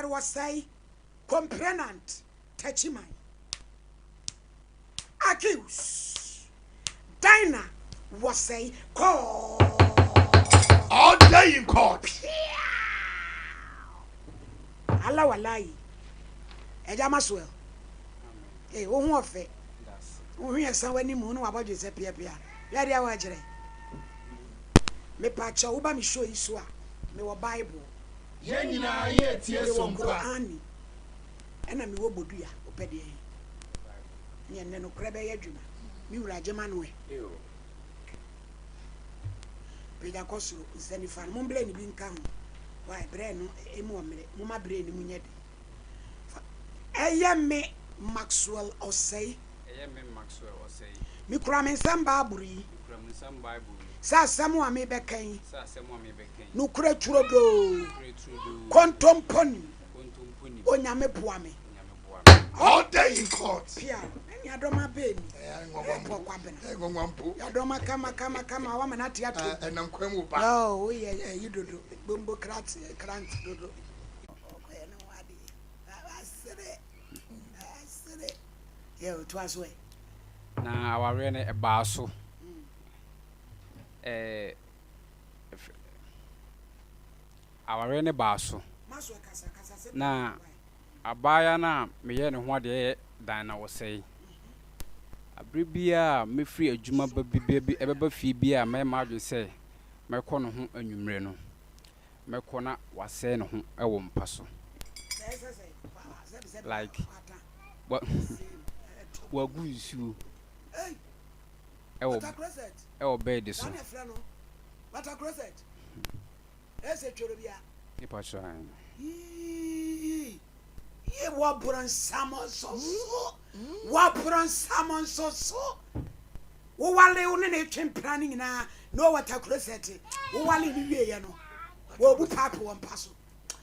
Maxwell Osei, complainant, Techiman. Accused, Dinah Osei, court. All day in court. Allah wallahi. Ɛgya Maxwell. Ee, wo ho ɔfɛ. Wo ho yɛ san w'anim ne wabɔdwe sɛ piapia. Yɛde a wɔakyerɛ. Mepa kyɛw, woba me show yi so a, mewɔ Bible. Yɛn nyinaa yɛretie Mewɔ Sompa. Qur'ani. Ɛna mewɔ Bodua. Wopɛ deɛ? Nyɛ nnɛ nokorɛ bɛyɛ adwuma. Me wura gyema no ɛ. Pagya kɔ soro nsa nifa no. Mombrɛ ne bi nka ho. Why brɛ no emu ɔmmerɛ. Momma brɛ no mu nyɛ den. Ɛyɛ me Maxwell Osei. Ɛyɛ me Maxwell Osei. Mekura me nsɛm Bible yi. Mekura me nsɛm Bible yi. Sɛ asɛm a mebɛka yi. Sɛ asɛm a mebɛka yi. Nokorɛ turodoo. Nokorɛ turodoo. Kontompo nim. Kontompo nim. Onyame boa me. Onyame boa me. All day in court. Pia, ɛne adɔma bɛɛ ni. Ɛyɛ Ɛpɔ kwabena. Nwanwa mpo. Yɛadɔma kama kama kama wama no ate ato. Ɛnam kwan mu ba. No, woyɛ ɛyi dodo. Bombo krat krant dodo. Ɔkɔyɛ ne ho adeɛ. Asere. Asere. Yɛ otu aso ɛ. Na awareɛ no ɛbaa so. Ɛɛ awareɛ no baa so. Maso kasa kasa sɛ. Na abaayewa no a meyɛ ne ho adeɛ yɛ Dinah Osei. Abere biara a mɛfiri adwuma ba bi bi ɛbɛba fie bi a mɛyɛ m'adwene sɛ mɛkɔ ne ho anwummerɛ no, mɛkɔ na wasɛe ne ho ɛwɔ mpa so. Sɛ Like wagu nsuo ɛwɔ ɛwɔ bed so. Saa na ɛfrɛ no water closet. Ɛsɛ twɛrɛ bia. Nipa kyerɛ an. Yii yie, wɔboro nsam nso so, wɔboro nsam nso so. Wowale wo ne ne twe mpena no nyinaa na ɔwɔ water closet. Wowale ne wieɛ no, wɔbu pipe wɔ mpa so.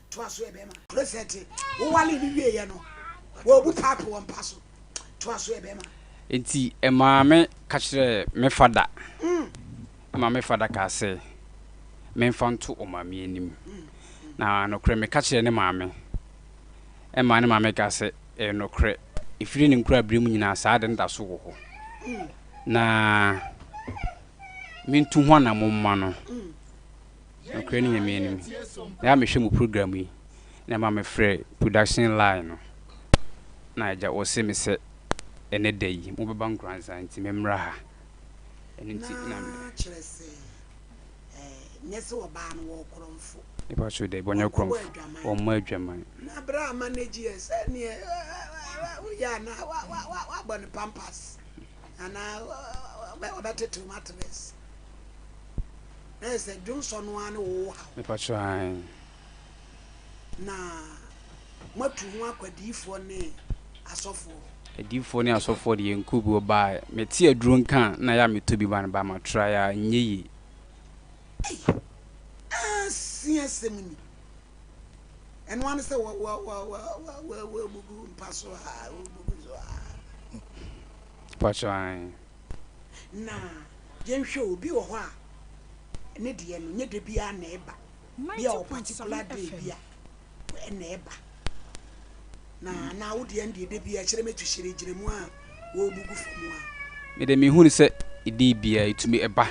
Toa so, ɛbɛma closet. Wowale ne wieɛ no, wɔbu pipe wɔ mpa so. Toa so, ɛbɛma. Nti ɛmaa me ka kyerɛ me fada. Ɛma me fada kaa sɛ memfa nto ɔmaame anim. Na nokorɛ meka kyerɛ ne maame. Ɛma ne maame kaa sɛ ɛyɛ nokorɛ. Ɛfiri ne nkura berɛ mu nyinaa saa ade no da so wɔ hɔ. Na mentu ho anammɔ mma no. Nokorɛ ne Nyame anim. Na yɛ a mehwɛ mu program yi na ɛma mefrɛ production line no. Na agya ɔse me sɛ ɛnɛ da yi mobɛba Nkoranza nti memmra ha. Ɛno nti na me Na kyerɛ sɛ nyɛ sɛ ɔbaa no wɔ korɔmfo. Nipa kyerɛ dɛ bɔnyɛ Ɔnkɔbɔ korɔmfo. adwaman. Ɔmmɔ adwaman. Na berɛ a manage yɛ sɛ neɛ woyɛ a na wabɔ ne Pampers anaa ɔbɛtetew mattress na yɛ sɛ dwonsɔ no ara ne wo haw. Nipa kyerɛ an. Na moatu ho akɔ adiyifoɔ ne asɔfoɔ? Adiyifoɔ ne asɔfoɔ de yɛn bi wɔ baa mete aduro nka a na yɛ a metɔ bi ba no ba ma try a nyɛ yie. Asi asɛm ni. Ɛno ano sɛ wɔbugu mpa so a wɔbugu so a. Nipa kyerɛ an. Na yɛnhwɛ, obi wɔ hɔ a ne deɛ no nyɛ da biara na ɛba bi a wɔ particular day bi a ɛna ɛba na wo deɛ no deɛ, da biara kyerɛ mɛtu hyerɛ gyina mu a wɔbugu fam a. Mede mehu ne sɛ ɛdei biara ɛtumi ɛba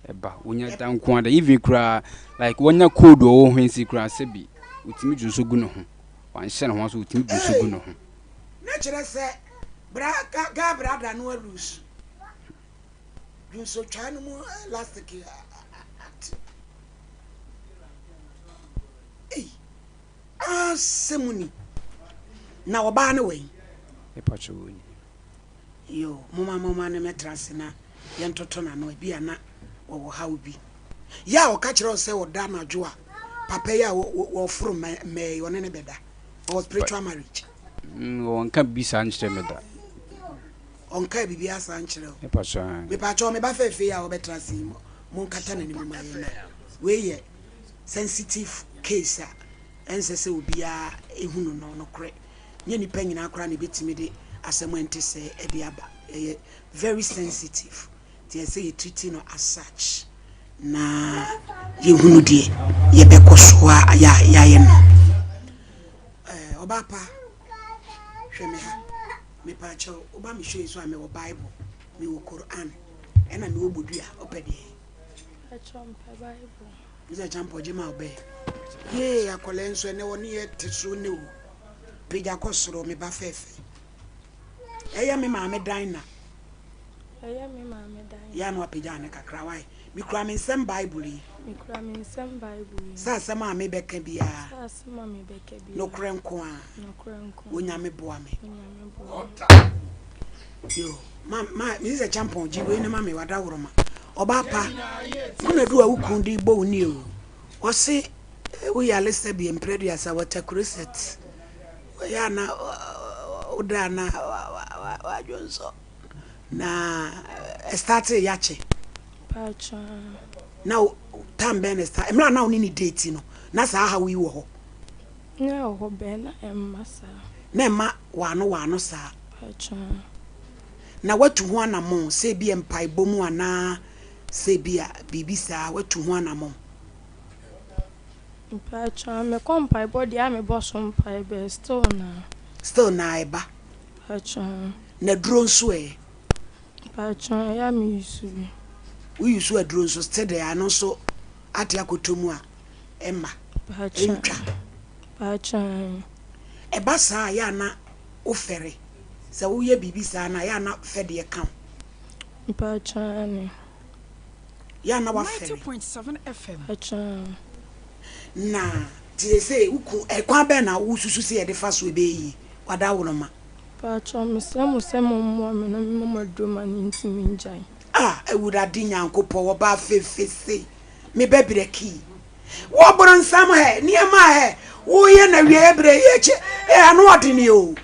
ɛba wonya da nko ada, even koraa like wɔnya cold wɔ wo ho nsi koraa sɛ bi wotumi dwo nso gu ne ho, wanhyɛ ne ho so, wotumi dwo nso gu ne ho. Na kyerɛ sɛ bra ga brada no alusu dwonsotwaa no mu elastic ate. Ei, asɛm ni. Na ɔbaa no wɛn? Nipa kyerɛ wɔ ni. Yo, moma ne mɛtena ase na yɛntoto n'ano. Ebi a na wɔwɔ haw bi yɛ a ɔka kyerɛ wo sɛ ɔda anadwo a papa yi a wɔforo mmɛɛ yi ɔne ne bɛda. Ɔwɔ spiritual marriage? Wɔnka biribi saa nkyerɛ me da. Ɔnka biribi asa nkyerɛ wo? Nipa kyerɛ an. Mepakyɛw, meba fɛɛfɛ yi a wɔbɛtena ase yi, monkata n'anim ma yɛn na wei yɛ sensitive case a ɛnsɛ sɛ obiara ehunu no. Nokorɛ, nyɛ nipa nyinaa koraa na ebɛtumi de asɛm a ɛnte sɛ ɛde aba. Ɛyɛ very sensitive nti ɛsɛ yɛ treat no as such na yɛhunu deɛ yɛbɛkɔ so a yɛayɛ no. Ɔbaa pa, hwɛ me ha. Mepaakyɛw, woba me show yi so a, mewɔ Bible, mewɔ Quran, ɛna mewɔ bodua. Wopɛ deɛ? Mpakyɛw, mepɛ Bible. Mr. Champɔ, gye ma wo bɛɛ. Yee, akwadaa yi nso ɛnɛ wɔne yɛ te so ne o. Pagya kɔ soro, me ba fɛɛfɛ. Ɛyɛ me maame dan na. Ɛyɛ me maame dan. Yɛ a na wapagya ne kakra, why? Mekura me nsam Bible yi. Mekura me nsam Bible yi. Sɛ asɛm a mebɛka biara. Sɛ asɛm a mebɛka biara. Nokorɛ nko ara. Nokorɛ nko ara. Onyame boa me. Onyame boa me. Yo, ma ma Mrs. Champon gye wei ne ma me wadaworoma. Ɔbaa pa, kunadu a wo kun de bɔ wo ni o. Ɔse wo yale sɛ bi mprɛduasa water closet. Wɔyɛ a na woda a na wadwonsɔ. Na ɛstartee yakye. Paatwoo. Na wo time bɛn na ɛstart mmerɛ a na wo ne no date no na saa haw yi wɔ hɔ? Na ɛwɔ hɔ bɛn na ɛmma saa. Na ɛmma waano waano saa. Paatwoo. Na watu ho anamɔn sɛ ebia mpaebɔ mu anaa sɛ ebia biribi saa watu ho anamɔn? Mpaatwoo mekɔ mpaebɔ deɛ a mebɔ so mpae but still naa. Still naa ɛba. Mpaatwoo. Na duro nso ɛ? Mpaatwoo ɛyɛ a me use bi. Wo use aduro nso still deɛ ano nso ate akɔtɔ mu a ɛmma ɛntwa. Mpaatwoo. Ɛba saa a yɛ a na wo fɛre sɛ wo yɛ biribi saa no a yɛ a na fɛdeɛ ka wo. Mpaatwoo aane. Yɛ a na wa fɛre. Mpaatwoo. Na nti seesei wo ku ɛkwan bɛn na wo susu sɛ yɛde fa so ɛbɛyɛ yie? W'adaworoma. Mpakyɛw mesrɛ mo sɛ mo mmoa me na me ma mo aduro ma no ntumi ngyae. Ah Awurade Nyankopɔn ɔbaa fefe sei me bɛ brɛ kii wɔ bronsam hɛ nneɛma a hɛ woyɛ na wieɛ brɛ yi akyi eh ano ɔdene o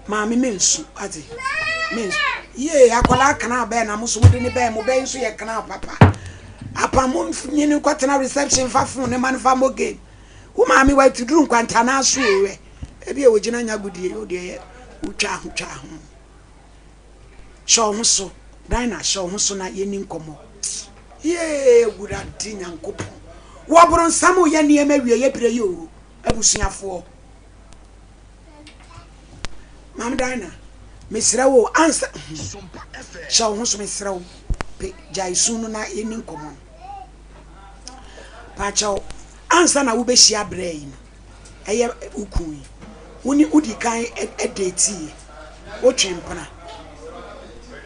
maame me nsu ate me nsu yee akwadaa kana bɛɛ na mo so mo de ne bɛɛ mo bɛɛ nso yɛ kana papa apam mo nyini nkɔtena reception fa phone ne ma no fa mo game Wo maame watu duru nkwantanaa so o ɛ. Ebi a wogyina nya agodie o deɛ yɛ wotwa ho twa ho. Hyɛ wo ho so Dinah hyɛ wo ho so na yɛni nkɔmmɔ. Yee Awurade Nyankopɔn. Wɔ boronsam yɛ nneɛma wie yɛ berɛ yi o abusuafoɔ. Maame Dinah mesrɛ wo ansa hyɛ wo ho so mesrɛ wo pe gyae su no na yɛni nkɔmmɔ no. Pakyɛw, ansa na wobɛhyia berɛ yi no, ɛyɛ wo kun yi, wo ne wodi kan deetiiɛ, wotwe mpena.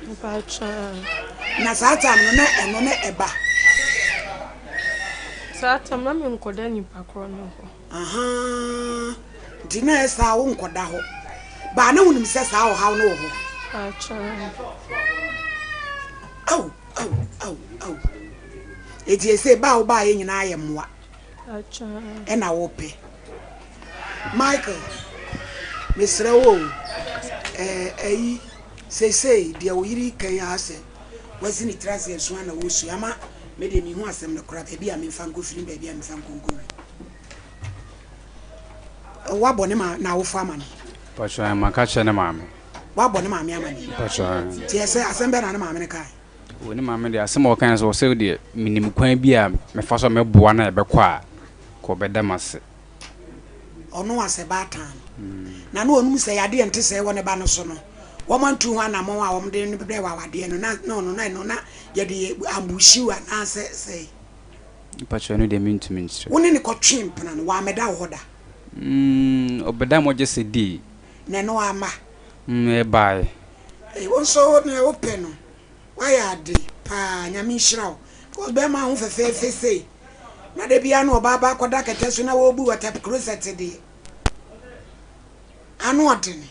Mpakyɛw. Na saa time no na ɛno ne ɛba. Saa time na menkɔda nipa korɔ no hɔ. Ahaa, nti na ɛyɛ saa wonkɔda hɔ. Baa na wonim sɛ saa ɔhaw no wɔ hɔ. Mpakyɛw. Ao, ao, ao, ao. Enti seesei ba a wobaeɛ nyinaa yɛ mmoa ɛna wopɛ. Michael, mesrɛ wo o, ɛɛ ayi, seesei deɛ wo yere reka yi ara sɛ wasi ne tiri ase asu ana wosu ama me deɛ mehu asɛm no koraa baabi a memfa nkɔfiri ne baabi a memfa nkɔnkɔwie. Woabɔ ne ma n'awofo amane? Pakyɛ, maka kyerɛ ne maame. Woabɔ ne maame amane? Pakyɛ. Nti ɛsɛ asɛm bɛn na ne maame no kae? O ne maame deɛ asɛm a ɔkae ne sɛ ɔsɛ deɛ menim kwan bi a mefa so a mɛboa no a ɛbɛkɔ a ka ɔbɛda m'ase. Ɔno asɛ baatan no na na ɔnim sɛ yadeɛ nte sɛɛ wɔ ne ba no so no wɔn antu ho anamɔn a wɔn de no brɛ wɔ awadeɛ no na na ɔno na ɛno na yɛde ambuhyiw anaasɛ sɛe. Mpakyɛw ɛno deɛ mentumi nkyerɛ. Wo ne no kɔtwee mpena no wammɛda wo hɔ da? Mm ɔbɛda mo gye sɛ dii. Na ɛno amma? Mm ɛbaeɛ. Ei wo nso nea wopɛ no wayɛ ade paa nyame nhyira wo because bɛɛma ho fɛfɛɛfɛ sei na da biara na ɔbaa ba akɔda kɛtɛ so na wɔbu water closet deɛ ano ɔdene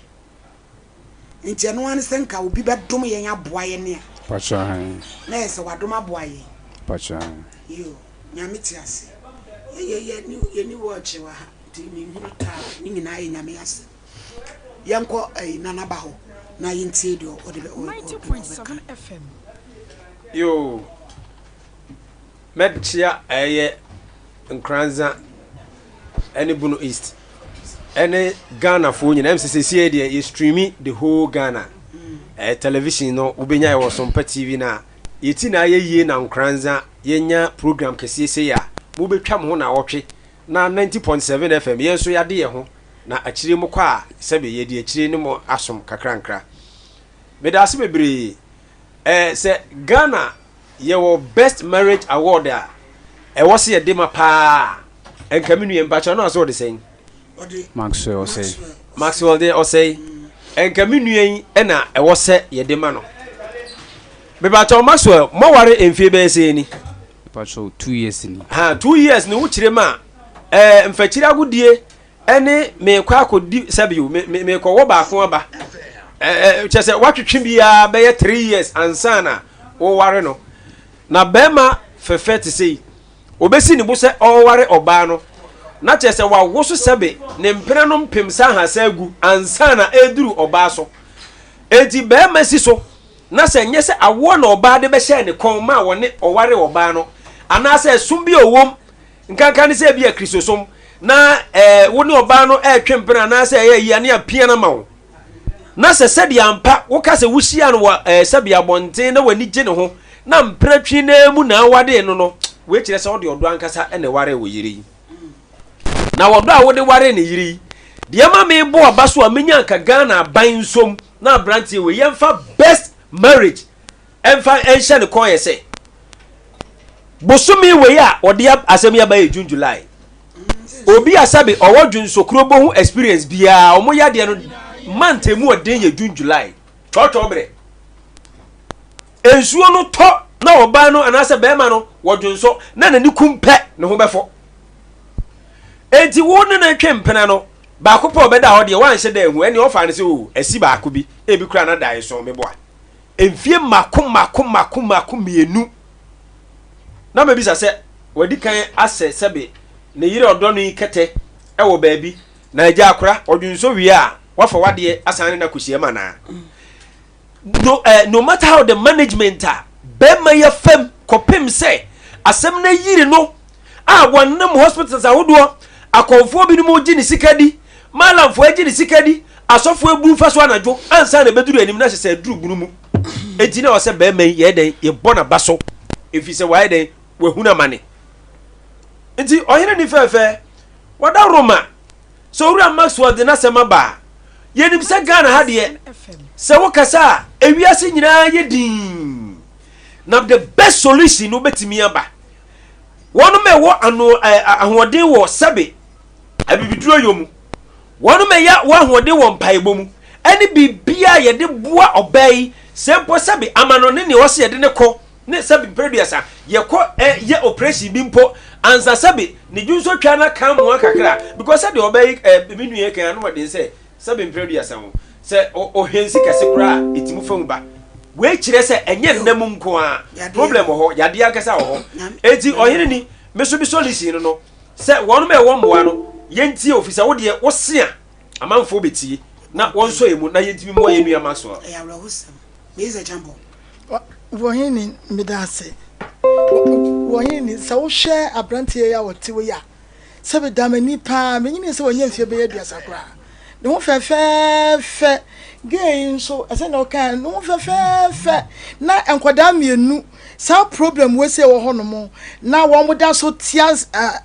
nti ɛno ara ne sɛ nka obi bɛdom yɛn aboa yɛn a Pakyɛ ahe. na yɛ sɛ wadom aboa yɛn Pakyɛ ahe. yo nyame te ase yɛyɛ yɛni yɛni wɔɔkye wɔ ha nti menhunu taa ne nyinaa yɛ nyame asɛm Yɛnkɔ ɛyi Nana ba hɔ na yɛntie deɛ ɔde bɛ ɔbɛka. Yoo mɛkyea ɛyɛ Nkoranza ɛne Bono East ɛne Ghana foɔ nyinaa ɛm sɛ sɛsie deɛ yɛ streami the whole Ghana ɛɛ television no wobɛnya ɛwɔ Sompa TV no a yɛti na ayɛ yie na Nkoranza yɛnya program kɛseɛ sei a mobɛtwa mo ho na awɔtwe. na 90.7 FM yɛn nso yɛade yɛn ho na akyire mo kɔ a sɛbe yɛde akyire ne mo asom kakrankra. Meda ase bebree. Eh, sɛ Ghana yɛwɔ best marriage award a ɛwɔ sɛ yɛde ma paa a, nka me nua mpakyɛ ɔno asɛ ɔde sɛn? Maxwell ɔsɛe. Maxwell de ɔsɛe. Nka me nua yi ɛna ɛwɔ sɛ yɛde ma no. Mepakyɛw Maxwell, moaware mfie bɛyɛ sɛn ni? Mepakyɛw, 2 years ni. Ha, 2 years ni wokyerɛ mu a, ɛɛ mfakyiri agodie ɛne meekɔ akɔdi sɛbio me me meekɔwɔ baako aba. Ɛɛ kyerɛ sɛ woatwetwe biara bɛyɛ 3 years ansa na woware no. Na bɛrima fɛfɛ te sɛ yi, obesi ne bo sɛ ɔreware ɔbaa no na kyerɛ sɛ wawo so sɛbe ne mpena no mpem sa ahasa agu ansa na ɛreduru ɔbaa so. Enti bɛrima si so na sɛ nyɛ sɛ awoɔ na ɔbaa de bɛhyɛɛ ne kɔn ma wɔne ɔware ɔbaa no anaasɛ ɛsom bi a ɔwom nkanka ne sɛ ebi yɛ Kristosom na ɛɛ wo ne ɔbaa no ɛretwe mpena anaasɛ ɛyɛ ayi ane apia no ama wo na sɛ sɛdeɛ ampa woka sɛ wohyia no wɔ ɛɛ sɛbi abɔnten na w'ani gye ne ho na mpena twi naa mu na awade no no, wei kyerɛ sɛ wode ɔdɔ ankasa na ɛwaree wo yere yi. Na ɔdɔ a wode waree ne yere yi deɛ ɛma mebɔ aba so a menya nka Ghana aban nsom na aberanteɛ wei yɛmfa best marriage ɛmfa ɛnhyɛ ne kɔn yɛ sɛ bosome wei a ɔde asɛm yi aba yɛ June, July. Obi a sɛbe ɔwɔ dwonsokuro bɔ ho experience biara, ɔmo yadeɛ no month emu ɔden yɛ June, July, twɔtwɔ berɛ nsuo no tɔ na ɔbaa no anaasɛ bɛrima no wɔdwonsɔ na n'ani kum pɛ ne ho bɛfɔ. Enti wo ne no twe mpena no baako pɛ ɔbɛda hɔ deɛ wanhyɛ da ehu ɛne ɔfa no sɛ o asi baako bi ebi kura na da eson meboa mfie mako mako mako mako mmienu na mebisa sɛ wadi kan asɛ sɛbe ne yere ɔdɔ no yi kɛtɛ ɛwɔ baabi na agya akora ɔdwonsɔ wie a wafa wadeɛ asan ne na kɔhyia mu anaa? No, no matter how the management a bɛrima yɛ fam kɔpem sɛ asɛm no ayiri no a wɔnam hospitals ahodoɔ, akɔmfoɔ binom gye ne sika di, malamfoɔ agye ne sika di, asɔfoɔ abu fa so anadwo ansa na ɛbɛduru anim na hyɛ sɛ aduru bunu mu. Enti na ɔsɛ bɛrima yi yɛ dɛn? Yɛbɔ n'aba so ɛfiri sɛ wayɛ dɛn? Wahunu amane. Nti ɔhene ni fɛɛfɛ wada Roma sɛ Owura Maxwell de n'asɛm aba a, yɛnim sɛ Ghana ha deɛ, sɛ wokasa a, ewiase nyinaa yɛ dinn. Na the best solution no bɛtumi aba. Wɔnom a ɛwɔ ano ahoɔden wɔ sɛbe abibiduro yɔ mu, wɔnom ɛyɛ wɔ ahoɔden wɔ mpaebɔ mu, ɛne biribiara yɛde boa ɔbaa yi, sɛ mpo sɛbe amanɔne nea ɔsɛ yɛde ne kɔ ne sɛbe mprɛduasa yɛkɔ ɛ yɛ operation bi mpo ansa sɛbe ne dwonso twa na kan moa kakra, because sɛdeɛ ɔbɛ yi ɛ me nua kan ano ɔden sɛ sɛbe mprɛduasa ho sɛ ɔhɛnsi kɛse koraa ɛtumi fa mu ba. Wei kyerɛ sɛ ɛnyɛ nna mu nko a problem wɔ hɔ, yadeɛ ankasa wɔ hɔ. Enti ɔhene ni me so me solution no sɛ wɔnom a ɛwɔ mmoa no yɛntie, ofi sɛ wodeɛ wose a amanfoɔ bɛtie na wɔnsɔ yɛ mu na yɛntumi mmoa yɛn nua Maxwell. Ɛyɛ awerɛhosɛm. Meyɛ sɛ Champon. Wɔhene, meda ase. Wɔhene, sɛ wohwɛ aberanteɛ yi a ɔte hɔ yi a, sɛ meda m'ani paa, menyini sɛ wanya mfeɛ bɛyɛ 30 koraa. Ne ho fɛfɛɛfɛ. Gay yi nso, ɛsɛ na ɔka ne ho fɛfɛɛfɛ. Na nkwadaa mmienu, saa problem wei sɛ ɛwɔ hɔnom, na wɔn da so tea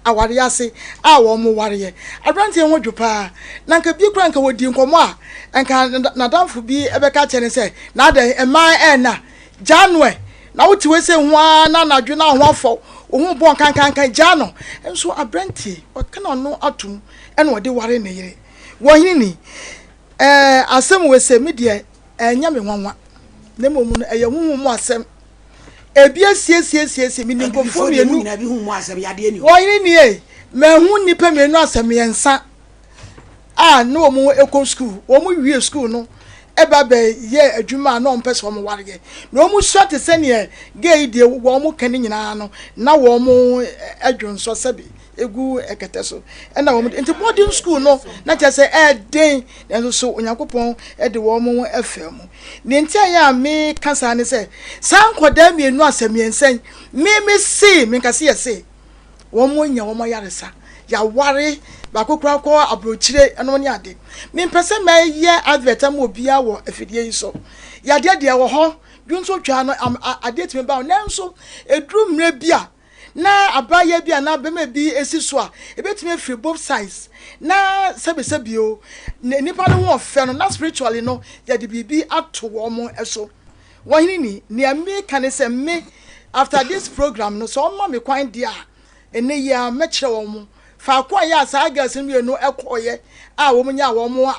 awareɛ ase a wɔn wareɛ. Aberanteɛ ho dwo paa. Na nka bi koraa nka wɔdi nkɔmmɔ a, nka n'adamfo bi bɛka kyerɛ no sɛ, na adɛn, mmaa ɛnna, gyaa no ɛ. Na wote wei sɛ ho ara na anadwo na ho afɔ, wo ho bɔ nkankankan, gyaa no. Nso aberanteɛ, ɔka n'ano atom ɛna ɔde ware ne yere. Wɔhene ni, ɛɛ asɛm wei sɛ me deɛ ɛnyɛ me nwanwa, na mmom no ɛyɛ honhom mu asɛm. Ebi asiesiesiesie, menim nkurɔfoɔ mmienu. Wɔhene nie, mahu nnipa mmienu asɛ mmiɛnsa a na wɔn kɔ sukuu. Wɔn wie sukuu no ɛba bɛyɛ adwuma a na wɔn pɛ sɛ wɔn wareɛ. Na wɔn sua te sɛ neɛ gay yi deɛ wɔn ka ne nyinaa no, na wɔn dwonsɔ sɛbi egu kɛtɛ so ɛna wɔn de nti boarding school no na kyerɛ sɛ ɛɛden, nanso so Onyankopɔn de wɔn ɛfɛ mu. Nea nti a yɛ a meka saa ne sɛ saa nkwadaa mmienu asɛ mmiɛnsa yi, me me se menka se yɛ se wɔn anya wɔn ayaresa, yɛaware baako koraa kɔ aburokyire ɛno ne ade. Mempɛ sɛ mɛyɛ advert ama obiara wɔ afidie yi so. Yadeɛ deɛ wɔ hɔ, dwonso twaa no adeɛ tumi ba, nanso ɛduru mmerɛ bi a. na abaayewa bi anaa barima bi si so a, ebetumi afiri both sides na sɛbesɛbe o, nipa no ho ɔfɛ no na spiritually no yɛde biribi ato wɔn so. Wɔhene ni, nea meka ne sɛ me after this program no sɛ ɔma me kwan deɛ a, Ɛnnɛ yi ara mɛkyerɛ wɔn faako a ɛyɛ a saa girls no mmienu kɔeɛ a wɔnyaa wɔn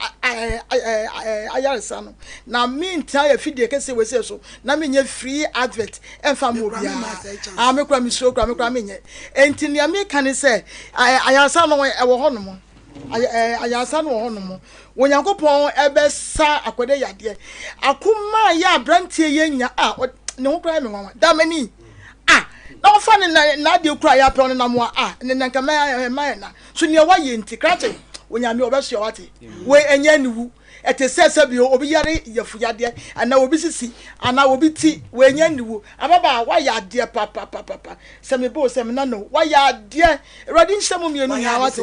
ayaresa no. Na mentena afidie kɛseɛ wei sei so na menyɛ free advert ɛmfa mma obiara. Ah, me koraa mesuro koraa, me koraa menyɛ. Enti nea meka ne sɛ, ayaresa no ɛwɔ hɔnom. Ayaresa no wɔ hɔnom. Onyankopɔn bɛsa akwadaa yadeɛ. Akoma a yɛ aberanteɛ yɛ nya a, ne ho koraa yɛ me nwanwa. Damani. a na ɔfa ne na n'adeɛ kura yɛ apɛ ɔne nam a a ne nanka mɛ mɛ yɛ na so nea wayɛ nti krakye onyame ɔbɛsoa wate wei ɛnyɛ aniwu ɛte sɛ sɛ bi obi yare yɛfu yadeɛ anaa obi sisi anaa obi ti wei ɛnyɛ aniwu ababaa wayɛ adeɛ papapapapa sɛ me bo sɛ me na no wayɛ adeɛ awurade nhyɛ mu mmienu nyinaa wate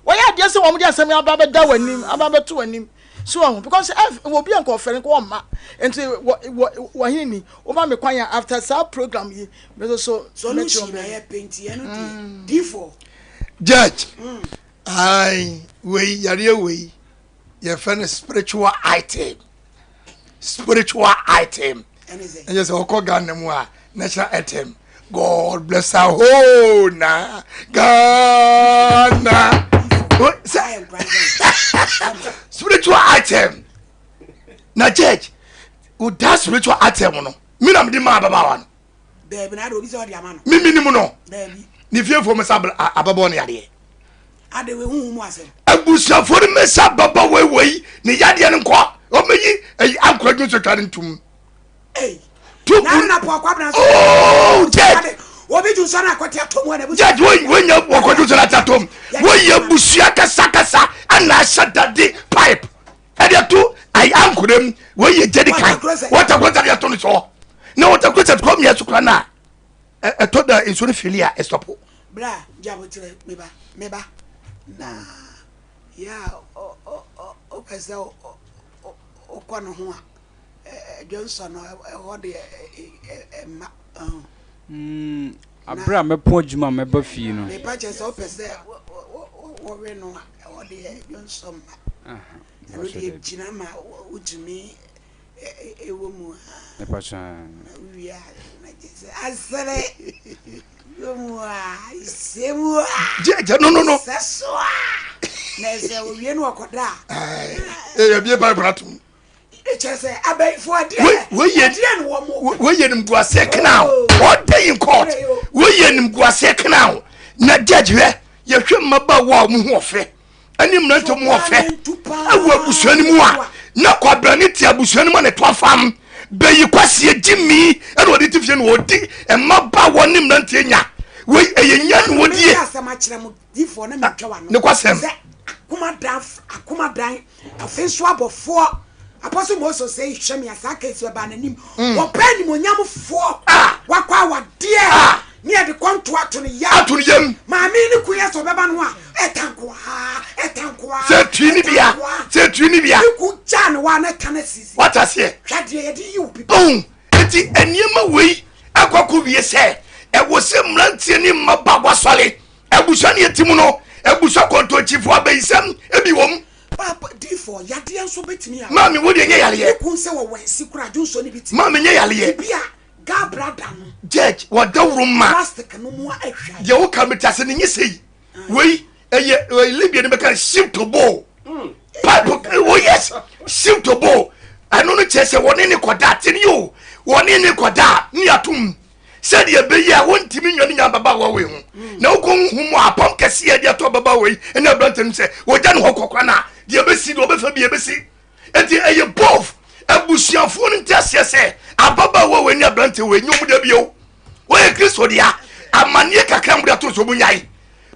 wayɛ adeɛ sɛ wɔn de asɛm aba bɛda w'anim aba bɛto w'anim so ɔho because ɛf wɔ obi a nka ɔfɛre nka ɔmma nti wɔ wɔ wɔhene ni woma me kwan a after saa program yi me nso so solution na yɛ penti ɛno deɛ difoɔ. Judge, ayi wei yareɛ wei yɛfrɛ no spiritual item spiritual item ɛnyɛ sɛ ɔkɔ Ghana mu a national anthem God bless our whole na Ghana spiritual item na judge that spiritual item no mi na mi di maa ababaawa no mi mi ni mu no ne fiefoɔ mi sa ababaawa no yadeɛ abusuafoɔ no mesa ababaawa wei ne yadeɛ no nkɔ ɔmɛyi ayi ankora dwonsɔ twa no ntum wonya wɔkɔdwo sɛ no atom woyɛ abusua kasakasa ana ahyɛ dade pipe ɛde ato ankora mu woyɛ gyedi kan wɔtakorɔsɛ de ato no soɔ na wɔtakorɔsɛ kɔ mmiɛ so kora no a ɛtɔ da nsuo no fili a ɛstɔpo bra gyabotrɛ meba meba na yɛ a wopɛ sɛ wokɔ no ho a Dwonsɔ no ɛhɔ deɛ ɛmma. Mm, abere a mɛpɔn adwuma a mɛba fie no. Mepa kyɛ sɛ wopɛ sɛ wɔwe no a ɛhɔ deɛ dwonsɔ mma. Ɛno deɛ gyina ma wotumi ɛwɔ mu a. Mepa kyɛ. Na wowie a na kyɛ sɛ asere wɔ mu a sɛ mu a. Gye gye no no no. Sɛ so a na sɛ owie no ɔkɔda a. Ɛyɛ bie bible atom. Kyerɛ sɛ abayifoɔ deɛ ɛdeɛ na wɔn. Wɔyɛ nimguaseɛ kena o. All day in court. Wɔyɛ nimguaseɛ kena o. Na judge hwɛ yɛhwɛ mmabaawa a wɔn ho ɔfɛ ɛne mmerante wɔn ho ɔfɛ ɛwɔ abusua no mu a na kwabrane te abusua no mu a na ɛto afam bɛyi kwasie gyimi ɛna ɔde ti fie na ɔdi mmabaawa ne mmeranteɛ nya wei ɛyɛ nya na wɔdie. Difoɔ na metwa w'ano. Ne kwasɛm. Sɛ akomadan akomadan afei nso abɔfoɔ Apostle Moses sɛ hwɛ me a saa case ɛbaa n'anim. Mm. Wɔpɛ animonyamfoɔ. Ah. Wakɔ awadeɛ. Ah. Ne yɛde kɔnto ato ne yam. Ato ne yam. Maame ne kun yɛ sɛ ɔbɛba no a ɛtankoa ɛtankoa. Sɛ tui ne bia. Sɛ tui ne bia. Ne kun gyaa ne wa ne ta ne sisi. Wata seɛ. Hwɛ deɛ yɛde yi wo bi. Boom. Eti nneɛma wei akɔ akɔ wie sɛ ɛwɔ sɛ mmeranteɛ ne mmabaawa sɔre. Abusua ne yɛte mu no, abusua kɔntɔnkyifoɔ abayisɛm bi wɔ mu. Paapa difoɔ, yadeɛ nso bɛtumi aba. Maame wo deɛ nyɛ yareɛ. Ne kun sɛ wɔwɔ ɛsi koraa dwonsɔ no bi tumi. Maame nyɛ yareɛ. Ebi a gallbladder no. Judge, wɔdawuro ma. Plastic no mu ahwan. Deɛ woka mete ase no nyɛ sei. Wei ɛyɛ Libya no bɛka ship to bow. Pipe, oh yes, ship to bow. Ɛno no kyerɛ sɛ wɔne ne kɔda, tiɛ ni o, wɔne ne kɔda ne atom. Sɛdeɛ ɛbɛyɛ a wɔntumi nnwane nya ababaawa wei ho na wokɔ honhom mu a apam kɛseɛ a ɛde ato ababaawa yi ne aberante no sɛ wɔgya ne hɔ kɔkora no a deɛ ɛbɛsi deɛ ɔbɛfa bi ɛbɛsi. Enti ɛyɛ both abusuafoɔ no nte aseɛ sɛ ababaawa wei ne aberante wei nyɛ ɔmu da bio. Wɔyɛ Kristo dea. Amanneɛ kakra mode ato nso ɔmu nyae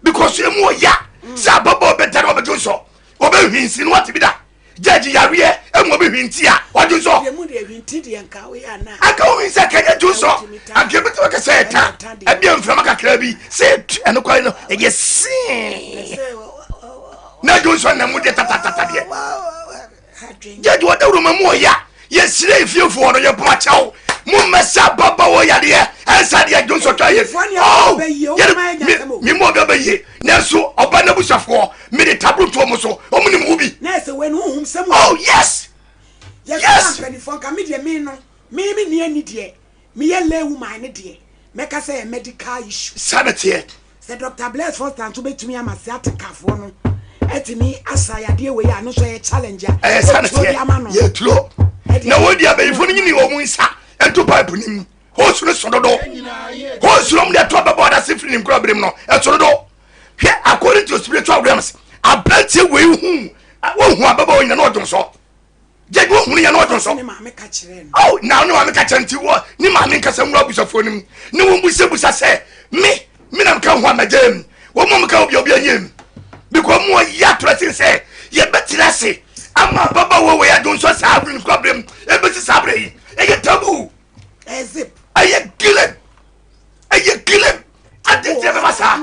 because emu ɔya sɛ ababaawa bɛda na ɔbɛdwo nsɔ ɔbɛhwinsi no wate bi da. Judge yareɛ ɛmu obi hwinti a wadwo nsɔ. Anka wo hwinti anka ɛnyɛ dwo nsɔ. Anka ebi tumi kasa ɛta ɛbi mframa kakra bi sɛ ɛtu ɛno kwan no ɛyɛ sii na dwo nsɔ na mu deɛ tatatata deɛ. Judge wɔdawuro ma mu ɔya yɛsrɛ efiefoɔ no yɛpoma kyɛw mo mmɛsa ababaawa yɛ. yadeɛ ɛnsa deɛ dwonsɔ twa yɛ. Oh, yɛde me mu obi ɔbɛyie nanso ɔba n'abusuafoɔ mede tabro to ɔmo so ɔmo nim wo bi. Na ɛsɛ wei no honhom sɛm. Oh yes. Yes. Mpanimfoɔ nka me deɛ me no me me ni ani deɛ meyɛ lay woman ne deɛ mɛka sɛ yɛ medical issue. Saa na teɛ. Sɛ Doctor Bless Foster nso bɛtumi ama sciatica-foɔ no atumi asa yadeɛ wei a, ɛno nso ɛyɛ challenge a Ɛyɛ saa na yɛturo de teɛ. ama no. Yɛturo. Ɛdeɛ Na wɔn di abayifo no nyini wɔn nsa nto pipe no mu. Hose no so dodo. Hose no wɔn de ato abɛbɔ adase firi ne nkura birim no ɛso dodo. Hwɛ according to spiritual realms aberanteɛ wei hu wɔn hu ababaawa nyina na ɔdwom so. Gyegye ohunu yɛ na ɔdwo nso. Ne maame ka kyerɛɛ no. Oh, na ne maame ka kyerɛ nti wɔ ne maame nkasa nwura abusuafoɔ no mu ne wɔn busabusa sɛ me me na meka ho a mɛgye mu wɔn mu meka obi obi anyɛ mu because mu ɔyɛ atorɔ sen sɛ yɛbɛtena ase ama ababaawa wei adwo nso saa abiri nkura abiri mu ebesi saa abiri yi ɛyɛ tabu ɛyɛ gilem ɛyɛ gilem adi nti ɛbɛba saa.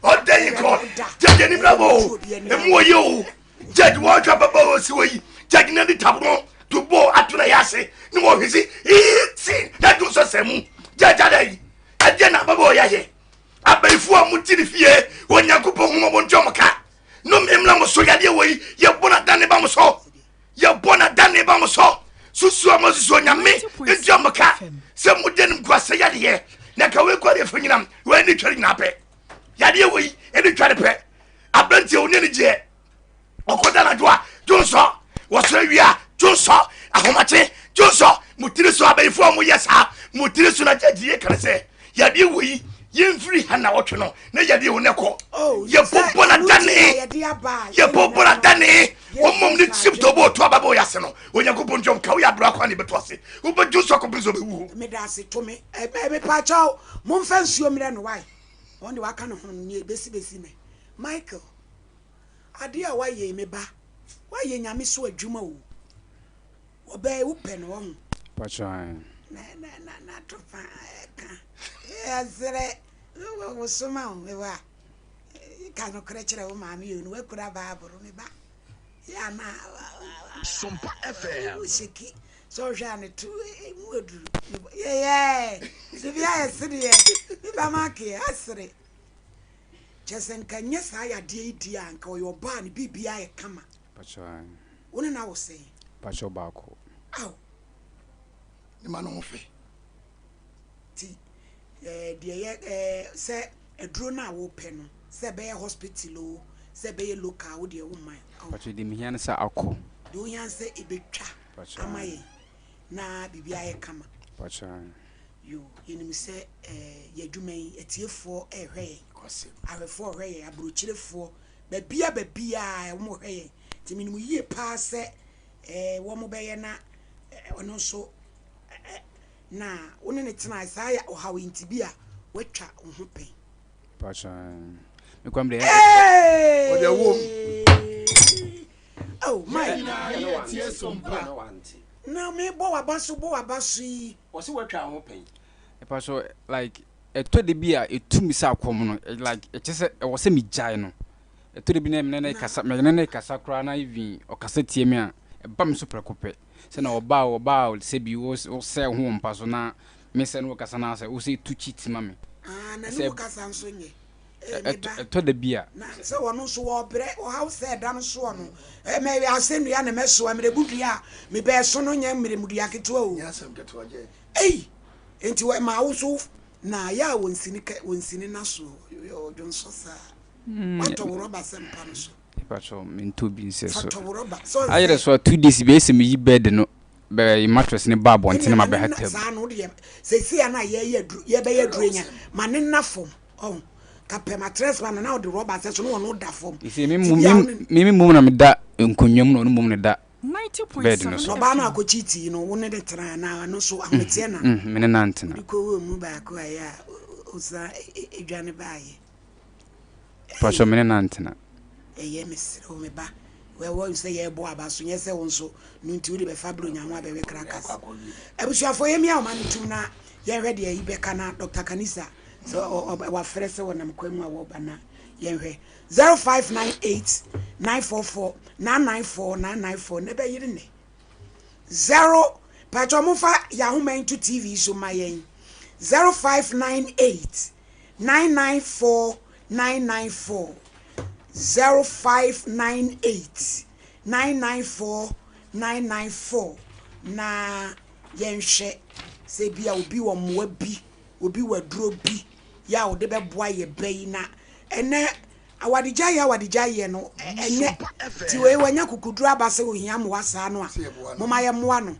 Ɔdɛ yi kɔ judge ni bra bɔ emu wɔ yie o judge wɔn atwa bɛbɛ wɔ si wɔ yi judge na di tabono to bɔ ato na yɛ ase ne wɔ hwesi iti na dun sɔ sɛ mu judge ada yi ɛdeɛ na ababɔ wɔ yɛ abayifo a mo ti ne fie wɔ nyankopɔn hu mo bɔ ntwa mo ka no mmla mo so yadeɛ wɔ yi yɛ bɔ na dan ne ba mo so. Yɛbɔ no adane ba mo so. Susu a moasusu Onyame ntua mo ka sɛ mode animguasɛ yadeɛ na ka wei kɔ deɛ fɛ nyinam wei ne tware nyinaa pɛ yadeɛ wei ɛne tware pɛ aberanteɛ wo ne anigyeɛ ɔkɔda anadwo a dwonsɔ wɔsɔre awia dwonsɔ ahomakye dwonsɔ mo tiri so abayifoɔ a moyɛ saa mo tiri so na gyagye yɛ kane sɛ yadeɛ wei yɛmfiri ha na wɔtwe no na yadeɛ wo ne kɔ Oh, yɛbɔbɔ no adane yɛbɔbɔ no adane wɔmmom ne chip to bɔ ɔto aba bɔ yɛase no Onyankopɔn dwom ka woyɛ abra kwan ne bɛto ase wobɛdwo so akɔpem sɛ wobɛwu. Meda ase to me mepaakyɛw momfa nsuo mmerɛ no wae wɔn de waka ne ho no nie bɛsi bɛsi nɛ Michael adeɛ a wayɛ yi me ba wayɛ nyame so adwuma o wɔbɛɛ wopɛ no wɔho na na na na to fa ɛka ɛserɛ wosoma o me ba ka nokorɛ kyerɛ wo maame yɛ no wakura baaboro me ba yɛ ana Sompa FM. Wohyɛki sɛ ɔhwɛ a ne to mu aduru yɛyɛ sibi ayɛ sedeɛ me ba ma keɛ asere kyɛ sɛ nka nyɛ saa yadeɛ yi di a nka ɔyɛ ɔbaa ne biribiara yɛ kama wo ne no awo sɛn? Pakyɛ baako. Aw. Ne ma no ho fɛ. Ti Ɛɛ deɛ ɛyɛ ɛɛ sɛ aduro no a wopɛ no sɛ ɛbɛyɛ hospital o sɛ ɛbɛyɛ local wo deɛ womma ɛ. Pakyɛ deɛ mehia ne sɛ akɔ. Deɛ wohia ne sɛ ɛbɛtwa ama yɛn na biribi ayɛ kama. Pakyɛ. Yoo yɛnim sɛ ɛɛ yɛn adwuma yi atiefoɔ ɛrehwɛ yɛn, ahwɛfoɔ rehwɛ yɛn, aburokyerefoɔ baabiara baabiara wɔrehwɛ yɛn nti menim yie paa sɛ ɛɛ wɔbɛyɛ na ɔno nso ɛ Na wo ne no tenae saa yɛ ɔhaw yi nti bi a woatwa wo ho pɛn. Pacho eh. Me kwam de. Hey! Ɔde ɛwɔ mu. Oh my. Nyinaa yɛ tie so mpa. Na me bɔ waba so bɔ waba so yi. Wɔsi woatwa wo ho pɛn. Pacho like ɛtɔ de bi a ɛtu me sɛ akɔm no like ɛkyɛ sɛ ɛwɔ sɛ megyae no ɛtɔ de bi na mene ne kasa mene ne kasa koraa na even ɔkasa tie me a ɛba me so prɛko pɛ Sɛ na ɔba a ɔba a sɛ bi wo sɛ ho wɔ mpa so na me sɛ no kasa na sɛ wo sɛ tu cheat ma me. Ah na ne mu kasa nso nyɛ. Eh me ba. Ɛtɔ da bi a. Na sɛ ɔno nso wɔbrɛ ɔhaw sɛ ɛda no soɔ no eh mɛ asɛnnua na mɛsoa mmerɛbu dua a mebɛɛso no nyɛ mmerɛmu dua ketewa o. Nyɛ asɛm ketewa gyɛ. Ei enti wɔ ɛmaa wo nso na yɛ a wɔnsini kɛ wɔnsini na so ɔdwonsɔ saa watɔ wo rɔba sɛ mpa no so. Mepakyɛw mentɔ bi nsɛ Fa so. tɔ wo rɔba sɛ Ayɛ dɛ ɔnsɛ. so a 2 days bi ayɛ sɛ meyi bed no bɛ mattress no ba abɔnten Ɛnna ma ma ne nna bɛhata mu. saa no wodeɛ seesei a na yɛyɛ aduru yɛbɛyɛ aduru anya ma ne nna fam ɔho ka pɛ mattress ma no na wode rɔba sɛ so na ɔno da fam Ɛsɛ me nti mmom bi a wo ne me me mmom na meda nkonnwa mu na ɔno mmom na ɛda bed no so. Na ɔbaa no a akɔkyiitii no wo ne no tena anaa ɛno nso ahometeɛ na Mm, me ne no antena. wode kɔwɔ mu baako a ɛyɛ a ɔsan dwane baeɛ. Pacho me ne no antena. Ɛyɛ mesrɛ wo me ba wɔ sɛ yɛbɔ aba so nyɛ sɛ wo nso no nti wode bɛfa bronya ho abɛwe krakas. Abusuafoɔ yɛmia ɔma no tum na yɛnhwɛ deɛ yi bɛka na Dr. Kanisa sɛ wafrɛ sɛ wɔnam kwan mu a wɔba na yɛnhwɛ 0598 944 994 994 na ɛbɛyere nnɛ. Zero pakyɛ momfa yɛn ahoma yi nto TV so ma yɛn 0598 994 994 0598 994 994 na yɛnhwɛ sɛ bi a obi wɔ mmoa bi obi wɔ aduro bi yɛ a ɔde bɛboa yɛ bɛ yi na ɛnɛ awadegyaeɛ awadegyaeɛ no ɛnyɛ nti wei wanya kukuduro aba sɛ ohia mmoa saa no a moma yɛmmoa no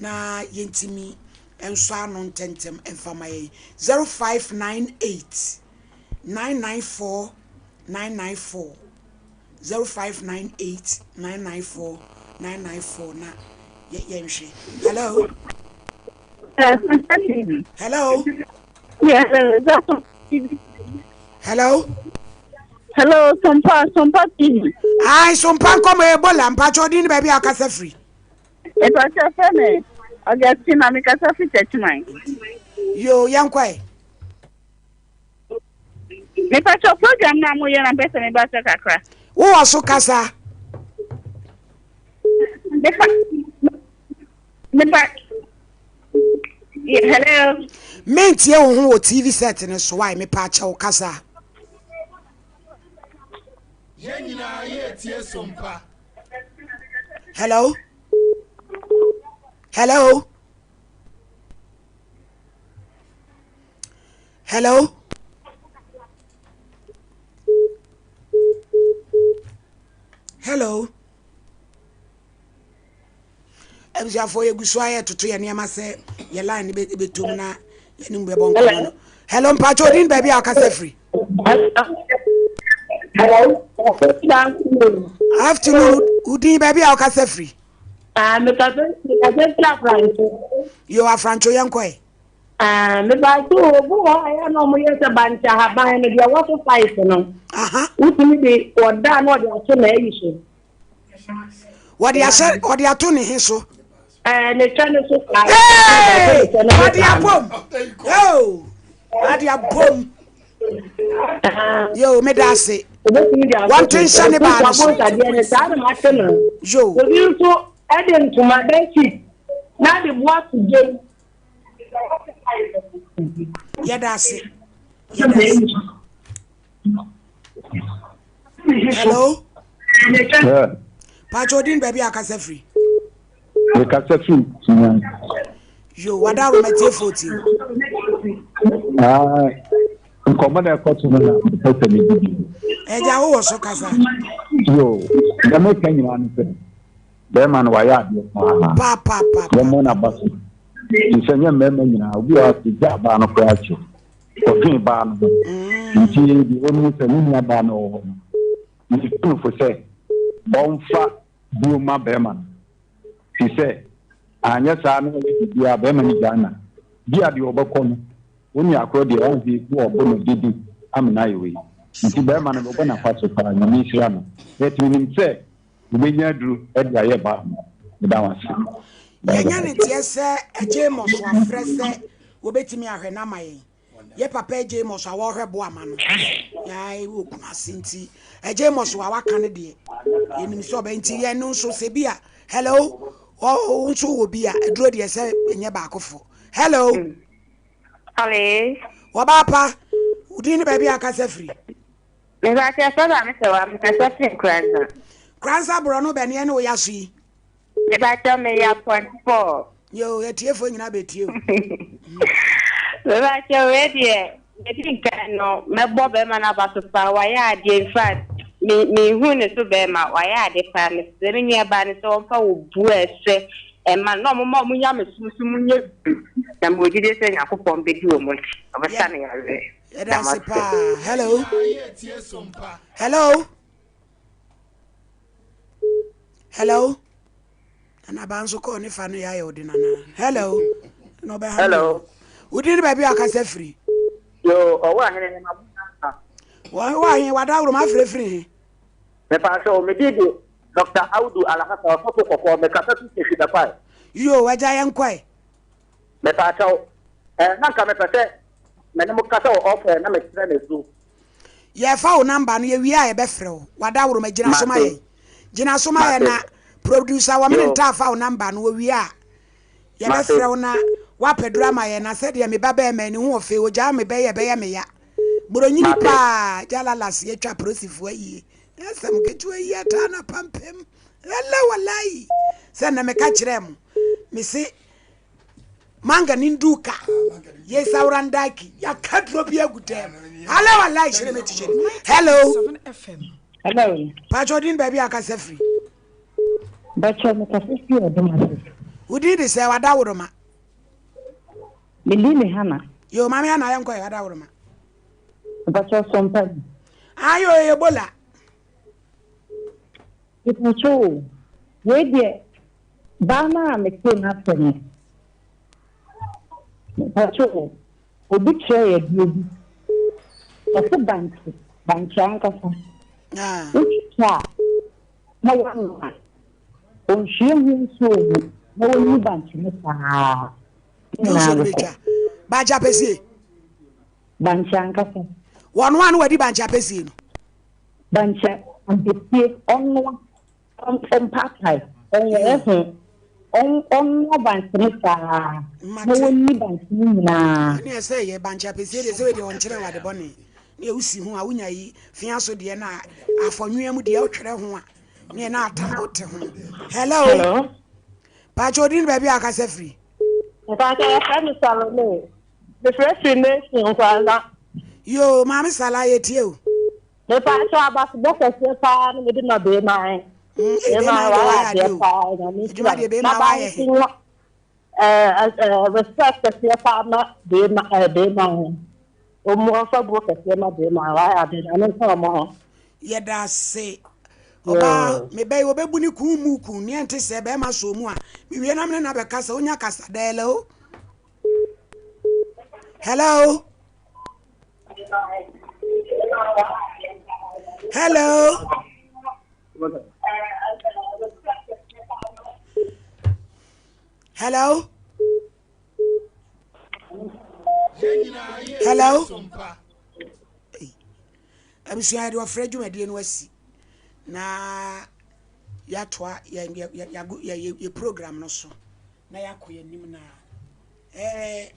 na yɛntumi nsɔ ano ntɛntɛm mfa ma yɛn 0598 994 994 0598 994 994 na yɛnhwɛ. Hello. Hello. Yeah, hello. Hello. Hello, Sompa, Sompa TV. Ai, Sompa nkɔmɔ Ebola, mpakyɛ ɔdin ne baabi a ɔkasa firi. Mpakyɛ fɛ me, Augustina, mekasa firi Techiman. Yo, yɛnkɔe. Mepakyɛ program no a moyɛ na mpɛ sɛ meba sɛ kakra. Wowɔ so kasa. Mepa, mepa, hello. Mentie wo ho wɔ TV set no so wae mepakyɛw kasa. Yɛn nyinaa yɛretie Sompa. Hello? Hello? Hello? Hello? Abusuafoɔ yɛgu so a yɛtoto yɛ nneɛma sɛ yɛ line no bɛtom na yɛne mu bɛbɔ nkɔmmɔ no. Hello, mpakyɛ odin baabi a ɔkasa firi. Hello. Afternoon, odin baabi a ɔkasa firi. Ah, mekasa mekasa firi Afrancho. Yo, Afrancho yɛnkɔ ɛ. Ah, mepaakyɛ o, obi wɔ hɔ a ɛyɛ na ɔmo yɛ sɛ bankye ahaban no deɛ ɛwɔ so five no. Aha. Wotumi de ɔda a na ɔde ato n'ayi so. Wɔde ahyɛ wɔde ato ne he so. Ɛɛ ne twɛ no so saa. Hey! Wɔde abom. Yo! Wɔde abom. Yo, meda ase. Obetumi de ato Wɔnto nhyɛ ne baa no so. Adeɛ no saa na mate no. Yo. Obi nso ɛde ntoma bedsheet na de boa to gyam. Yɛda ase. Yɛda ase. Hello. Yeah. Pacho odin baabi a akasa firi. Mekasa firi Sunyani. Yo, wada aromatiefo ti. Ah, nkɔmmɔ na ɛkɔ so no na mepɛ sɛ medi bi. Ɛgya wowɔ so kasa. Yo, deɛ meka nyinaa ne sɛ bɛrima no wayɛ adeɛ paa. Pa pa pa. Yɛmmɔ n'aba so. Nti sɛ nyɛ mmarima nyinaa, obi wɔ hɔ a gya baa no koraa kyɛ. Ɔdwen baa no ho. Nti deɛ ɔnim sɛ ne nua baa no wɔ hɔ no, metu no fo sɛ ɔmfa buo ma bɛrima no. Firi sɛ anyɛ saa na ɔyɛ biribiara a bɛrima no gyaa no a, bi a deɛ ɔbɛkɔ no, onua korɔ deɛ ɔnhwe na ɔbɔ no dede amena ayɛ wei. Nti bɛrima no mebɔ no afa so paa, Nyame nhyira no. But menim sɛ ɔbɛnya aduro de ayɛ baa no. Meda wo ase. Bye Yɛanya bye. ne nteɛ sɛ Agyei Mɔso afrɛ sɛ wɔbɛtumi ahwɛ no ama yɛn. Yɛ papa Agyei Mɔso a wɔhwɛ boa ma no yɛa wɔ Kumasi nti Agyei Mɔso a waka no deɛ yɛnim sɛ ɔbɛ nti yɛn no nso sɛ bi a hello wo nso wɔ bi a aduro deɛ sɛ ɛnyɛ baakofo hello Hello. wɔbaa pa wo din ne baabi a akasa firi Mepa kyɛ sɛ ba me sɛ wa mekasa firi Nkoranza. Nkoranza borɔ no bɛneɛ ne wo yaso yi Mepakyɛw meyɛ apɔnkɔ. Yo, atiefoɔ nyinaa bɛtie o. Mepakyɛw wei deɛ medi nkan no mɛbɔ bɛrima no aba so paa wayɛ adeɛ in fact me mehu ne so bɛrima wayɛ ade paa mesrɛ me nua baa no sɛ ɔmfa wɔ bu a ɛsɛ ɛma no na ɔmo ma ɔmo nyamesom so mu nyɛ du na mewɔ gyidie sɛ Nyankopɔn bɛdi wɔn akyi ɔbɛsa no yareɛ. Yɛda ase paa. Hello. Hello. Hello. Nana ba nso kɔɔ ne fa no yɛ ayɛ ɔde nana. Hello. Na ɔbɛha Hello. Wodi ne baabi a ɔkasa firi. Yo, ɔwɔ ahene ne ma Wɔn ahene wada aworo ma afiri firi he. Mepa so me di de Dr. Audu Alhassan ɔsɔfo kɔkɔɔ mekasa fi Sehwi Bɛkwae. Yo, agya yɛn kɔe. Mepaakyɛw, eh, na nka mepɛ sɛ me ne mo kasa wɔ off air na mekyerɛ no aduru. Yɛfa wo number no, yɛwie a yɛbɛfrɛ wo. W'adaworoma, gyina so ma Mate. yɛn. Gyina so ma yɛn Mate. na Producer wɔ mene Yo. ntaa fa wo number no wɔwie a Mate. yɛbɛfrɛ wo na woapɛ duro ama yɛn na sɛdeɛ me ba bɛɛma yi ne ho ɔfɛ ogyaa me bɛyɛ ɛbɛyɛ me ya. Boronyini Mate. paa jalalas yɛtwa polisifoɔ ayie. Asɛm ketewa yi ataa na pampam. Lala walayi. Sɛ na meka kyerɛ mo. Mese manga ni nduka ye sauran daki ya kaduro bi agu dɛm ala walayi hyerɛ me ti hyɛ hello Hello. Pacho din baabi akasa firi. Bacho me kasa firi ɔdom ase. Wodin de sɛ wada woroma. Me din de Hana. Yo maame Hana yɛnkɔ yɛ wada woroma. Bacho sompa bi. Ayo Ebola. Mepakyɛ o, wei deɛ baa no a metee n'asɛm no, mepakyɛ o, obi kyerɛɛ yɛ adeɛ bi, ɔse bankye, bankye ankasa, wotwitwa a na woanoa, ɔnhwie ho nsuo ngu na wɔnyi bankye no saa, ne nyinaa bɛkɔ. Bankye apɛsie? Bankye ankasa. Wɔnoa na wɔadi bankye apɛsie no? Bankye ampesie, ɔnoa, ɔmpaapae, ɔnwɔwɔ ho, ɔnoa bankye no saa na wɔnni bankye no nyinaa. Ɛne ɛsɛ yɛ bankye apɛsie deɛ sɛ wei deɛ ɔnkyerɛ wɔ ade bɔne ne ɛwosi ho a wonya yi fea so deɛ na afɔnwea mu deɛ wotwerɛ ho a ne ɛna ata wote ho. Hello. Hello. Pakyɛ odin baabi a akasa firi. Mpakyɛ yɛfrɛ me Salome. Mefrɛ firi Nation Nkwanta. Yoo maame Sala yɛtie o. Mepaakyɛw abasobɔ kɛseɛ paa na mede ma Beeman. Beeman wayɛ adeɛ paa Nyame nhyira no. Na baa nso nya ɛɛ respect kɛseɛ paa ma Beeman ɛɛ Beeman. Ɔmu ɔmfa buo kɛseɛ ma Beeman wayɛ adeɛ Nyame nka ɔmo ho. Yɛda ase. Ɔbaa mebɛyi wɔbɛbu ne kun mu kun neɛ nte sɛ bɛrima sɔ mu a mewie na mene na bɛkasa wonya kasa dɛɛlɛ o. Hello. Hello. Hello. Hello. Abusua yɛde ɔfrɛ dwumadie no asi na yɛatoa yɛ program no so na yɛakɔ yɛn anim na ɛɛ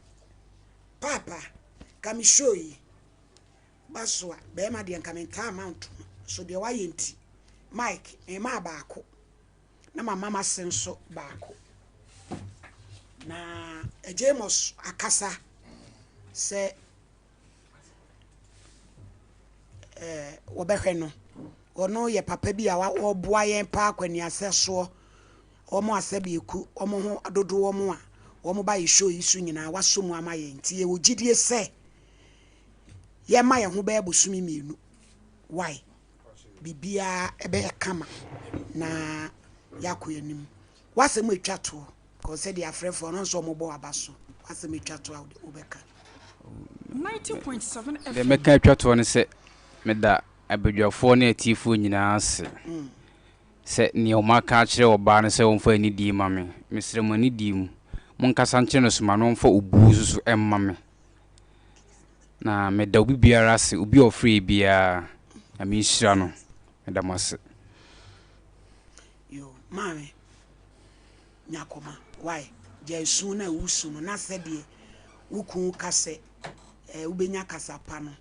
paapa ka me show yi ba so a bɛrima deɛ nka mentaa ma ntom so deɛ wayɛ nti Mike memaa baako na mama m'ase nso baako na James akasa sɛ eh, wɔbɛhwɛ no. Ɔno yɛ papa bi a ɔboa yɛn paa kwaniasɛ soɔ. Wɔn a sɛbi eku wɔn ho dodo wɔn a wɔn ba yɛ show yi so nyinaa wasɔ mu ama yɛn. Nti yɛwɔ gyidie sɛ yɛma yɛn ho bɛyɛ bosome mmienu. Why? Biribiara ɛbɛyɛ kama na yɛakɔ yɛn anim. W'asɛm atwa toɔ. Kɔ sɛdeɛ afrɛfoɔ no nso wɔbɔ aba so. W'asɛm atwa toɔ a wobɛka. Deɛ mɛka atwa toɔ ne sɛ, meda abadwafoɔ ne atiefoɔ nyinaa ase sɛ deɛ wɔaka akyerɛ ɔbaa no sɛ ɔmfa anidie mma me. Mesrɛ mo anidie mu, monkasa nkyerɛ no soma no ɔmfa obuo nso so mma me. Na meda obi biara ase, obi a ɔfrɛɛ biara, Nyame nhyira no. Meda mo ase. Yo, maame. Nya koma why gyae su no a wusu no na sɛdeɛ wo kun ka sɛ eh wobɛnya kasa pa no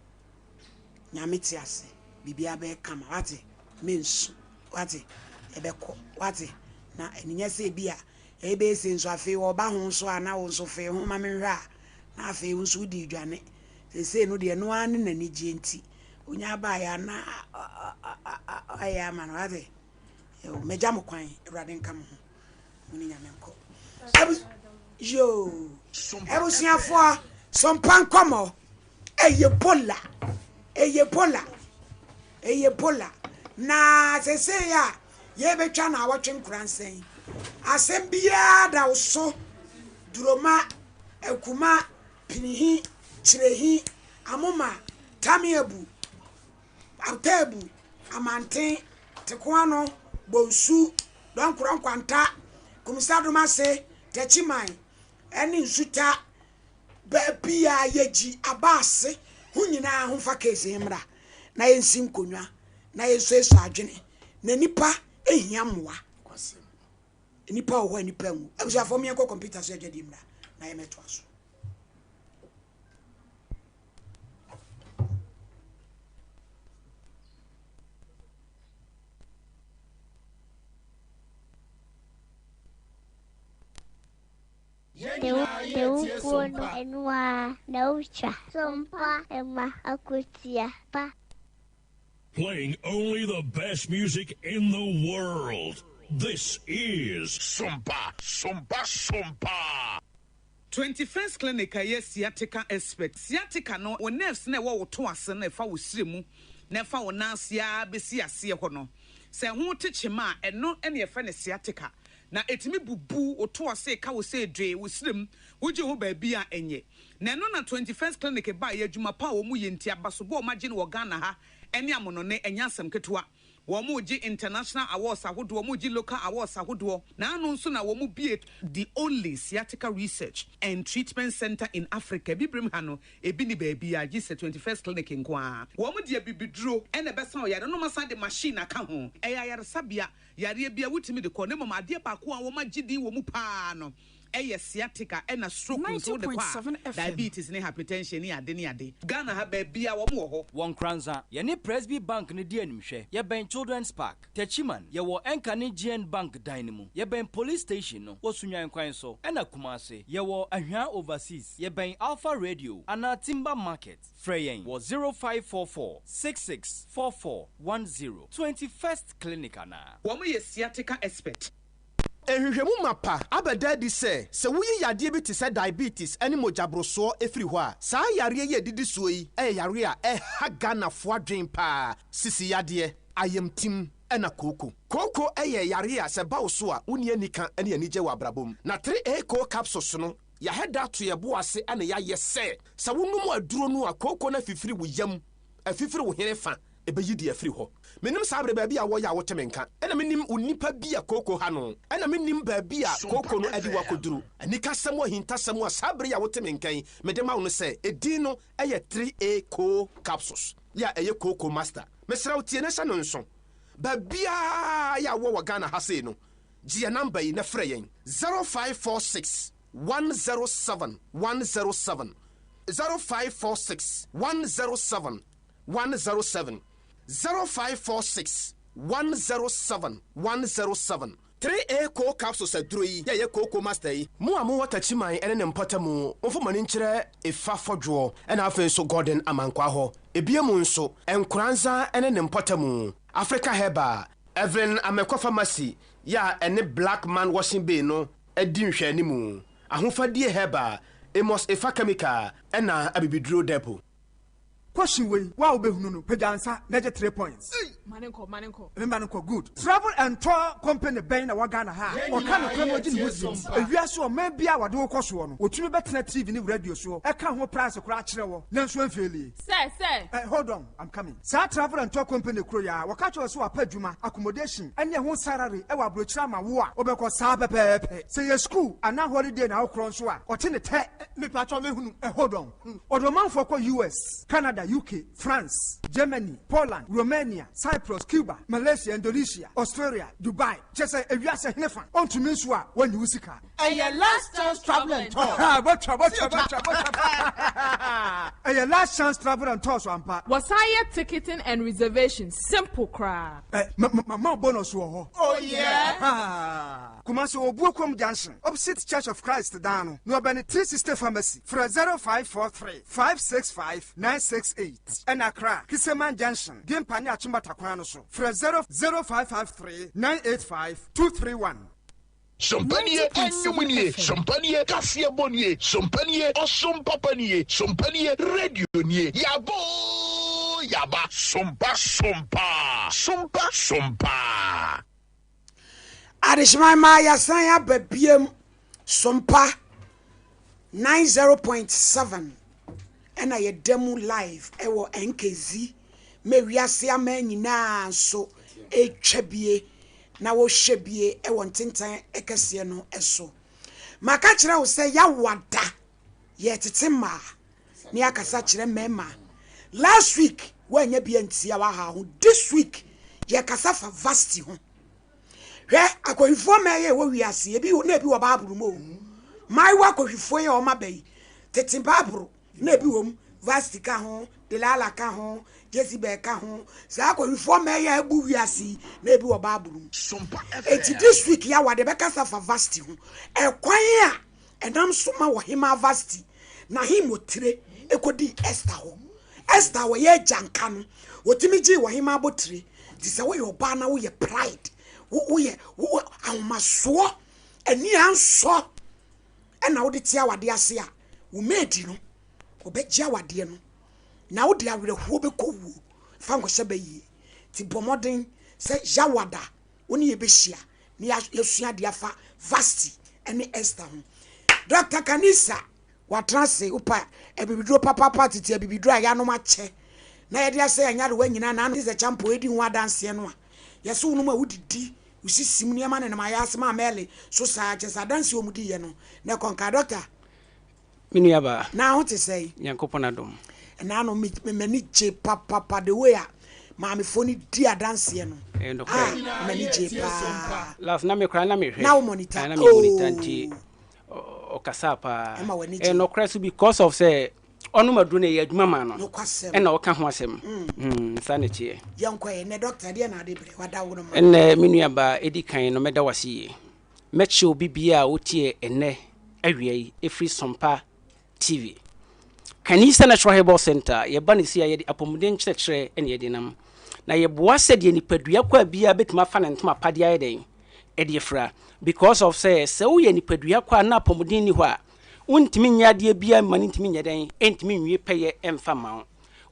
Nyame te ase biribiara bɛyɛ kama wate mensu wate ɛbɛkɔ wate na ɛnyɛ sɛ ebi a ɛbɛyɛ sei nso afei ɔba ho nso a na wo nso fee ho ma menhwɛ a na afei wo nso wodi dwane seesei no deɛ ɛno ara ne n'anigyeɛ nti onya baeɛ a na ayɛ ama no wate Yoo, mɛgya mo kwan, Awurade nka mo ho. Mo ne Nyame nkɔ. Yoo, abusuafoɔ, sompa nkɔmɔ, ɛyɛ bola, ɛyɛ bola, ɛyɛ bola. Na sesei a yɛbɛtwa na awɔtwe nkoransɛn, asɛm biara da wo so, duroma, akuma, pinihi, kyirehi, amoma, tameabu, Atebu, Amanten, Tekoano, Bonsu, Dɔnkorɔ Nkwanta, Kumsi-Adomase, Techiman ne Nsuta baabi a yɛgyi aba ase ho nyinaa ho fa case yi mmra na yɛnsi nkonnwa na yɛnsuasua adwene na nnipa hia mmoa. Nnipa wɔ hɔ a nnipa nwu. Abusuafoɔ mo yɛnkɔ kɔmputa so adwadie mmra na yɛmɛtoa so. Dawufoɔ no ɛno ara na wotwa. Sompa ma akotia pa. Playing only the best music in the world. This is Sompa, Sompa, Sompa. 21st Clinic a ɛyɛ sciatica expert. Sciatica no, wo nerves no a ɛwɔ wo to ase no a ɛfa wo srɛ mu na ɛfa wo nan ase ara bɛsi aseɛ hɔ no, sɛ ɛho te kyema a, ɛno na yɛfrɛ no sciatica. Na ɛtumi bubu wo to ase, ɛka wo sɛ dwee, wo srɛ mu, wogye ho baabi a ɛnyɛ. Na ɛno na 21st Clinic baeɛ, adwuma pa a wɔyɛ nti, abasobɔ a wɔagye no wɔ Ghana ha ne amonɔne, ɛnyɛ asɛm ketewa. Wɔregye international awards ahodoɔ, wɔregye local awards ahodoɔ, na ano nso na wɔbue the only sciatica research and treatment centre in Africa, Abibirem ha no, ebi nni baabiara gye sɛ 21st Clinic nko ara. Wɔde abibiduro na ɛbɛsa ɔyare no na wɔasan de machine aka ho. Ɛyɛ ayaresabea, yareɛ biara wotumi de kɔ, na mmom adeɛ baako a wɔagye din wɔ mu pa ara no yɛ sciatica ɛna stroke nso wode kɔ a, diabetes ne hypertension ne ade ne ade. Ghana ha baabiara wɔn wɔ hɔ. Wɔ Nkoranza, yɛne Presby Bank no di animhwɛ. Yɛbɛn Children's Park. Techiman, yɛwɔ Ɛnka ne GN Bank dan no mu. Yɛbɛn Police Station no wɔ Sunyani kwan so. Ɛna Kumasi, yɛwɔ Ahwea Overseas. Yɛbɛn Alpha Radio anaa Timber Market. Frɛ yɛn wɔ 0544 66 44 10. 21st Clinic anaa? Wɔn yɛ sciatica expert. Nhwehwɛmu mapa abɛda adi sɛ, sɛ woyi yadeɛ bi te sɛ diabetes ne mogyaborosoɔ firi hɔ a, saa yareɛ yi a ɛdidi soɔ yi yɛ yareɛ a ɛha Ghanafoɔ adwene pa ara, sisi yadeɛ, ayamtim ɛna kooko. Kooko yɛ yareɛ a sɛ ɛba wo so a, wonni anika ne anigye wɔ abrabɔ mu. Na 3A Koo Capsules no, yɛahɛ da ato yɛn bo ase na yɛayɛ sɛ, sɛ wonom aduro no a, kooko no afifiri wo yam, afifiri wo hene fa. Ɛbɛyi deɛ afiri hɔ. Mennim saa bere baabi a wɔyɛ a wote me nka, ɛna mennim onipa bi a kooko ha no, ɛna mennim baabi a kooko no adi wo akɔduru. Anikasɛm ahintasɛm a saa bere yi a wote me nka yi mede ma wo no sɛ, edin no yɛ 3A Koo Capsules, yɛ a ɛyɛ Kooko Master. Mesrɛ wo tie na hyɛ no nso. Baabiara yɛ a wowɔ wɔ Ghana ha sei no, gye yɛn number yi na frɛ yɛn, 0546 107 107, 0546 107 107 0546 107 107 3A Coal Capsules aduro yi yɛ yɛ kooko master yi. Mo a mowɔ Takyiman ne ne mpɔtamu, momfa mo ani nkyerɛ Efa Fɔdwoɔ ɛna afei nso Gordon Amankwaa hɔ. Ebia mu nso, Nkoranza ne ne mpɔtamu, Africa Herbal, Evelyn Amekɔ Pharmacy yɛ a ɛne Black Man Washing Bay no di nhwɛanimu, Ahofadie Herbal, Amos Efa Chemical ɛna Abibiduro Depot. Question wei wo a wobɛhunu no pagya nsa na gye 3 points. Ma ne nkɔ, ma ne nkɔ. Mema no nkɔ good. Travel and tour company bɛn na wɔ Ghana ha a ɔka nokorɛ na ɔgye ne ho die? Ewiase ɔman biara a wɔde wo kɔ soɔ no wɔtumi bɛtena TV ne radio soɔ ɛka ho price koraa kyerɛ wɔ nanso ɛnfeelie. Sɛ, sɛ. Eh, hold on, I'm coming. Saa travel and tour company koro yi ara wɔka kyerɛ wo sɛ wɔapɛ adwuma, accommodation ɛne ɛho salary ɛwɔ aburokyire ama wo a wobɛkɔ saa pɛpɛɛpɛ. Sɛ ɛyɛ school anaa holiday na wokorɔ nso a ɔte ne tɛ. Mepakyɛw mehunu. Eh, hold on. Ɔde ɔmanfoɔ kɔ US, Canada, UK, France, Germany, Poland, Romania, Cyprus, Cuba, Malaysia, Indonesia, Australia, Dubai, kyerɛ sɛ ewiase henefa ɔntumi nso a wɔnnye wo sika. Ɛyɛ last chance travel and tours. Ha, bɔtwa, bɔtwa, bɔtwa, bɔtwa paa. Ɛyɛ last chance travel and tours ampa. Wɔsan yɛ ticketing and reservation simple koraa. Ɛ, ma, ma, ma, ma bonus wɔ hɔ. Oh yeah? Ha. Kumasi Obuokuom Junction, opposite Church of Christ dan no, na ɔbɛne 360 Pharmacy. Frɛ 0543 565 968. Ɛna Accra, Kiseman Junction, Gimpa ne Achimota kwan no so. Frɛ 0553 985 231. Sompa nie, ɛnwom nie, sompa nie, kaseɛbɔ nie, sompa nie, ɔsom papa nie, sompa nie, radio nie, yɛaba oo, yɛaba. Sompa sompa, sompa sompa. Adehyeman ma yɛasan aba biam Sompa 90.7 ɛna yɛda mu live ɛwɔ NKZ ma wiase aman nyinaa nso ɛtwa bie na wɔhwɛ bie ɛwɔ ntentan ɛkɛseɛ no ɛso. Maka kyerɛ wo sɛ yɛawada yɛtete mmaa na yɛakasa kyerɛ mmarima. Last week woanya bi antia waha ho. This week yɛkasa fa varsity ho. Hwɛ, akɔhwifoɔ mmaa yi a ɛwɔ wiase, ebi na ebi wɔ Bible mu o. Mmaayewa akɔhwifoɔ yi a wɔn aba yi, tete Bible na ebi wɔ mu. Vasti ka ho, Delilah ka ho, Jezebel ka ho. Saa akɔhwifoɔ mmaa yi a abu wiase yi, na ebi wɔ Bible mu. Enti this week yi awa deɛ bɛkasa fa Vasti ho. Ɛkwan a ɛnam so ma ɔhemmaa Vasti n'ahemmotire kɔdii Ester hɔ. Ester a ɔyɛ agyanka no, ɔtumi gyee ɔhemmaa abotire. Nti sɛ woyɛ ɔbaa na woyɛ pride, woyɛ ahomasoɔ, ani ansɔ ɛna wode te awadeɛ ase a, wo maid no, ɔbɛgye awadeɛ no na wode awerɛhoɔ bɛkɔ wuo. Fa nkɔhyɛ bɛyie. Nti bɔ mmɔden sɛ Yawada wo ne yɛbɛhyia na yɛasua adeɛ afa Vasti ne Esther ho. Dr. Kanisa watena ase wopa abibiduro papaapa tete abibiduro a yɛanom akyɛ na yɛde asɛ yɛn nyarewa nyinaa na ano sɛ kyampo edi ho adanseɛ no a yɛsɛ wonom a wodidi wosisim nneɛma nenam ayɛ ase ma mɛle so saa kyɛ sɛ adanseɛ wɔn di yɛ no na ɛkɔnka dɔkta. Me nua baa. Na ho te sɛn? Nyankopɔn adom. Ɛna no me m'ani gye papapa the way a maamefoɔ no di adanseɛ no. Ɛyɛ nokorɛ. Ah m'ani gye paa. Last na me koraa na me hwɛ. Na wo monitor. Ah na me monitor nti ɔkasaa paa. Ɛma w'ani gye. Ɛyɛ nokorɛ so because of sɛ ɔnom aduro no ɛyɛ adwuma maa no. Nokwasɛm. Ɛna ɔka ho asɛm. Mm. Saa na ɛteɛ. Yɛnkɔ ɛ, ɛnɛ doctor deɛ na ade brɛ wada wo no ma. Ɛnɛ me nua baa ɛdi kan no mɛda wo ase yie. Mɛkyɛ obi biara a wotie ɛnnɛ awia yi ɛfiri Sompa TV. Kanisa Natural Herbal Center, yɛba no sei a yɛde apɔmuden nkyerɛkyerɛ na yɛde nam. Na yɛboa sɛdeɛ nipadua kwaa biara bɛtumi afa ne ntoma pa de ayɛ dɛn? Ɛde afira. Because of sɛ, sɛ woyɛ nipadua kwaa na apɔmuden nni hɔ a, wontumi nyɛ adeɛ biara mma no ntumi nyɛ dɛn? Ɛntumi nwie pɛyɛ ɛmfa mma wo.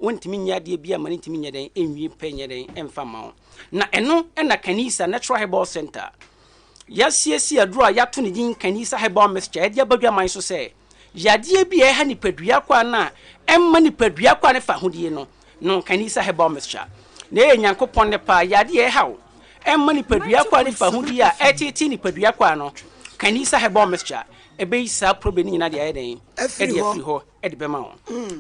Wontumi nyɛ adeɛ biara mma no ntumi nyɛ dɛn? Ɛnwie pɛ nyɛ dɛn? Ɛmfa mma wo. Na ɛno na Kanisa Natural Herbal Center Yɛasiesie aduru a yɛato ne din Kanisa Herbal Mixture de aba dwaman so sɛ yadeɛ bi a ɛha nipadua kwaa no a ɛmma nipadua kwaa no fa ahodie no, nom Kanisa Herbal Mixture. Na ɛyɛ Nyankopɔn nne paa, yadeɛ a ɛha wo, ɛmma nipadua kwaa no fa ahodie a ɛtetee nipadua kwaa no, Kanisa Herbal Mixture ɛbɛyi saa problem no nyinaa de ayɛ dɛn? Afiri Ɛde hɔ. afiri hɔ de bɛma wo.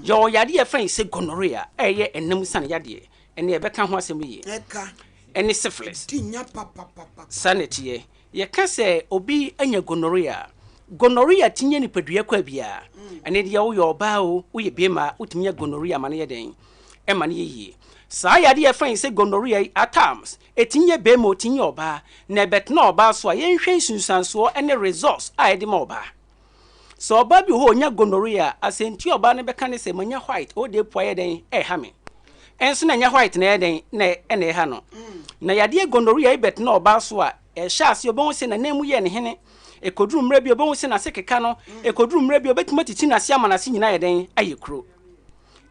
Yɛwɔ yadeɛ a yɛfrɛ no sɛ gonorrhea a ɛyɛ ɛnam sane yadeɛ, ɛnneɛ yɛbɛka ho asɛm yie. Ɛka. Ɛne syphilis. Di nya papapapa. Saa na ɛteɛ. Yɛka sɛ obi anya gonorrhea a, gonorrhea tumi nya nipadua kwa biara. Ɛne deɛ woyɛ ɔbaa o, woyɛ barima a, wotumi nya gonorrhea ma no yɛ dɛn? Ɛma no yɛ yie. Saa yadeɛ a yɛfrɛ no sɛ gonorrhea yi, at times, ɛtumi yɛ barima o, ɛtumi yɛ ɔbaa. Na ɛbɛtena ɔbaa so a, yɛnhwɛ nsunsuansoɔ ne results a ɛde ma ɔbaa. Sɛ ɔbaa bi wɔ hɔ a ɔnya gonorrhea a, asɛnti a ɔbaa no bɛka ne sɛ, Manya white, o deɛ pua yɛ dɛn ɛreha me. Ɛnso na ɛnyɛ white na ɛyɛ dɛn na ɛna ɛha no. Na yadeɛ gonorrhea yi bɛtena ɔbaa so a, ɛhyɛ aseɛ ɔbɛhu sɛ n'anan mu yɛ ne hene. Ɛkɔduru mmerɛ bi a ɔbɛhu sɛ n'ase keka no. Ɛkɔduru mmerɛ bi a ɔbɛtumi atiti n'ase ama n'ase nyinaa ayɛ dɛn ayɛ kuro.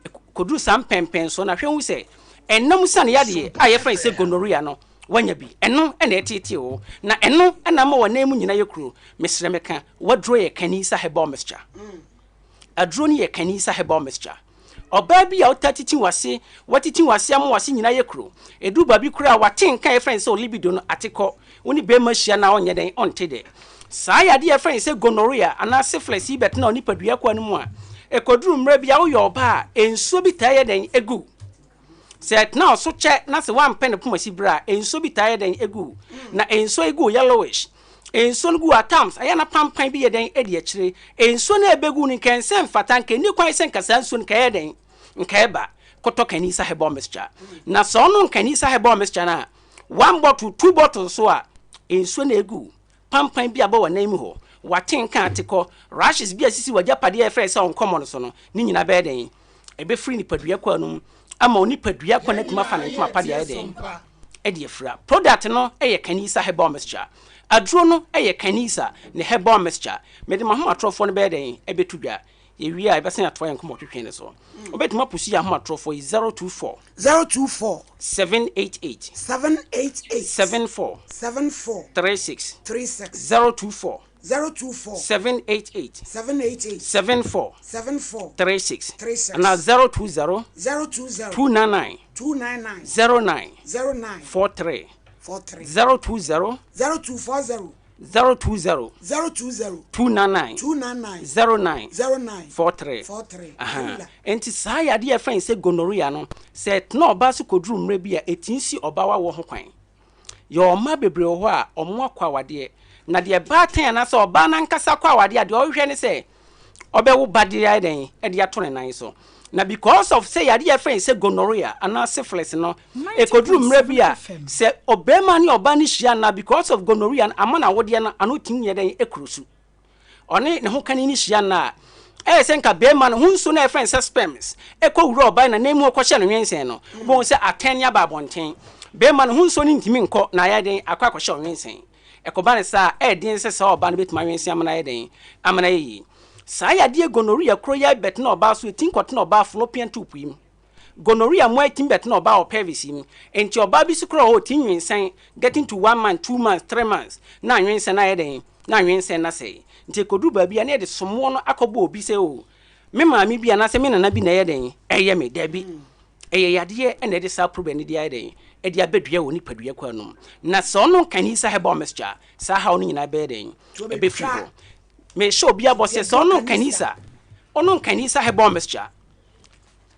Ɛkɔduru saa mpɛnpɛnsoɔ no a, hwɛ hu sɛ ɛnam sane yadeɛ a yɛfrɛ no sɛ gonorrhea no, Woanya bi. Ɛno na ɛteetee wo, na ɛno na ama w'anan mu nyinaa yɛ kuro. Mesrɛ meka, w'aduro yɛ Kanisa Herbal Mixture. Aduro no yɛ Kanisa Herbal Mixture. Ɔbaa bi a wotaa titi w'ase, woatiti w'ase ama w'ase nyinaa yɛ kuro. Ɛduru baabi koraa a, w'ate nka a yɛfrɛ no sɛ libido no ate kɔ. Wo ne barima hyia na ɔnyɛ dɛn? Ɔnte dɛ. Saa yadeɛ a yɛfrɛ no sɛ gonorrhea anaa syphilis yi bɛtena wo nipadua kwaa no mu a, ɛkɔduru mmerɛ bi a woyɛ ɔbaa a, nsuo bi taa yɛ dɛn? Ɛgu wo. Sɛ ɛtena wo so kyɛ na sɛ woampɛ ne poma si berɛ a, nsuo bi taa yɛ dɛn gu wo. Na nsuo yi gu wo yellowish. Nsuo no gu wo at times, ɛyɛ a na pampan bi yɛ dɛn di akyire. Nsuo no a ɛbɛgu wo no nka ɛnsɛ mfata, nka ɛnni kwan sɛ nka saa nsuo no nka ɛyɛ dɛn, nka ɛba. Kɔtɔ Kanisa herbal mixture. Na sɛ wonom Kanisa herbal mixture no a, one bottle, two bottles so a, nsuo no a ɛgu wo, pampan bi a aba w'anan mu hɔ, w'atenka ate kɔ, rashes bi a esisi w'agyapadeɛ a yɛfrɛ no sɛ ɔnkɔmmɔ no so no, ne nyinaa bɛyɛ dɛn? Ɛbɛfiri nipadua kwaa no mu ama wo nipadua kwa no atumi afa ne ntoma pa de ayɛ dɛn? Ɛde afira. Product no yɛ Kanisa Herbal Mixture. Aduro no yɛ Kanisa ne Herbal Mixture. Mede m'ahomatorɔfoɔ no bɛyɛ dɛn? Ɛbɛto dwa. Yɛwie a, yɛbɛsan atoa yɛn nkɔmmɔtwetwe no so. Wobɛtumi apusu yɛn ahomatorɔfoɔ yi 024. 024. 788. 788. 74. 74. 36. 36. 024. 024. 788. 788. 74. 74. 36. 36. Anaa 020. 020. 299. 299. 09. 09. 43. 43. 020. 0240. 020. 020. 299. 299. 09. 09. 43. 43. Aha. Enti saa yadeɛ a yɛfrɛ no sɛ gonorrhea no, sɛ ɛtena ɔbaa so kɔduru mmerɛ bi a, ɛtumi si ɔbaa wawoɔ ho kwan. Yɛwɔ mmaa bebree wɔ hɔ a wɔn akɔ awadeɛ. Na deɛ baatan anaasɛ ɔbaa no ankasa kɔ awadeɛ a, deɛ ɔhwehwɛ ne sɛ ɔbɛwo ba de ayɛ dɛn de ato ne nan so. Na because of sɛ yadeɛ a yɛfrɛ no sɛ gonorrhea anaa syphilis no, ɛkɔduru mmerɛ bi a sɛ ɔbarima ne ɔbaa no hyia anaa because of gonorrhea no ama no awodeɛ no ano tumi yɛ dɛn kuro su. Ɔne ne ho kani no hyia nna a, ɛyɛ sɛ nka barima no ho nsuo no a yɛfrɛ no sɛ sperms kɔ wura ɔbaa no nan mu kɔhyɛ no nwensɛn no, wobɛhu sɛ atɛn ne aba abɔnten. Barima no ho nsuo no ntumi nkɔ na ayɛ den akɔ akɔhyɛ ɔnwensɛn. Ɛkɔba no saa a, ɛyɛ den sɛ saa ɔbaa no bɛtumi anwensɛn ama no ayɛ dɛn? Ama no ayɛ yie. Saa yadeɛ gonorrhea koro yi ara bɛtena ɔbaa so, ɛtumi kɔtena ɔbaa fallopian tube yi mu. Gonorrhea mmoa yi tumi bɛtena ɔbaa wɔ pelvis yi mu. Enti ɔbaa bi so koraa wɔ hɔ ɔtumi nwinsɛn getting to one month, two months, 3 months na anwinsɛn no ayɛ dɛn? Na anwinsɛn no asɛe. Nti ɛkɔduru baabi a na yɛde somoɔ no akɔbɔ obi sɛ oh me maame bi anaasɛ me nana bi na ɛyɛ dɛn? Ɛyɛ me. Daabi. Ɛyɛ yadeɛ na ɛde saa problem no de ayɛ dɛn? Ɛde abɛdua wɔ nipadua kwan no mu. Na sɛ ɔno Kanisa herbal mixture a, saa haw no nyinaa bɛyɛ dɛn? Ɛbɛfiri hɔ. Mehyɛ obi abɔ sɛ sɛ ɔno Kanisa, ɔno Kanisa herbal mixture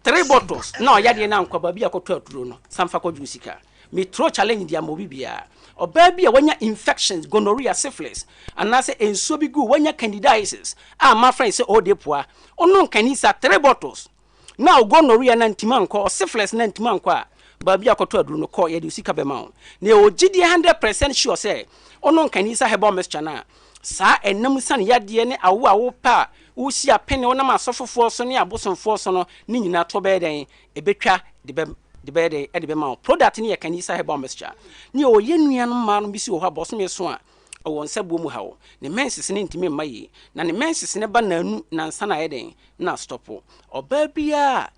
Three bottles na ɔyadeɛ no ankɔ baabi a kɔtɔ aduro no san fa kɔgye wo sika. Me throw challenge de ama obi biara. Ɔbaa bi a wanya infections, gonorrhea, syphilis, anaasɛ nsuo bi gu wanya candidiasis a mafrɛ no sɛ ɔɔde pua, wonom Kanisa three bottles na wo gonorrhea no antumi ankɔ, syphilis no antumi ankɔ a, baabi a kɔtɔ aduro no kɔ, yɛde wo sika bɛma wo. Na yɛwɔ gyidie 100% sure sɛ wonom Kanisa herbal mixture no a, saa ɛnam sane yadeɛ ne awo a wopɛ a Wosi apene wonam asɔfofoɔ so ne abosomfoɔ so no ne nyinaa toɔ bɛyɛ dɛn? Ɛbɛtwa de bɛ de bɛyɛ dɛn? De bɛma wo. Product no yɛ Kanisa herbal mixture. Ne yɛwɔ yɛn nuanom mmaa no bi si wɔ hɔ a bɔsome so a ɔwɔ nsabuo mu haw. Ne menses no ntumi mma yie. Na ne menses no ba nnanu nnansa na ayɛ dɛn? Na astɔpo. Ɔbaa biara a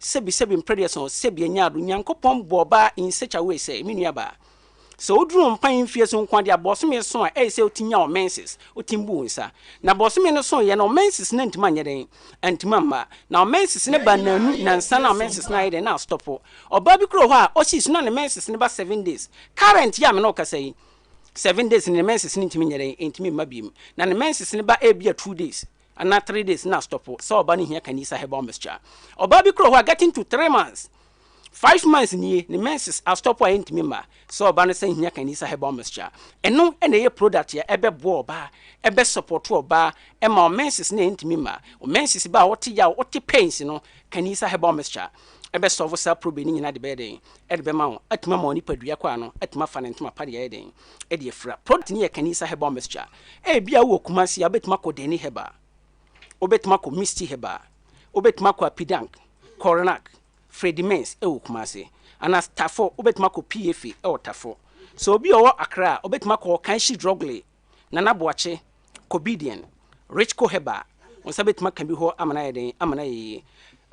Sɛbi sɛbi mprɛduasa o, sɛbi ɛnyɛ ado, Nyankopɔn bɔɔ ɔbaa in such a way sɛ, me nua baa, sɛ woduru wo mpae mfie so nko ara deɛ a, bɔsome so a, ɛyɛ sɛ wotumi nya wo menses, wotumi bu wo nsa. Na bɔsome no so yɛ no, wo menses no antumi anyɛ dɛn? Antumi amma. Na wo menses no ba nnanu, nnansa na wo menses no ayɛ dɛn? Na astɔpo. Ɔbaa bi koraa wɔ hɔ a, ɔsii so na ne menses no ba 7 days. Current yi a me ne wo kasa yi, 7 days no ne menses no ntumi nyɛ dɛn? Ɛntumi mma biom. Na ne menses no ba ebia 2 days. Anaa 3 days na stop sɛ ɔba no hia Kanisa herbal mixture. Ɔbaa bi kora hɔ a getting to 3 months, 5 months nie ne menses astop a ɛntumi mma sɛ ɔba no sɛ hia Kanisa herbal mixture. Ɛno na ɛyɛ product a ɛbɛboa ɔbaa, ɛbɛ support ɔbaa ɛma wo menses no ɛntumi mma. Wo menses ba a wote yaw, wote pains no, Kanisa herbal mixture ɛbɛ solve saa problem no nyinaa de bɛyɛ dɛn? Ɛde bɛma wo, atumi ama wo nipadua kɔ ano, atumi afa ne ntoma pa de ayɛ dɛn? Ɛde afira. Product no yɛ Kanisa herbal mixture. Ebia wowɔ Kumasi a, wobɛtumi akɔ Dani Herbal, wobɛtumi akɔ Misty Herbal, wobɛtumi akɔ Apidank, Koronak, Freddie Mens wɔ Kumasi, anaa Tafo, wobɛtumi akɔ PFA wɔ Tafo. Sɛ obi a ɔwɔ Accra a, wobɛtumi akɔ Kanshi Drugly, Nana Boakye, Cobidian, Richco Herbal, wo nsa bɛtumi aka bi hɔ ama no ayɛ dɛn, ama no ayɛ yie.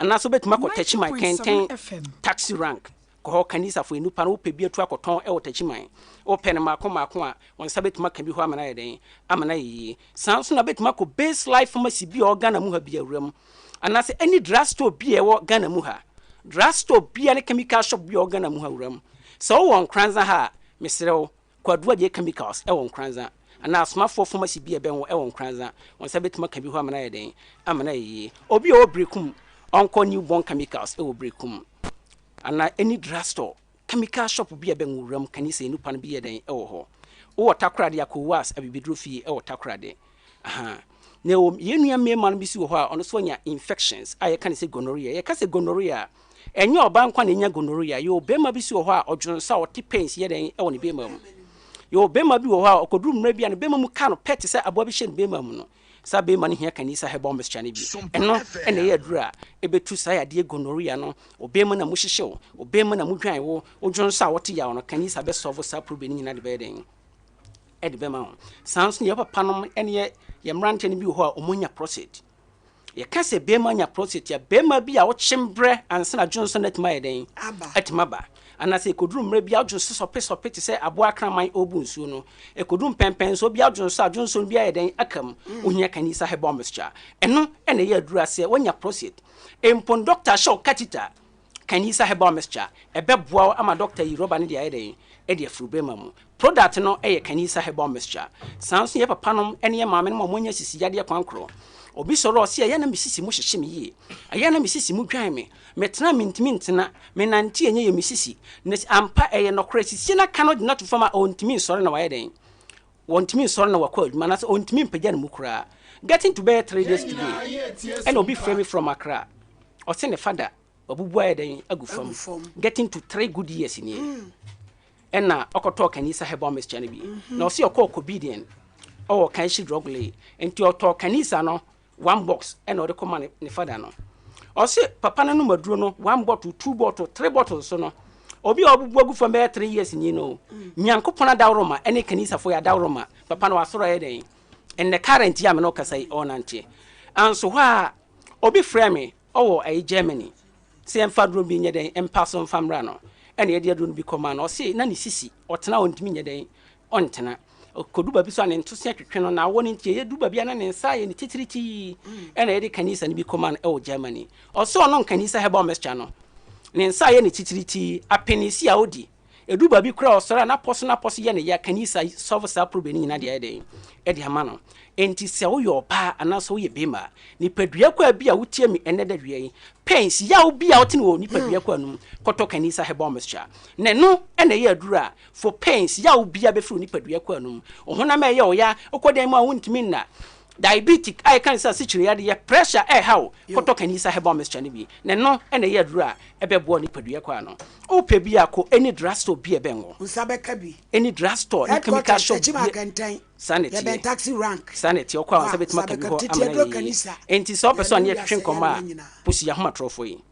Anaasɛ wobɛtumi akɔ Techiman Kɛntɛn Taxi Rank, Kɔ hɔ, Kanisafo nnupa no, wopɛ bi atu akɔtɔn wɔ Techiman. Wopɛ no mmaako mmaako a, wo nsa bɛtumi aka bi hɔ ama no ayɛ dɛn? Ama no ayɛ yie. Saa ara nso na wobɛtumi akɔ Base Life Pharmacy bi a ɛwɔ Ghana mu ha bi awura mu, anaasɛ any drug store bi a ɛwɔ Ghana mu ha. Drug store biara ne chemical shop bi a ɛwɔ Ghana mu ha wura mu. Sɛ wowɔ Nkoranza ha a, mesrɛ wo, kɔ Aduadie Chemicals wɔ Nkoranza, anaa Asomafoɔ Pharmacy bi a ɛbɛn wo wɔ Nkoranza. Wo nsa bɛtumi aka bi hɔ ama no ayɛ dɛn? Ama no ayɛ yie. Obi a ɔwɔ Berekum, ɔnkɔ New Born Chemicals wɔ Berekum. Anaa any drug store, chemical shop bi a ɛbɛn wo wuram kani sɛ nnipa no bi yɛ dɛn wɔ hɔ. Wowɔ Takoradi a kɔ Owuas abibiduro fie wɔ Takoradi. Ahaa. Na ɛwɔ yɛn nua mmarima no bi nso wɔ hɔ a ɔno nso anya infections a yɛka no sɛ gonorrhea. Yɛka sɛ gonorrhea a, ɛnyɛ ɔbaa nko ara na ɛnya gonorrhea. Yɛwɔ barima bi nso wɔ hɔ a ɔdwo nsa a ɔte pains yɛ dɛn wɔ ne barima mu. Yɛwɔ barima bi wɔ hɔ a ɔkɔduru mmerɛ bi a ne barima mu ka no pɛ te sɛ aboa bi hyɛ ne barima mu no. Saa barima no hia Kanisa herbal mixture no bi. Ɛno na ɛyɛ aduru a ɛbɛtu saa yadeɛ gonorrhea no. Wo barima na mu hyehye wo, wo barima na mu dwan wo, wo dwonsɔ a wote yaw no, Kanisa bɛ solve saa problem no nyinaa de bɛyɛ dɛn? Ɛde bɛma wo. Saa nso na yɛ papa nom ne yɛ yɛ mmeranteɛ no bi wɔ hɔ a wɔn anya prostate. Yɛka sɛ barima anya prostate a, barima bi a wokyem brɛ ansa na dwonsɔ no atumi ayɛ dɛn? Atumi aba. Anaasɛ ɛkɔduru mmerɛ bi a wodwonsɔ sɔpesɔpe te sɛ aboa kraman ɔrebu nsuo no. Ɛkɔduru mpɛnpɛnsoɔ bi a wodwonsɔ a dwonsɔ no bi ayɛ dɛn? Aka mu. Wohia Kanisa herbal mixture. Ɛno na ɛyɛ aduru a sɛ woanya prostate mpo no dɔkta ahyɛ wo catheter, Kanisa herbal mixture, ɛbɛboa wo ama dɔkta ayi rɔba no de ayɛ dɛn? De afiri wo bɛrima mu. Product no yɛ Kanisa herbal mixture. Saa nso yɛ papa nom ne yɛ maame nom a wɔanya sisi yadeɛ kwan korɔ. Obi sɔre a ɔse ɛyɛ a na me sisi mu hyehye me yie, ɛyɛ a na me sisi mu dwan me, metena a mentumi ntena, menante a ɛnyɛ yie, me sisi. Na ampa ɛyɛ nɔkorɛ, sisie no aka no de no ato fam a ɔntumi nsɔre na wayɛ dɛn? Ɔntumi nsɔre na wakɔ adwuma anaasɛ ɔntumi mpagya ne mu koraa. Getting to bɛyɛ 3 days today ɛna obi frɛ me from Accra, ɔse ne fada wabubu ayɛ dɛn agu fam. Getting to 3 good years nie. Ɛna ɔkɔtɔɔ Kanisa herbal mixture no bi. Na ɔse ɔkɔɔ Kobidian ɔwɔ Kanshi drug lane. Nti ɔtɔɔ Kanisa no one box ɛna ɔde kɔma ne fada no. Ɔse papa no nom aduro no one bottle, two bottle, three bottles so no, obi a wabubu agu fam bɛyɛ 3 years ni no, Nyankopɔn adaworoma ɛne Kanisafo yɛ adaworoma, papa no wasɔrɔ ayɛ dɛn? Ɛnnɛ current yi a me ne wo kasa yi ɔrenante. Anso hɔ a obi frɛ me ɔwɔ ɛyi Germany sɛ yɛmfa aduro bi nyɛ dɛn mpa so mfa mmra no, ɛna yɛde aduro no bi kɔmaa no. Ɔse na ne sisi, ɔtena a ɔntumi nyɛ dɛn ɔntena. Ɔkɔdu baabi so a ne ntose atwetwe no, na awɔ no nti ɛyɛ du baabi a na ne nsa ayɛ no titiritii. Ɛna yɛde kanisa no bi kɔmaa no ɛwɔ Germany. Ɔse ɔnom kanisa herbal mixture no, ne nsa ayɛ no titiritii, apenisi a ɔdi, Ɛduru baabi koraa a ɔsɔre a n'apɔ so n'apɔ so yɛ no ya, kanisa solve saa problem no nyinaa de ayɛ dɛn? De ama no. Enti sɛ woyɛ ɔbaa anaasɛ woyɛ barima a, nipadua kwaa bi a wotie me ɛnnɛ da wia yi, pains, yaw bi a wote no wɔ nipadua kwaa no mu, kɔtɔ kanisa herbal mixture. Na ɛno na ɛyɛ aduru a for pains, yaw bi a bɛfiri wo nipadua kwaa no mu. Wo honam a ɛyɛ wo ya, wokɔ dan mu a wontumi nna, diabetic a yɛka no sɛ asikyire yadeɛ, pressure ɛreha wo, kɔtɔ kanisa herbal mixture no bi. Na ɛno na ɛyɛ aduru a ɛbɛboa wo nipadua kwaa no. Wopɛ bi a, kɔ any drug store bi a ɛbɛn wo. Wo nsa bɛka bi. Any drug store ne chemical Headquarters, shop Tekyim bi. Akɛntɛn. Saa na ɛteɛ. Yɛbɛn taxi rank. Saa na ɛteɛ. Wokɔ a, wo Hɔ nsa a, bɛtumi nsa aka bi bɛka. hɔ Tete ama no aduro ayɛ yie. kanisa. Enti sɛ wopɛ sɛ Yɛne ɔne yɛ wiase twetwe nkɔmmɔ yarewa a, nyinaa. pusi yɛn ahomatorɔfoɔ yi.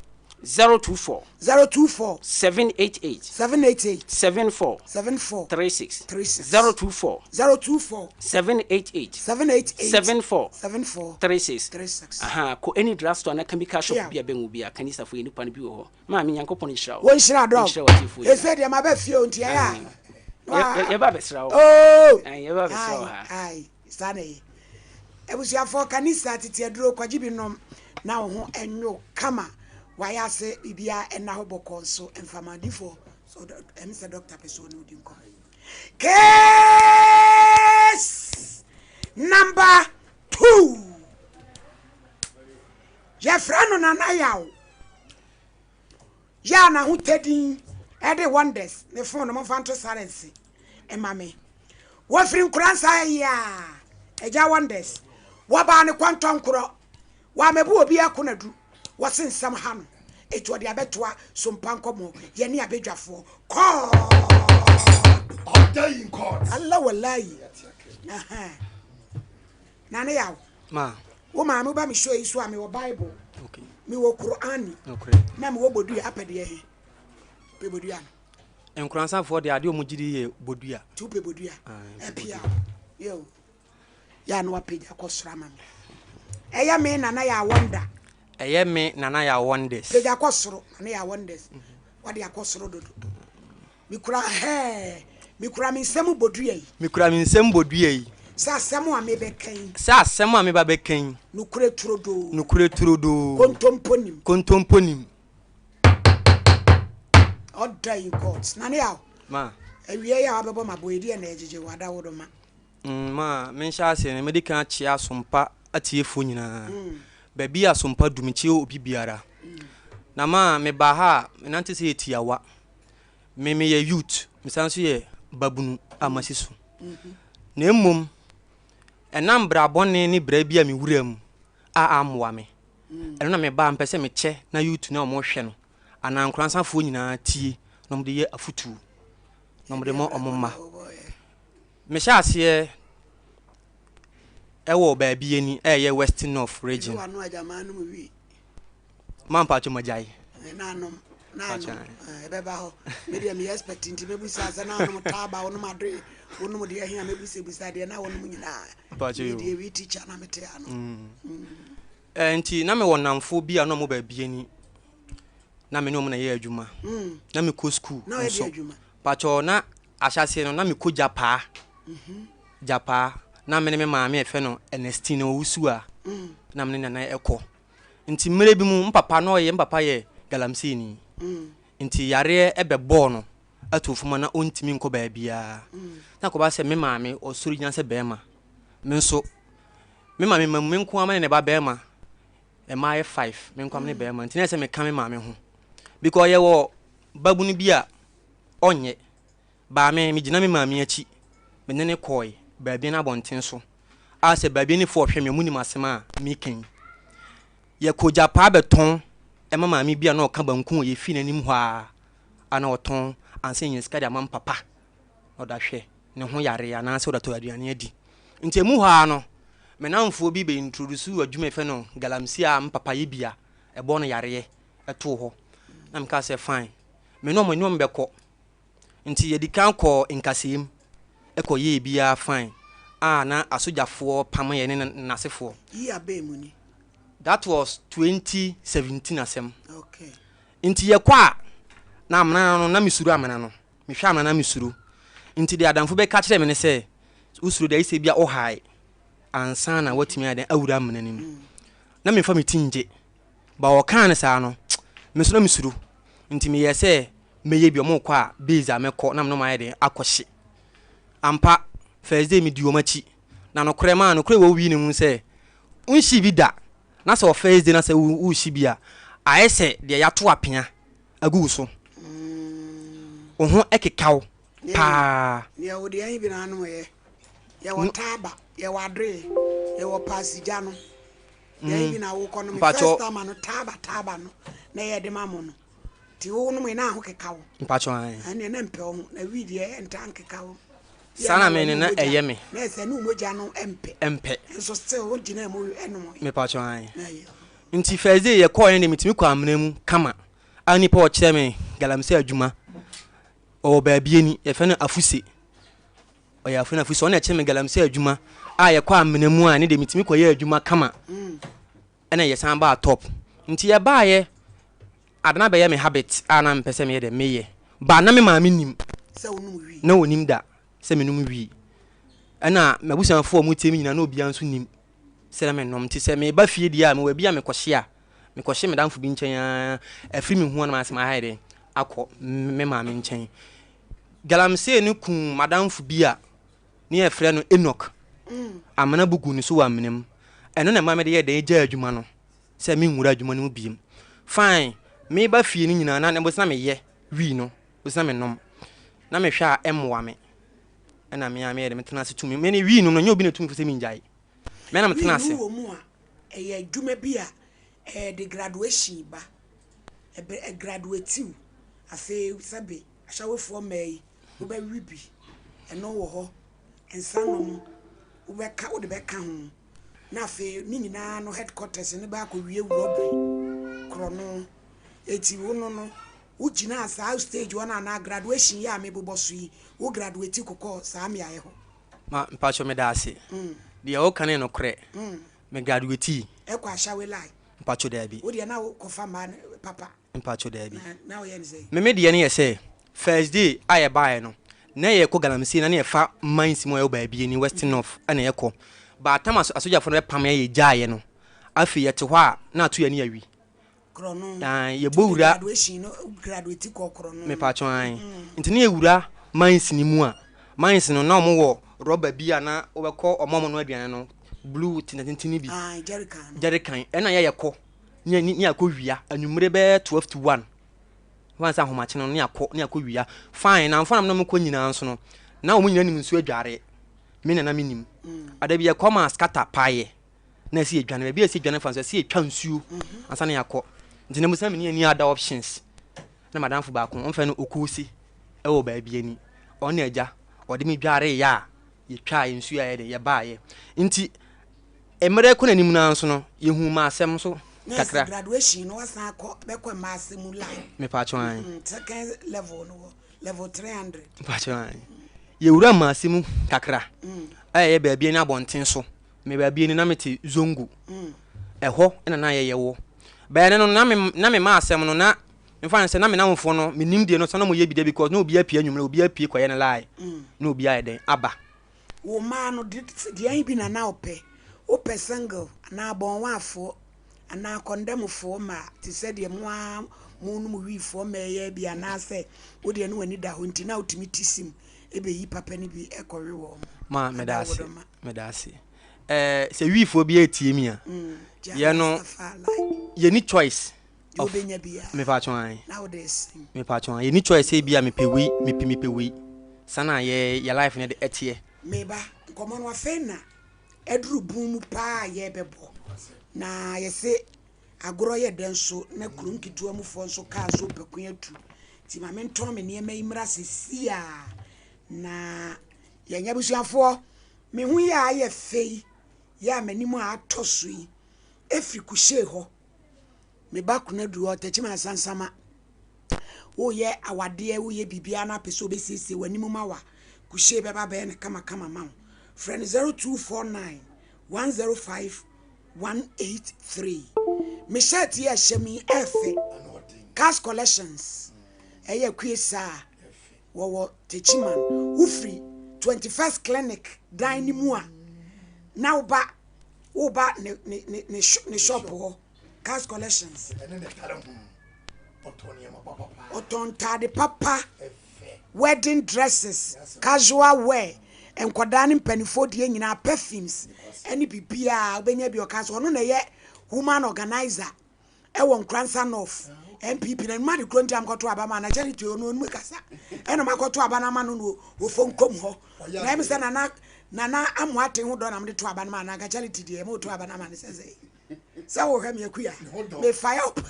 024. 024. 788. 788. 74. 74. 36. 36. 024. 024. 788. 788. 74. 74. 36. 36. Aha, kɔ any drug store anaa chemical shop Yeah. bi a ɛbɛn wo biara, kanisafo yɛ nipa no bi wɔ hɔ. Maame Nyankopɔn nhyira wo. Wɔnhyira dɔm. Nhyira w'atiefoɔ nyinaa. Ɛsɛ deɛ maba fie o nti ɛyɛ a. Yɛba abɛsra wo. Oh! Yɛba abɛsra wo ha. Ai, saa na ɛyɛ. Abusuafoɔ kanisa tete aduro kɔgye bi nom na wo ho ɛnwo kama. Wayɛ ase biribiara ɛna hɔ bɔkɔɔ nso mfama difoɔ so ɛm sɛ dɔkta pɛ so ɔne wodi nkɔmmɔ. Case number 2. Yɛfrɛ no Nana Yaw. Yɛ a n'ahotɛ din de Wonders. Ne fon no, momfa nto silence mma me. Wɔfiri Nkoransa yi a, Agya Wonders. Wɔbaa ne kɔntɔnkorɔ. Wɔammɛbu obi akonadu. Wɔse nsɛm ha no, enti ɔde abɛtoa Sompa nkɔmmɔ. Yɛne abadwafoɔ. Kɔɔ! Order in court. Allah wallahi. Aha. Nana Yaw. Ma. Wo maame woba me show yi so a mewɔ Bible. Okay. Mewɔ Qur'ani. Okay. Na mewɔ bodua apɛ deɛ he. Pɛ bodua no. Nkoransafoɔ deɛ adeɛ ɔmo gyidi yɛ bodua. Ti wopɛ bodua. Ɛpia o. Yo. Yɛ a na wapagya kɔ soro ama me. Ɛyɛ me Nana Yaw wonder. Ɛyɛ me Nana Yaw wonders. Pagya kɔ soro Nana Yaw wonders. Wade akɔ soro dodo. Mekura hɛɛ, mekura me nsam bodua yi. Mekura me nsam bodua yi. Sɛ asɛm a mebɛka yi. Sɛ asɛm a meba bɛka yi. Nokorɛ turodoo. Nokorɛ turodoo. Kontompo nim. Kontompo nim. Order in court. Nane Yaw. Ma. Awia yi a wabɛbɔ m'aboɔ yi, deɛ na ɛgyegye wo adawodoma? Ma menhyɛ aseɛ no, mɛdi kan akyea Asompa atiefoɔ nyinaa. Baabi a Asompa du, mekyea obi biara. Na ma mebaa ha a, menante sɛ yɛ tiawa. Me meyɛ youth, mesan nso yɛ babunu a masi so. Na mmom, ɛnam bra bɔne ne bra bi a me wura mu a ammoa me. Ɛno na mebaa mpɛ sɛ mekyɛ na youth no a wɔhwɛ no anaa nkoransafoɔ nyinaa tie na wɔde yɛ afotuo na wɔde ma wɔn mma. Mehyɛ aseɛ ɛwɔ baabi ani ɛyɛ West North region. Ma mpakyɛ magyae. Nanom nanom ɛbɛba hɔ. Me deɛ meyɛ expert nti mɛbusa sɛ nanom taaba wonom adoe wonom deɛ ɛhe a mɛbusabusa deɛ na wonom nyinaa. Mpakyɛ yo. Deɛ wi teacher na mete ano. Mm. Eh, nti na mewɔ nnamfo bi a na ɔmo baabi ani na me ne ɔmo na yɛ adwuma. Mm. Na mekɔ school Na ɔyɛ nso. deɛ adwuma. Mpakyɛ na ahyɛaseɛ no na mekɔ Gyapaa. Mhm. Gyapaa na me ne me maame a yɛfrɛ no Ernestine Owusu a Mm. na me ne nana ɛkɔ. Nti mmerɛ bi mu, m'papa na ɔyɛ, m'papa yɛ galamseyni. Nti yareɛ bɛbɔɔ no too fam a na ɔntumi nkɔ baabiara. Na akɔba sɛ me maame ɔsɔre gyina sɛ barima, me nso Me maame mma mu, me nko ara me ne ne ba barima, mmaa yɛ five, me nko ara me ne barima, nti na ɛsɛ sɛ meka me maame ho. Because yɛwɔ babunu bi a ɔnyɛ, baa me, megyina me maame akyi, me ne no kɔe baabi no abɔnten so, a sɛ baabianifoɔ hwɛ me a, wɔnim asɛm a meka yi. Yɛkɔ gyapaa bɛtɔn ma maame bi a na ɔka banku wɔ yɛn fie no anim hɔ ara a na ɔtɔn ansa yɛnya sika de ama me papa na ɔde ahwɛ ne ho yareɛ anaasɛ ɔde atɔ aduane adi. Nti ɛmu hɔ ara no, me nnamfoɔ bi bɛ introduce adwuma a yɛfrɛ no galamsey a me papa yɛ bi a ɛbɔ no yareɛ too hɔ. Na mekaa sɛ fine, me ne wɔn bɛkɔ. Nti yɛdi kan kɔɔ nkasɛɛ mu kɔ yɛɛ biaa fine a na asogyafoɔ pam yɛ ne nasefoɔ. Year bɛn mu ni? That was 2017 asɛm. Okay. Nti yɛkɔ a na amena no na me suro amena no. Me hwɛ amena na me suro. Nti deɛ adamfo bɛka kyerɛ me ne sɛ wo suro deɛ ayɛ sɛ bia wo hae ansa na watumi ayɛ dɛn awura amena no mu. Na me nfa me ti ngye. But ɔkaa no saa no me nso na me suro. Nti meyɛɛ sɛ mɛyɛ bi, wɔrekɔ a base a mɛkɔ na me ne wɔn ayɛ dɛn akɔhye. Ampa, first day medi wɔn akyi. Na nokorɛ maa nokorɛ wɔ wii no mu sɛ, wonhye bi da, na sɛ wɔ first day na sɛ wohye bi a, ayɛ sɛ deɛ yɛato apea agu wo so. Wo ho keka wo paa. Deɛ wo deɛ bi na anom yɛ. Yɛwɔ taaba, yɛwɔ adoe, yɛwɔ pasigya no. Deɛ bi na wokɔ no me first time ano taaba taaba no na yɛde ma mo no. Nti wo nom yi na ho keka wo. Mpatsɔ ae. Ɛnneɛ na mpɛ wo ho na wii deɛ ɛntaa nkeka wo. Saa na me no na ɛyɛ me. Na ɛsɛ ne mogya no ɛmpɛ. Ɛmpɛ. Nso still wo gyina mu ɛnom. Mepatsɔ ae. Nti first day yɛ kɔɔ yɛn deɛ metumi kɔ amena mu kama a nipa ɔkyerɛ me galamsey adwuma ɔwɔ baabi ani yɛfrɛ no afuse ɔyɛ afo no afuse ɔna ɛkyerɛ me galamsey adwuma a yɛkɔ amena mu a ne deɛ metumi kɔ yɛ adwuma kama. Mm. Ɛna yɛsan baa top. Nti yɛbaeɛ, ade no abɛyɛ me habit a na mepɛ sɛ meyɛ dɛ meyɛ. But na me maame nim. Sɛ wonom wii. Na ɔnim da sɛ menom wii. Ɛna m'abusuafoɔ a wɔtie me nyinaa na obiara nso nim sɛ na menom. Nti sɛ meba fie deɛ a, mewɔ baabi a mekɔhye a, mekɔhye me damfo bi nkyɛn ara, afiri me ho a na masɛ mayɛ dɛn akɔ me maame nkyɛn. Galamsey no kuu m'adamfo bi a ne yɛfrɛ no Enoch. Amena bu guu ne so wɔ amena mu. Ɛno na ɛma mede yɛɛ dɛn gyaa adwuma no sɛ menwura adwuma no mu biom. Fine, meba fie no nyinaa na na meyɛ wii no, na menom. Na mehwɛ a ɛmmoa me. Ɛna me a meyɛ dɛ metena ase tumi. Me ne wii nom no, nyɛ obi na ɛtumi fo sɛ mengyae. Me na metena ase. Wii no wɔ mu a, ɛyɛ adwuma bi a ɛde graduation ba. Ɛbɛ ɛgraduate wo. Afei sɛbe ahyɛwofoɔ mmaa yi, wobɛwe bi, ɛno wɔ hɔ, nsa nom, wobɛka wode bɛka ho, na afei ne nyinaa no headquarters no bɛ akɔwie robbery, korɔno. Eti wo no no, wogyinaa saa stage hɔ no anaa graduation yi a mebobɔ so yi, wo graduate kokɔɔ saa mmeaeɛ hɔ? Ma mpakyɛw meda ase. Deɛ woka no yɛ nokorɛ. Me graduatee. Ɛkɔ Ashawe line? Mpakyɛw daabi. Wo deɛ na wokɔfa mmaa no papa? Mpakyɛw daabi. Me me deɛ no yɛ sɛ first day a yɛbaeɛ no na yɛkɔ galamsey na na yɛfa mines mu a ɛwɔ baabi ni western north ɛna yɛkɔ but tam asogyafoɔ no bɛpam yɛ yɛgyaeɛ no afei yɛte hɔ a na ato yɛn ani awi yɛbɔ wura mepakyɛw ae nti ne yɛwura mines no mu a mines no na wɔn wɔ rɔba bi a na wɔbɛkɔ wɔn a wɔn no aduane no blue tententen bi jerrycan ɛna yɛ yɛkɔ ne ne akɔ wia anwummere bɛyɛ 12 to 1 wɔn sɛ ahomakye no ne akɔ ne akɔ wia fine na nfa na mo kɔ nyinaa nso no na wɔn nyinaa nim nsuo adware me na na me nim mm. ada bi yɛkɔ ma skata paayɛ na ɛsi adwane baabi a ɛsi adwane fa nso ɛsi atwa nsuo mm-hmm. ansa na yɛakɔ nti na musa me ne ani ada options na madamfo baako ɔmfɛ no okuosi ɛwɔ baabi ani ɔne agya ɔde me dware yɛ a yɛtwaa nsuo a yɛde yɛbaayɛ nti Mmerɛ rekɔ n'anim no ara nso no, yɛhuu mmaasɛm nso kakra. Nurse graduation no wasan akɔ bɛkɔ mmaasɛm mu line. Mepaakyɛw ae. Mm, second level no wɔ level 300. Mepaakyɛw ae. Yɛwura mmaasɛm mu kakra. Mm. A ɛyɛ baabi ne abɔnten so. Me baabi ni na mete Zongo. Mm. Ɛhɔ na na yɛyɛ wɔ. Bɛyɛ no na me na me mmaasɛm no na mfa no sɛ na me namfoɔ no menim deɛ no sɛ na wɔyɛ bi deɛ because na obi apue anwummerɛ obi apue kɔyɛ ne line. Mm. Na obi ayɛ dɛn aba. Wo mmaa no, deɛn bi na na wopɛ? Wopɛ single anaa abɔnwaafoɔ anaa kɔndɛmfoɔ mmaa te sɛ deɛ mo ara monom wiifoɔ mmaa yi ara bi anaasɛ wo deɛ ne w'ani da hɔ nti na wotumi ti sim bɛyi papa no bi kɔwe wɔn? Ma meda ase, meda ase. Ɛɛ sɛ wiifoɔ bi retie mi a, yɛ no yɛni choice of mepatwo an mepatwo an yɛni choice sɛ bi a mepɛ wei mepɛ mepɛ wei sana yɛ yɛ life no de ɛteɛ. Meba nkɔmmɔ no afei na aduru bun mu paa a yɛrebɛbɔ na yɛse agorɔ yɛ dɛ nso na kuro nketewa mufoɔ nso kaa nso pɛko atu nti ma mentɔn me nneɛma yi mmra sɛsi a na yɛnyɛ abusuafoɔ. Me ho yi a ayɛ fɛ yi, yɛ a m'anim a atɔ so yi, ɛfiri Kushei hɔ. Me ba Konadu hɔ, Techiman Sansama. Woyɛ awadeɛ, woyɛ biribiara na apɛ sɛ obɛsiesie w'anim ma wa, Kushei bɛba bɛyɛ no kamakama ma wo. Frɛ no 0249 105 183. Me shirt yi a ɛhyɛ me yi ɛfɛ. Cars Collections, ɛyɛ Akue Saa. Wɔwɔ Techiman. Wofiri 21st Clinic dan no mu a, na woba woba ne ne ne ne ne shop hɔ. Cars Collections. Ɔtɔn ntaade papa, wedding dresses, casual wear, nkwadaa ne mpanimfoɔ deɛ nyinaa, perfumes ɛne biribiara wobɛnya bi. Ɔka sɛ ɔno na ɛyɛ woman organizer. ɛwɔ Nkoransa North NPP na numa de kuro nti amkɔto aba ma na charity ono onu kasa ɛna makɔto aba na ama no no ofo nkom hɔ na ɛmi sɛ nana nana amoate ho dɔ na mede to aba no ma na nka charity deɛ mo to aba no ama no sɛ sɛ sɛ wohwɛ me akuya me fire up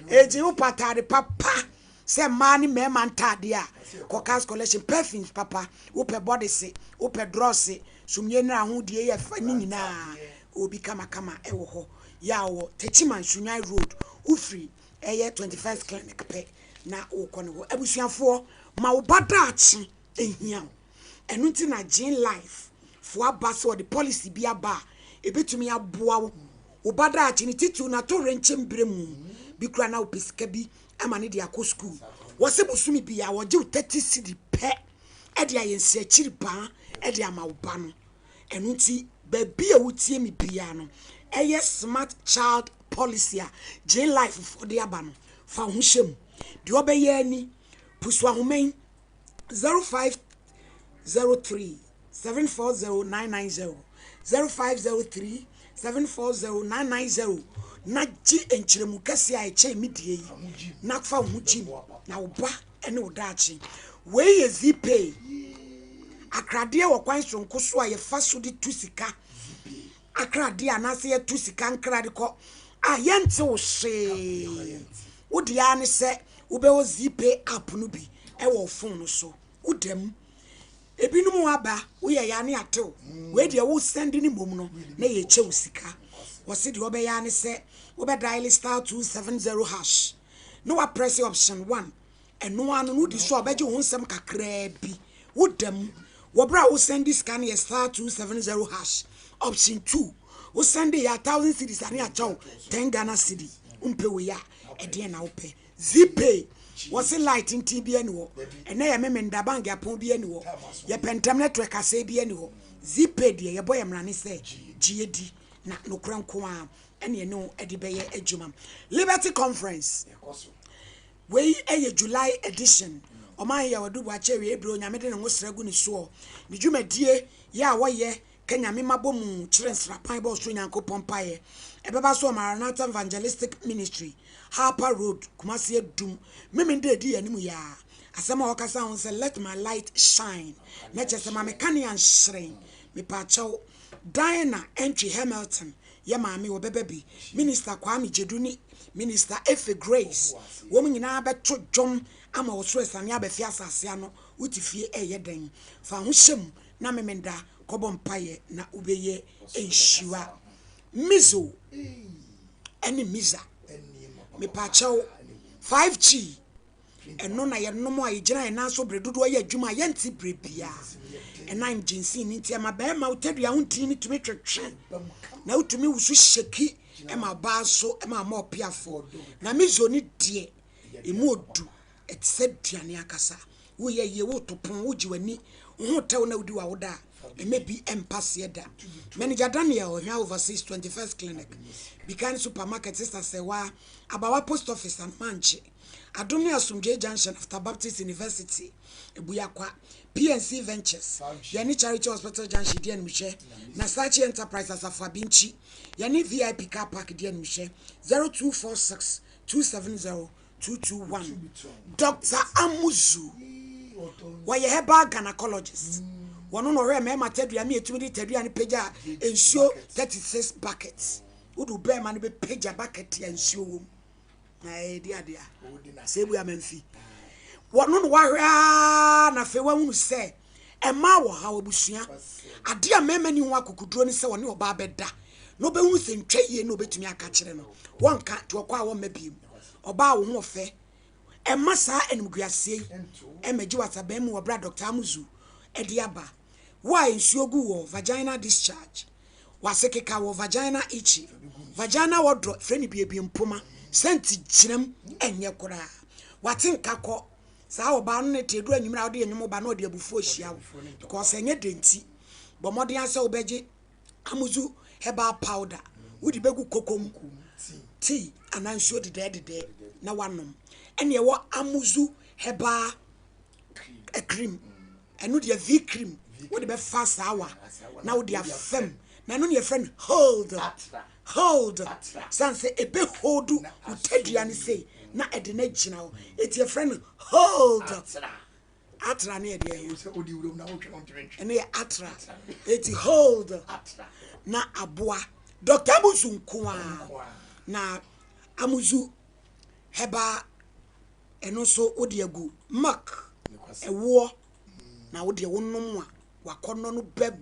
eti wo pataade papa sɛ mmaa ne mmarima ntaadeɛ a kɔkas collection perfumes papa wopɛ bɔdese wopɛ drɔse sumie ne ahodie yɛ fa ne nyinaa Obi kamakama wɔ hɔ yɛ a ɔwɔ Techiman Sunyani road wofiri ɛyɛ 21st clinic pɛ na wokɔ ne hɔ. Abusuafoɔ ma wo ba daakye nhia wo. Ɛno nti na Gene Life foɔ aba sɛ ɔde policy bi aba a ɛbɛtumi aboa wo wo ba daakye ne titiriw no atowerɛnkyɛm berɛ mu bi koraa na wopɛ sika bi ama ne de akɔ sukuu. Wɔse bosome biara wɔgye wo 30 cedi pɛ de ayɛ nsiakyiri baa de ama wo ba no. Ɛno nti, baabi a wotie me biara no, ɛyɛ Smart Child Policy a Gene Life foɔ de aba no, fa wo ho hyɛ mu. Deɛ ɔbɛyɛ ara ni, pusu ahoma yi, 0503 740 990, 0503 740 990, na gye nkyerɛmu kɛseɛ a ɛkyɛn me deɛ yi, na fa wo ho gye mu, na wo ba ne wo daakye. Wei yɛ Zeepay, akradeɛ wɔ kwan soronko so a yɛfa so de tu sika akradeɛ anaasɛ yɛtu sika nkra de kɔ a yɛnte wo hwee. Wo deɛ ara ne sɛ wobɛwɔ Zeepay app no bi wɔ wo phone no so. Woda mu. Ebinom aba, woyɛ ya ne atew. Wei deɛ wo send ne mmom no na yɛkyɛ wo sika. Wɔse deɛ wobɛyɛ ara ne sɛ wobɛ dial star 270 hash na waprɛse option 1 ɛno ara no na wodi so a ɔbɛgye wo ho nsɛm kakraa bi. Woda mu. Wɔ berɛ a wo sɛnde sika no yɛ star 270 hash option 2. Wo sɛnde yɛ a thousand cedis a ne akyɛ wo 10 Ghana cedi. Wompɛ wei a, ɛdeɛn na wopɛ? Zeepay, wɔse light ntin bi ani hɔ. Ɛnɛ yɛ Memenda bank apɔn bi ani hɔ. Yɛpɛ ntɛm network asɛe bi ani hɔ. Zeepay deɛ yɛbɔ yɛ mmara ne sɛ gye yɛ di na nokorɛ nko ara ɛne ɛne wo de bɛyɛ adwuma. Liberty Conference. Wei yɛ July edition. Ɔman yɛ Ɔdu Boakye awiei berɛ Onyame de ne ngosra gu ne soɔ. Ne dwumadie yɛ a wɔyɛ ka Nyame mma bɔ mu kyerɛ nsrapan bɔ ɔsoro Nyankopɔn mpaeɛ. Ɛbɛba so wɔ Maranatha Evangelistic Ministry, Harper Road, Kumasi Adum, Memenda a ɛdi yɛn anim yi ara. Asɛm a wɔkasa ho ne sɛ Let my light shine, na kyerɛ sɛ ma me kanea nhyerɛn. Mepaakyɛw, Diana Antwi Hamilton yɛ maame wɔbɛba bi, Minister Kwame Gyedu ne Minister Efe Grace, wɔn nyinaa bɛto dwom ama ɔsoro asiane abɛfe asase ano. Wote fie ɛyɛ dɛn? Fa ho hyɛ mu na Memenda kɔbɔ mpaeɛ na wobɛyɛ nhyira. Mizo ɛne Miza, mepaakyɛw, 5G. Ɛno na yɛnom a yɛgyina yɛn nan so bere dodoɔ yɛ adwuma a yɛnte berɛ biara. Ɛnam ginseng no nti ɛma barima wo tadua ho ntini no tumi twetwe na wotumi wusu hyɛki ɛma ɔbaa nso ɛma ama ɔpeafoɔ. Na miso no deɛ ɛmu odu ɛte sɛ aduane ankasa. Woyɛ yie woto pon wogye w'ani wo ho tɛw na wodi w'awoda a. Ɛmɛ bi ɛmpa seɛ da. Manager Daniel Ohia Overseas 21st Clinic, Bikan Supermarket, Sister Sewaa, Abawa Post Office, Anomankye, Adom ne Asomdwoe Junction after Baptist University, Abuakwa, PNC Ventures, yɛne Charity Hospital Junction di animhwɛ, Nasachi Enterprise Asafo Abinkyi, yɛne VIP Car Park di animhwɛ, 0246 270 221. Dr. Amuzu, wɔyɛ herbal gynecologist. Wɔno na ɔhwɛ mmarima tadua me etumi de tadua no pagya nsuo 36 buckets. Wode wo bɛrima no bɛpagya bucket a nsuo wom. Na ɛdi adeɛ a sɛ ebu amanfi. Wɔno na wahwɛ ara na afei wahunu sɛ ɛmaa wɔ haw abusua. Adeɛ a mmarima ni ho akokoduro ne sɛ ɔne ɔbaa bɛda na ɔbɛhunu sɛ ntwa yie na ɔbɛtumi aka kyerɛ no. Wɔnka nti ɔkɔ a wɔmma biem. Ɔbaa wo ho ɔfɛ. Ɛmma saa animguaseɛ yi ɛmmɛgye w'asaban mu wɔ berɛ a Dɔkta Amuzu de aba. Wo a nsuo gu wɔ vaginal discharge, w'ase keka wɔ vaginal itchy, vaginal odor, frɛ no biebie mpoma, sɛnti gyinam ɛnyɛ koraa. W'ate nka kɔ saa ɔbaa no ne te ɛduru anwummerɛ a wode nnwom ba na ɔde abufuo hyia wo because ɛnyɛ dɛ nti. Bɔ mmɔden ara sɛ wobɛgye Amuzu herbal powder wode bɛgu koko mu tea anaa nsuo dedɛɛdedɛɛ na wanom. Ɛne ɛwɔ Amuzu herbal cream ɛno deɛ V cream wode bɛfa saa wa na wode afam na ɛno ne yɛfrɛ no hold hold sane sɛ ɛbɛ hold wo tadua no sei na ɛde no agyina hɔ ɛti yɛfrɛ no hold Atra ne yɛ deɛ ɛno yɛ atra eti hold na aboa Dr. Amuzu nko a na Amuzu herbal ɛno nso wode agu milk ɛwoɔ na wodeɛ wonom a wakɔnɔ no bɛba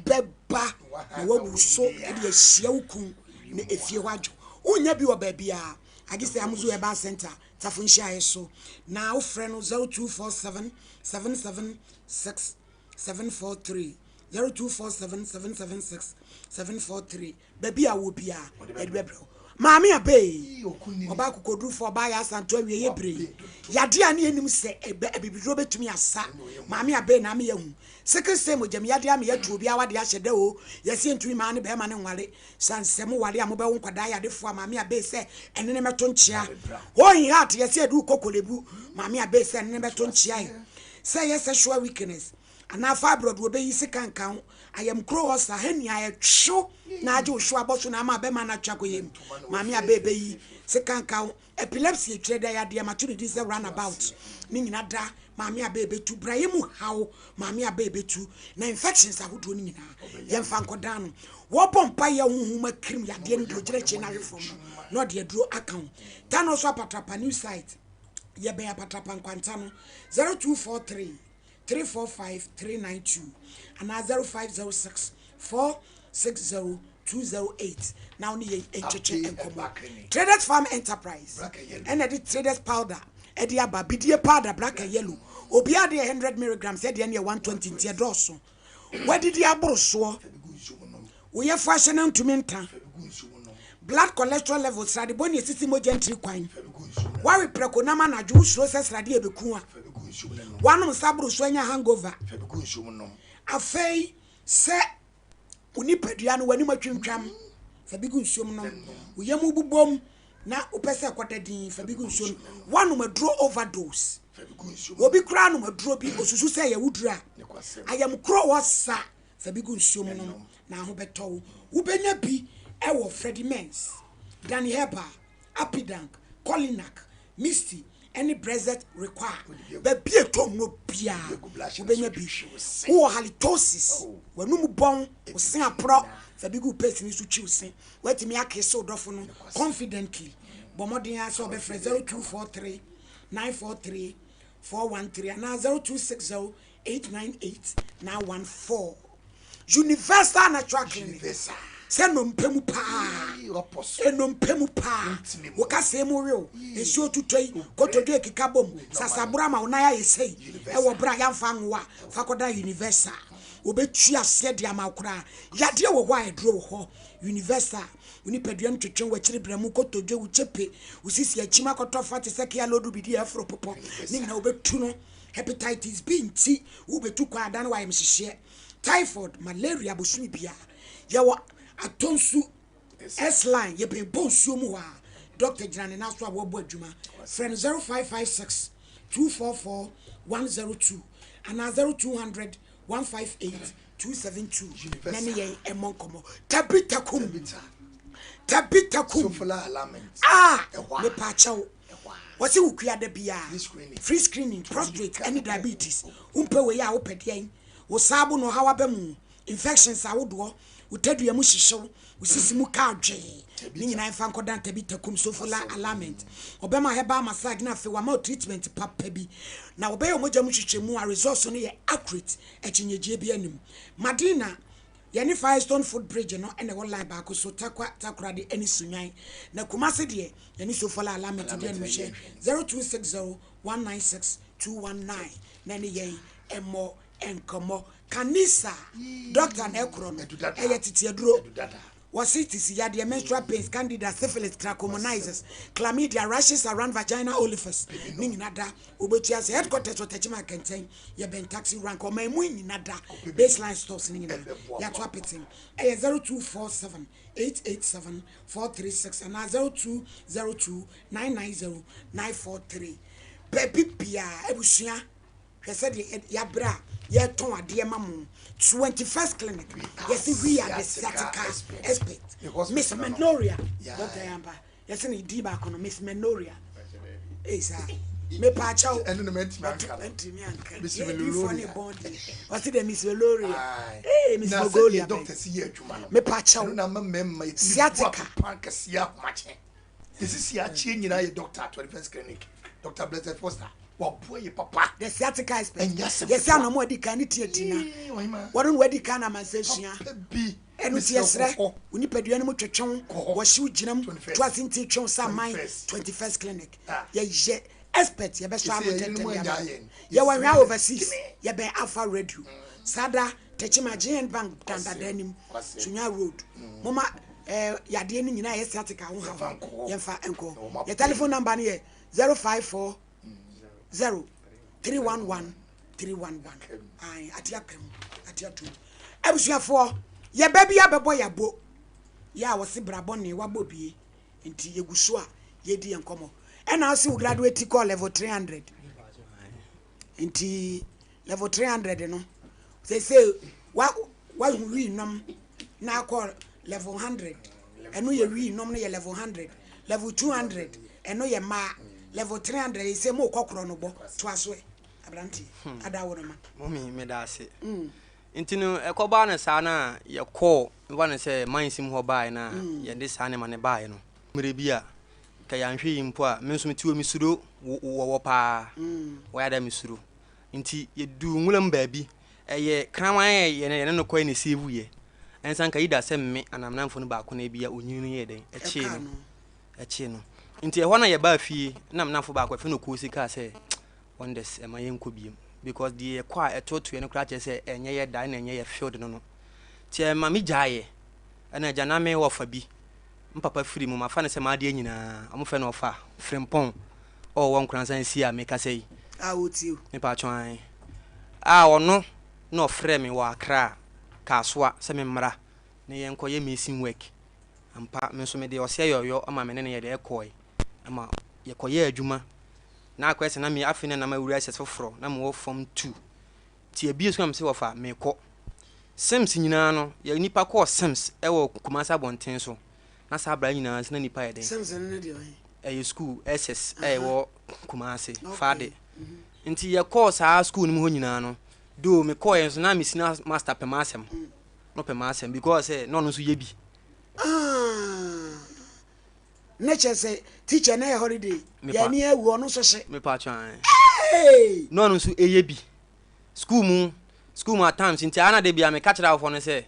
bɛba na wawu so de ahyia wo kun na efie hɔ adwo wonya bi wɔ baabiara agye sɛ Amuzu Herbal Center Tafo nhyiaeɛ so na wofrɛ no 0247 776 743 0247 776 743 baabi a wɔ biara yɛde bɛbrɛ wo. Maame Abee, ɔbaa akokodurufoɔ, ɔbaa yɛ asanto awie yɛ bere yi. Yadeɛ a ne yɛnim sɛ ɛbɛ abibiduro bɛtumi asa. Maame Abee na ama yɛahu. Sickle cell mogyam yadeɛ ama yɛatu obiara wadeɛ ahyɛ da o. Yɛse yɛntumi maa ne bɛrima no nware. San sɛ mo ware a mobɛwo nkwadaa yadefoɔ a Maame Abee sɛ ɛne ne mɛto nkyea. Hole in heart yɛse yɛde wo kɔ Korlebu Maame Abee sɛ ɛne ne mɛto nkyea e. Sɛ ɛyɛ sexual weakness anaa fibroid wɔbɛyi sika nka ho. Ayamkuro ulcer, hernia ɛtwew na agye wo hyew abɔ so na ama abɛma no atwe akɔ yam. Maame Abee bɛyi sika nka ho. Epilepsy etwerɛ da yadeɛ mato ne din sɛ run about ne nyina da maame aba ebetu brayɛ mu haw maame aba ebetu na infections ahodoɔ no nyinaa yɛmfa nkɔdan no wɔbɔ mpa yɛ honhom akirim yadeɛ no deɛ ɔgyina akyire no ahwe fam no na ɔde aduro aka ho tano so apatrapa new site yɛbɛn apatrapa nkwanta no 0243 345 392 anaa 0506 460 208 na wo ne yɛn ntwetwe nkɔmmɔ. Traders Farm Enterprise ɛna ɛde Traders Powder ɛde aba bidie powder black and yellow obiara de 100 milligrams ɛdeɛ ne yɛ 120 nti ɛdɔɔso wadidi aboro soɔ wo yɛfo ahyɛ no ntumi nta blood cholesterol level srade bɔ ne esisi mogya ntiri kwan wawe prɛko nam anadwo wosuro sɛ srade ɛbɛku a wanom nsa aboro so anya hangover afei sɛ wo nipadua no w'anim atwintwam fa bi gu nsuom nom wo yam bobom na wopɛ sɛ ɛkɔda din fa bi gu nsuom woanom aduro overdose obi koraa nom aduro bi osusu sɛ ɛyɛ wo duro a ayamkorɔ wɔ sa fa bi gu nsuom nom na ho bɛtɔ wo wobɛnya bi ɛwɔ Freddie Mens Danny Herbal Apidank, Kolinak, Misty ne Brexit Require. Baabi a ɛtɔ nnuro biara, wobɛnya bi. Wowɔ halitosis, w'anum bɔn, wo se aporɔ, fa bi gu paste no so twi wo se. Woatumi akese wo dɔfo no confidently. Bɔ mmɔden ara sɛ wobɛfrɛ 0243 943 413 anaa 0260 898 914. Universal Natural Clinic sɛ nnompe mu paa nnompe mu paa wo kaseɛ mu wew nsuo tutɔ yi kotodwe ekeka bom sasaboro ama wo nan ayɛ sei ɛwɔ berɛ a yɛamfa anwowa fa kɔda Universal wɔbɛtu aseɛ de ama wo koraa yadeɛ wɔ hɔ a aduro wɔ hɔ Universal wo nipadua no twetwe w'akyiri brɛ mu kotodwe wo kyepe wo sisi akyim akɔtɔ fa te sɛ kia lodu bidi ɛforo popɔ ne nyina wɔbɛtu no hepatitis B nti wobɛtu kwan adan wayɛmhyehyeɛ. Typhoid, malaria bosome biara yɛwɔ Atonsu S-line yɛbɛn bɔ nsuo mu hɔ a doctor gyina ne nan so a wɔbɔ adwuma. Frɛ no 0556 244 102 anaa 0200 158 272 na ne yɛn ɛmmɔ nkɔmmɔ. Tabita kum. Tabita kum. Ah, mepaakyɛw. Wɔse wo kua da biara. Free screening, prostate ɛne diabetes. Wompɛ wei a wopɛ deɛn? Wo saabo na ɔhaw aba mu. Infections ahodoɔ, wo tadua mu hyehyew, wo sisi mu ka adwee, ne nyinaa mfa nkɔdan Tabitha Kum Sofola Alignment. Ɔbɛma herbal massage na afei wama wo treatment papa bi. Na wɔbɛyɛ wo mogya mu nhwehwɛmu a results no yɛ accurate, akyinnyegyeɛ biara nnim. Madina, yɛne Firestone Foot Bridge no na ɛwɔ line baako so, Tarkwa, Takoradi ne Sunyani. Na Kumasi deɛ, yɛne Sofola Alignment di animhwɛ, 0260 196 219 na ɛne yɛn mmɔ nkɔmmɔ. Kanisa doctor na ɛkorɔ no, ɛyɛ tete aduro. Wɔse tisi yadeɛ, menstrual pains, candida, syphilis, trichomoniasis, chlamydia, rashes around vagina orifice, ne nyina da. Wobɛtua sɛ headquarters wɔ Techiman Kɛntɛn, yɛbɛn taxi rank, ɔman mu nyina da, baseline stores ne nyina yɛato apete. Ɛyɛ 0247 887 436 anaa 0202 990 943. Baabi biara abusua. Hwɛ sɛdeɛ yɛabrɛ a yɛretɔn adeɛ ma mo. 21st Clinic, yɛse we are the sciatica expert. Miss Menoria, Dr. Yamba, yɛse ne din baako no, Miss Menoria. Ei saa. Mepaakyɛw. Ɛno no mɛntumi anka no. Mɛntumi anka. Miss Meloria. Ne bɔn deɛ. Ɔse dɛ Miss Meloria. Ee Miss Mongolia. Na sɛdeɛ doctor si yɛ adwuma no. Mepaakyɛw. Ɛno na ama mmarima yɛtumi Sciatica. bu apepan kɛseɛ ahomakye. Yɛsisi akyeɛ nyinaa yɛ doctor at 21st Clinic. Dr. Blessed Foster. Waboa yɛ papa. The sciatica expert. Ɛnyɛ asɛm Yɛsɛ ketewa. anɔmɔ adi kan ne tia ti na. Yee, ɔhema. Wɔno na wadi kan na amansa sua. Papa bi. Ɛno nti Mesrɛ yɛsrɛ kɔ hɔ. wo nipadua no mu twetwe Kɔ wo, hɔ. wɔhyew gyina mu, 21st. to ase nti twe wo sɛ aman 21st. 21st clinic. Ah. Yɛyɛ expert yɛbɛsɔ Yɛsɛ ano yɛn ntɛntɛm yerenom de ama. anyaa yɛn. Yɛwɔ Yɛsrɛ Hwea yɛn. overseas, yɛbɛn Alpha Radio. Saa da Techiman GN Bank dandada anim, Kwasea. Sunya Road. Moma eh, yadeɛ no nyinaa yɛ sciatica ho haw. Yɛmfa nkɔ hɔ. Yɛmfa nkɔ. Na wɔma Yɛ telephone number no yɛ 054 0 311 311 ae ate aka mu ate ato mu abusuafoɔ yɛba bi abɛbɔ yɛabo yɛ a wɔse brabɔ ne wabɔ bie nti yɛgu so a yɛdi yɛn nkɔmmɔ ɛna ase wo graduate kɔ level 300 nti level 300 no sese wa wahu wii nom na akɔ level 100 ɛno yɛ wii nom no yɛ level 100 level 200 ɛno yɛ mmaa level 300 yɛ sɛ mo kɔ korɔ no bɔ toa so ɛ aberanteɛ ada wo no ma Mummy, meda ase. Nti no, ɛkɔbaa no saa no a yɛkɔɔ, mfa no sɛ mines mu hɔ baeɛ no a, yɛde saa nneɛma no baeɛ no. Mmerɛ bi a, nka yɛanhwɛ yie mpo a, me nso mete hɔ mesuro wɔwɔ paa. Wɔyɛ adeɛ a mesuro. Nti yɛduu nwura mu baabi, ɛyɛ kraman a yɛne yɛne no kɔe na ɛsave yɛ. Ɛnsa nka either sɛ me anaa me nnamfo no baako na ebia onyini no yɛɛ dɛn, ɛkyee ɛkaa no. no Ɛkyee no. Nti ɛhɔ na yɛbaa fie, na me nnamfo baako, yɛfrɛ no Kosi kaa sɛ, Wonders, ɛma yɛnkɔ biom. Because deɛ yɛkɔ a ɛtoatoɛ no koraa kyerɛ sɛ ɛnyɛ yɛ da ɛna ɛnyɛ yɛ field no no. Nti ɛma me gyaeɛ. Ɛna agya na me wɔfa bi, me papa firi mu, mafa no sɛ m'adeɛ nyinaa, wɔfrɛ no ɔfa Frimpong, ɔwɔ Nkoranza nsi a mekasa yi. A wotie o. Mepaatwo ae. A ɔno na ɔfrɛɛ me wɔ Accra, Kasoa, sɛ memmra na yɛnkɔyɛ mason work. Ampa, me nso mede ɔseɛ yɔyɔ ma me ne no yɛde kɔɔe ma yɛkɔyɛɛ adwuma. Na akɔyɛ sɛ na me afei na na mawura SS foforɔ, na mewɔ form 2. Nti abie so na mese wɔfa, mekɔ. Sims nyinaa no, yɛ nnipa kɔɔ Sims wɔ Kumasi abɔnten so. Na saa bra nyinaa nso na nnipa yɛ dɛn? Sims no ne deɛ ɔhe? Ɛyɛ school, SS, a ɛwɔ Kumasi, Fade. Nti yɛkɔɔ saa school no mu hɔ nyinaa no, though mekɔɔɛ nso na me senior master pɛ m'asɛm. Na ɔpɛ m'asɛm because sɛ na ɔno nso yɛ bi. Ah, ne kyɛ sɛ teacher na yɛ holiday, yɛ ani awu ɔno nso hye. Mepa atwa. Hey! Na ɔno nso ɛyɛ bi. School mu, school mu at times nti ara na da biara meka kyerɛ awofoɔ no sɛ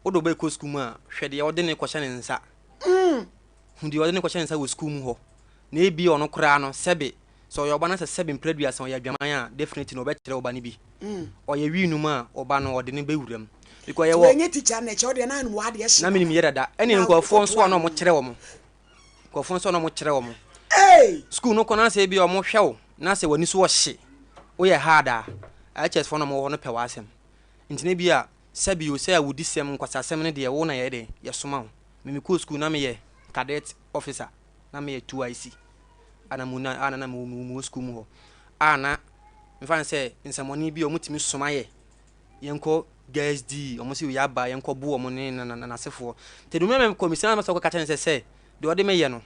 wode wo ba rekɔ school mu a, hwɛ deɛ wode no rekɔhyɛ ne nsa. Hu deɛ wɔde no kɔhyɛ ne nsa wɔ sukuu mu hɔ. Na ebia ɔno koraa no, sɛbe, sɛ ɔyɛ ɔba na sɛ sɛbe mprɛ aduasa ɔyɛ adwaman a, definitely no ɔbɛkyerɛ ɔba no bi. Ɔyɛ wii nom a, ɔba no ɔde no bɛwura mu. Because Nti yɛwɔ. wanyɛ teacher no na ɛkyɛ wo deɛ na anom w'adeɛ hye Na menim dada. yɛ dada. Ɛne Na nkurɔfoɔ nso a wokɔtoa na no. wɔkyerɛ wɔn. Nkurɔfoɔ nso a na wɔkyerɛ wɔn. Ei! Sukuu no kɔ na sɛ ebia wɔhwɛ wo na sɛ w'ani so ɔhye, woyɛ hard a, HS foɔ na wɔwɔ hɔ no pɛ w'asɛm. Nti na ebia. Sɛbi o, sɛ awudisɛm, nkwasasɛm no deɛ wo na yɛyɛ dɛn, yɛsoma wo. Me mekɔɔ sukuu na meyɛ cadet officer, na meyɛ 2IC a na mu na a na na mewɔ mewɔ sukuu mu hɔ a na mfa no sɛ nsɛmmɔne bi a wɔtumi soma yɛ yɛnkɔ girls di wɔn sɛ yɛ aba yɛnkɔ bo wɔn ne na na n'asefoɔ nti ɛdumɛ mɛ kɔ mesina na sɛ ɔkɔka kyerɛ no sɛ sɛ deɛ ɔde meyɛ no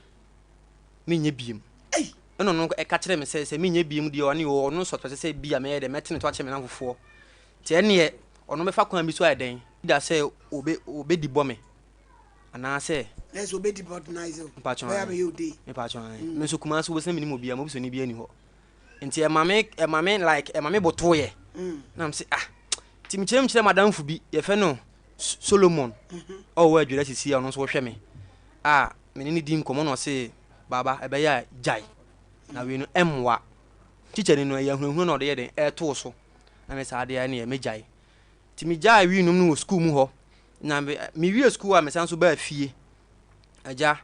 menyɛ biem ɛna ɔno ɛka kyerɛ me sɛ sɛ menyɛ biem deɛ ɔne ɔno sɔ pɛ sɛ bi a mɛyɛ dɛ mɛtene to akyerɛ me namfofoɔ nti ɛneɛ ɔno bɛfa kwan bi so ayɛ dɛn da sɛ obe obɛdi bɔ me anaasɛ Nɛsɛ obɛdi bɔdenize o mpatwɔn bɛyɛ abɛyɛ ode mepatwɔn mm. me nso Kumasi wobɛsɛ menim obiara mobisoni bi ani hɔ nti ɛma me ɛma me like ɛma me botoeɛ mm. na mese ah nti mekyerɛ mekyerɛ madamfo bi yɛfɛ no Solomon mhm. ɔwɔ adwira sisi a ɔno nso wɔhwɛ me a me ne no di nkɔmmɔ na ɔse baaba ɛbɛyɛ a gyae na wei no ɛmmoa kyikyɛni no ɛyɛ ahunahuna na ɔde yɛ den ɛtoo so na me saa adeɛ ɛneɛ mɛgyae nti megyae wii nom no wɔ sukuu mu hɔ na mewie sukuu a mesan so baa fie agya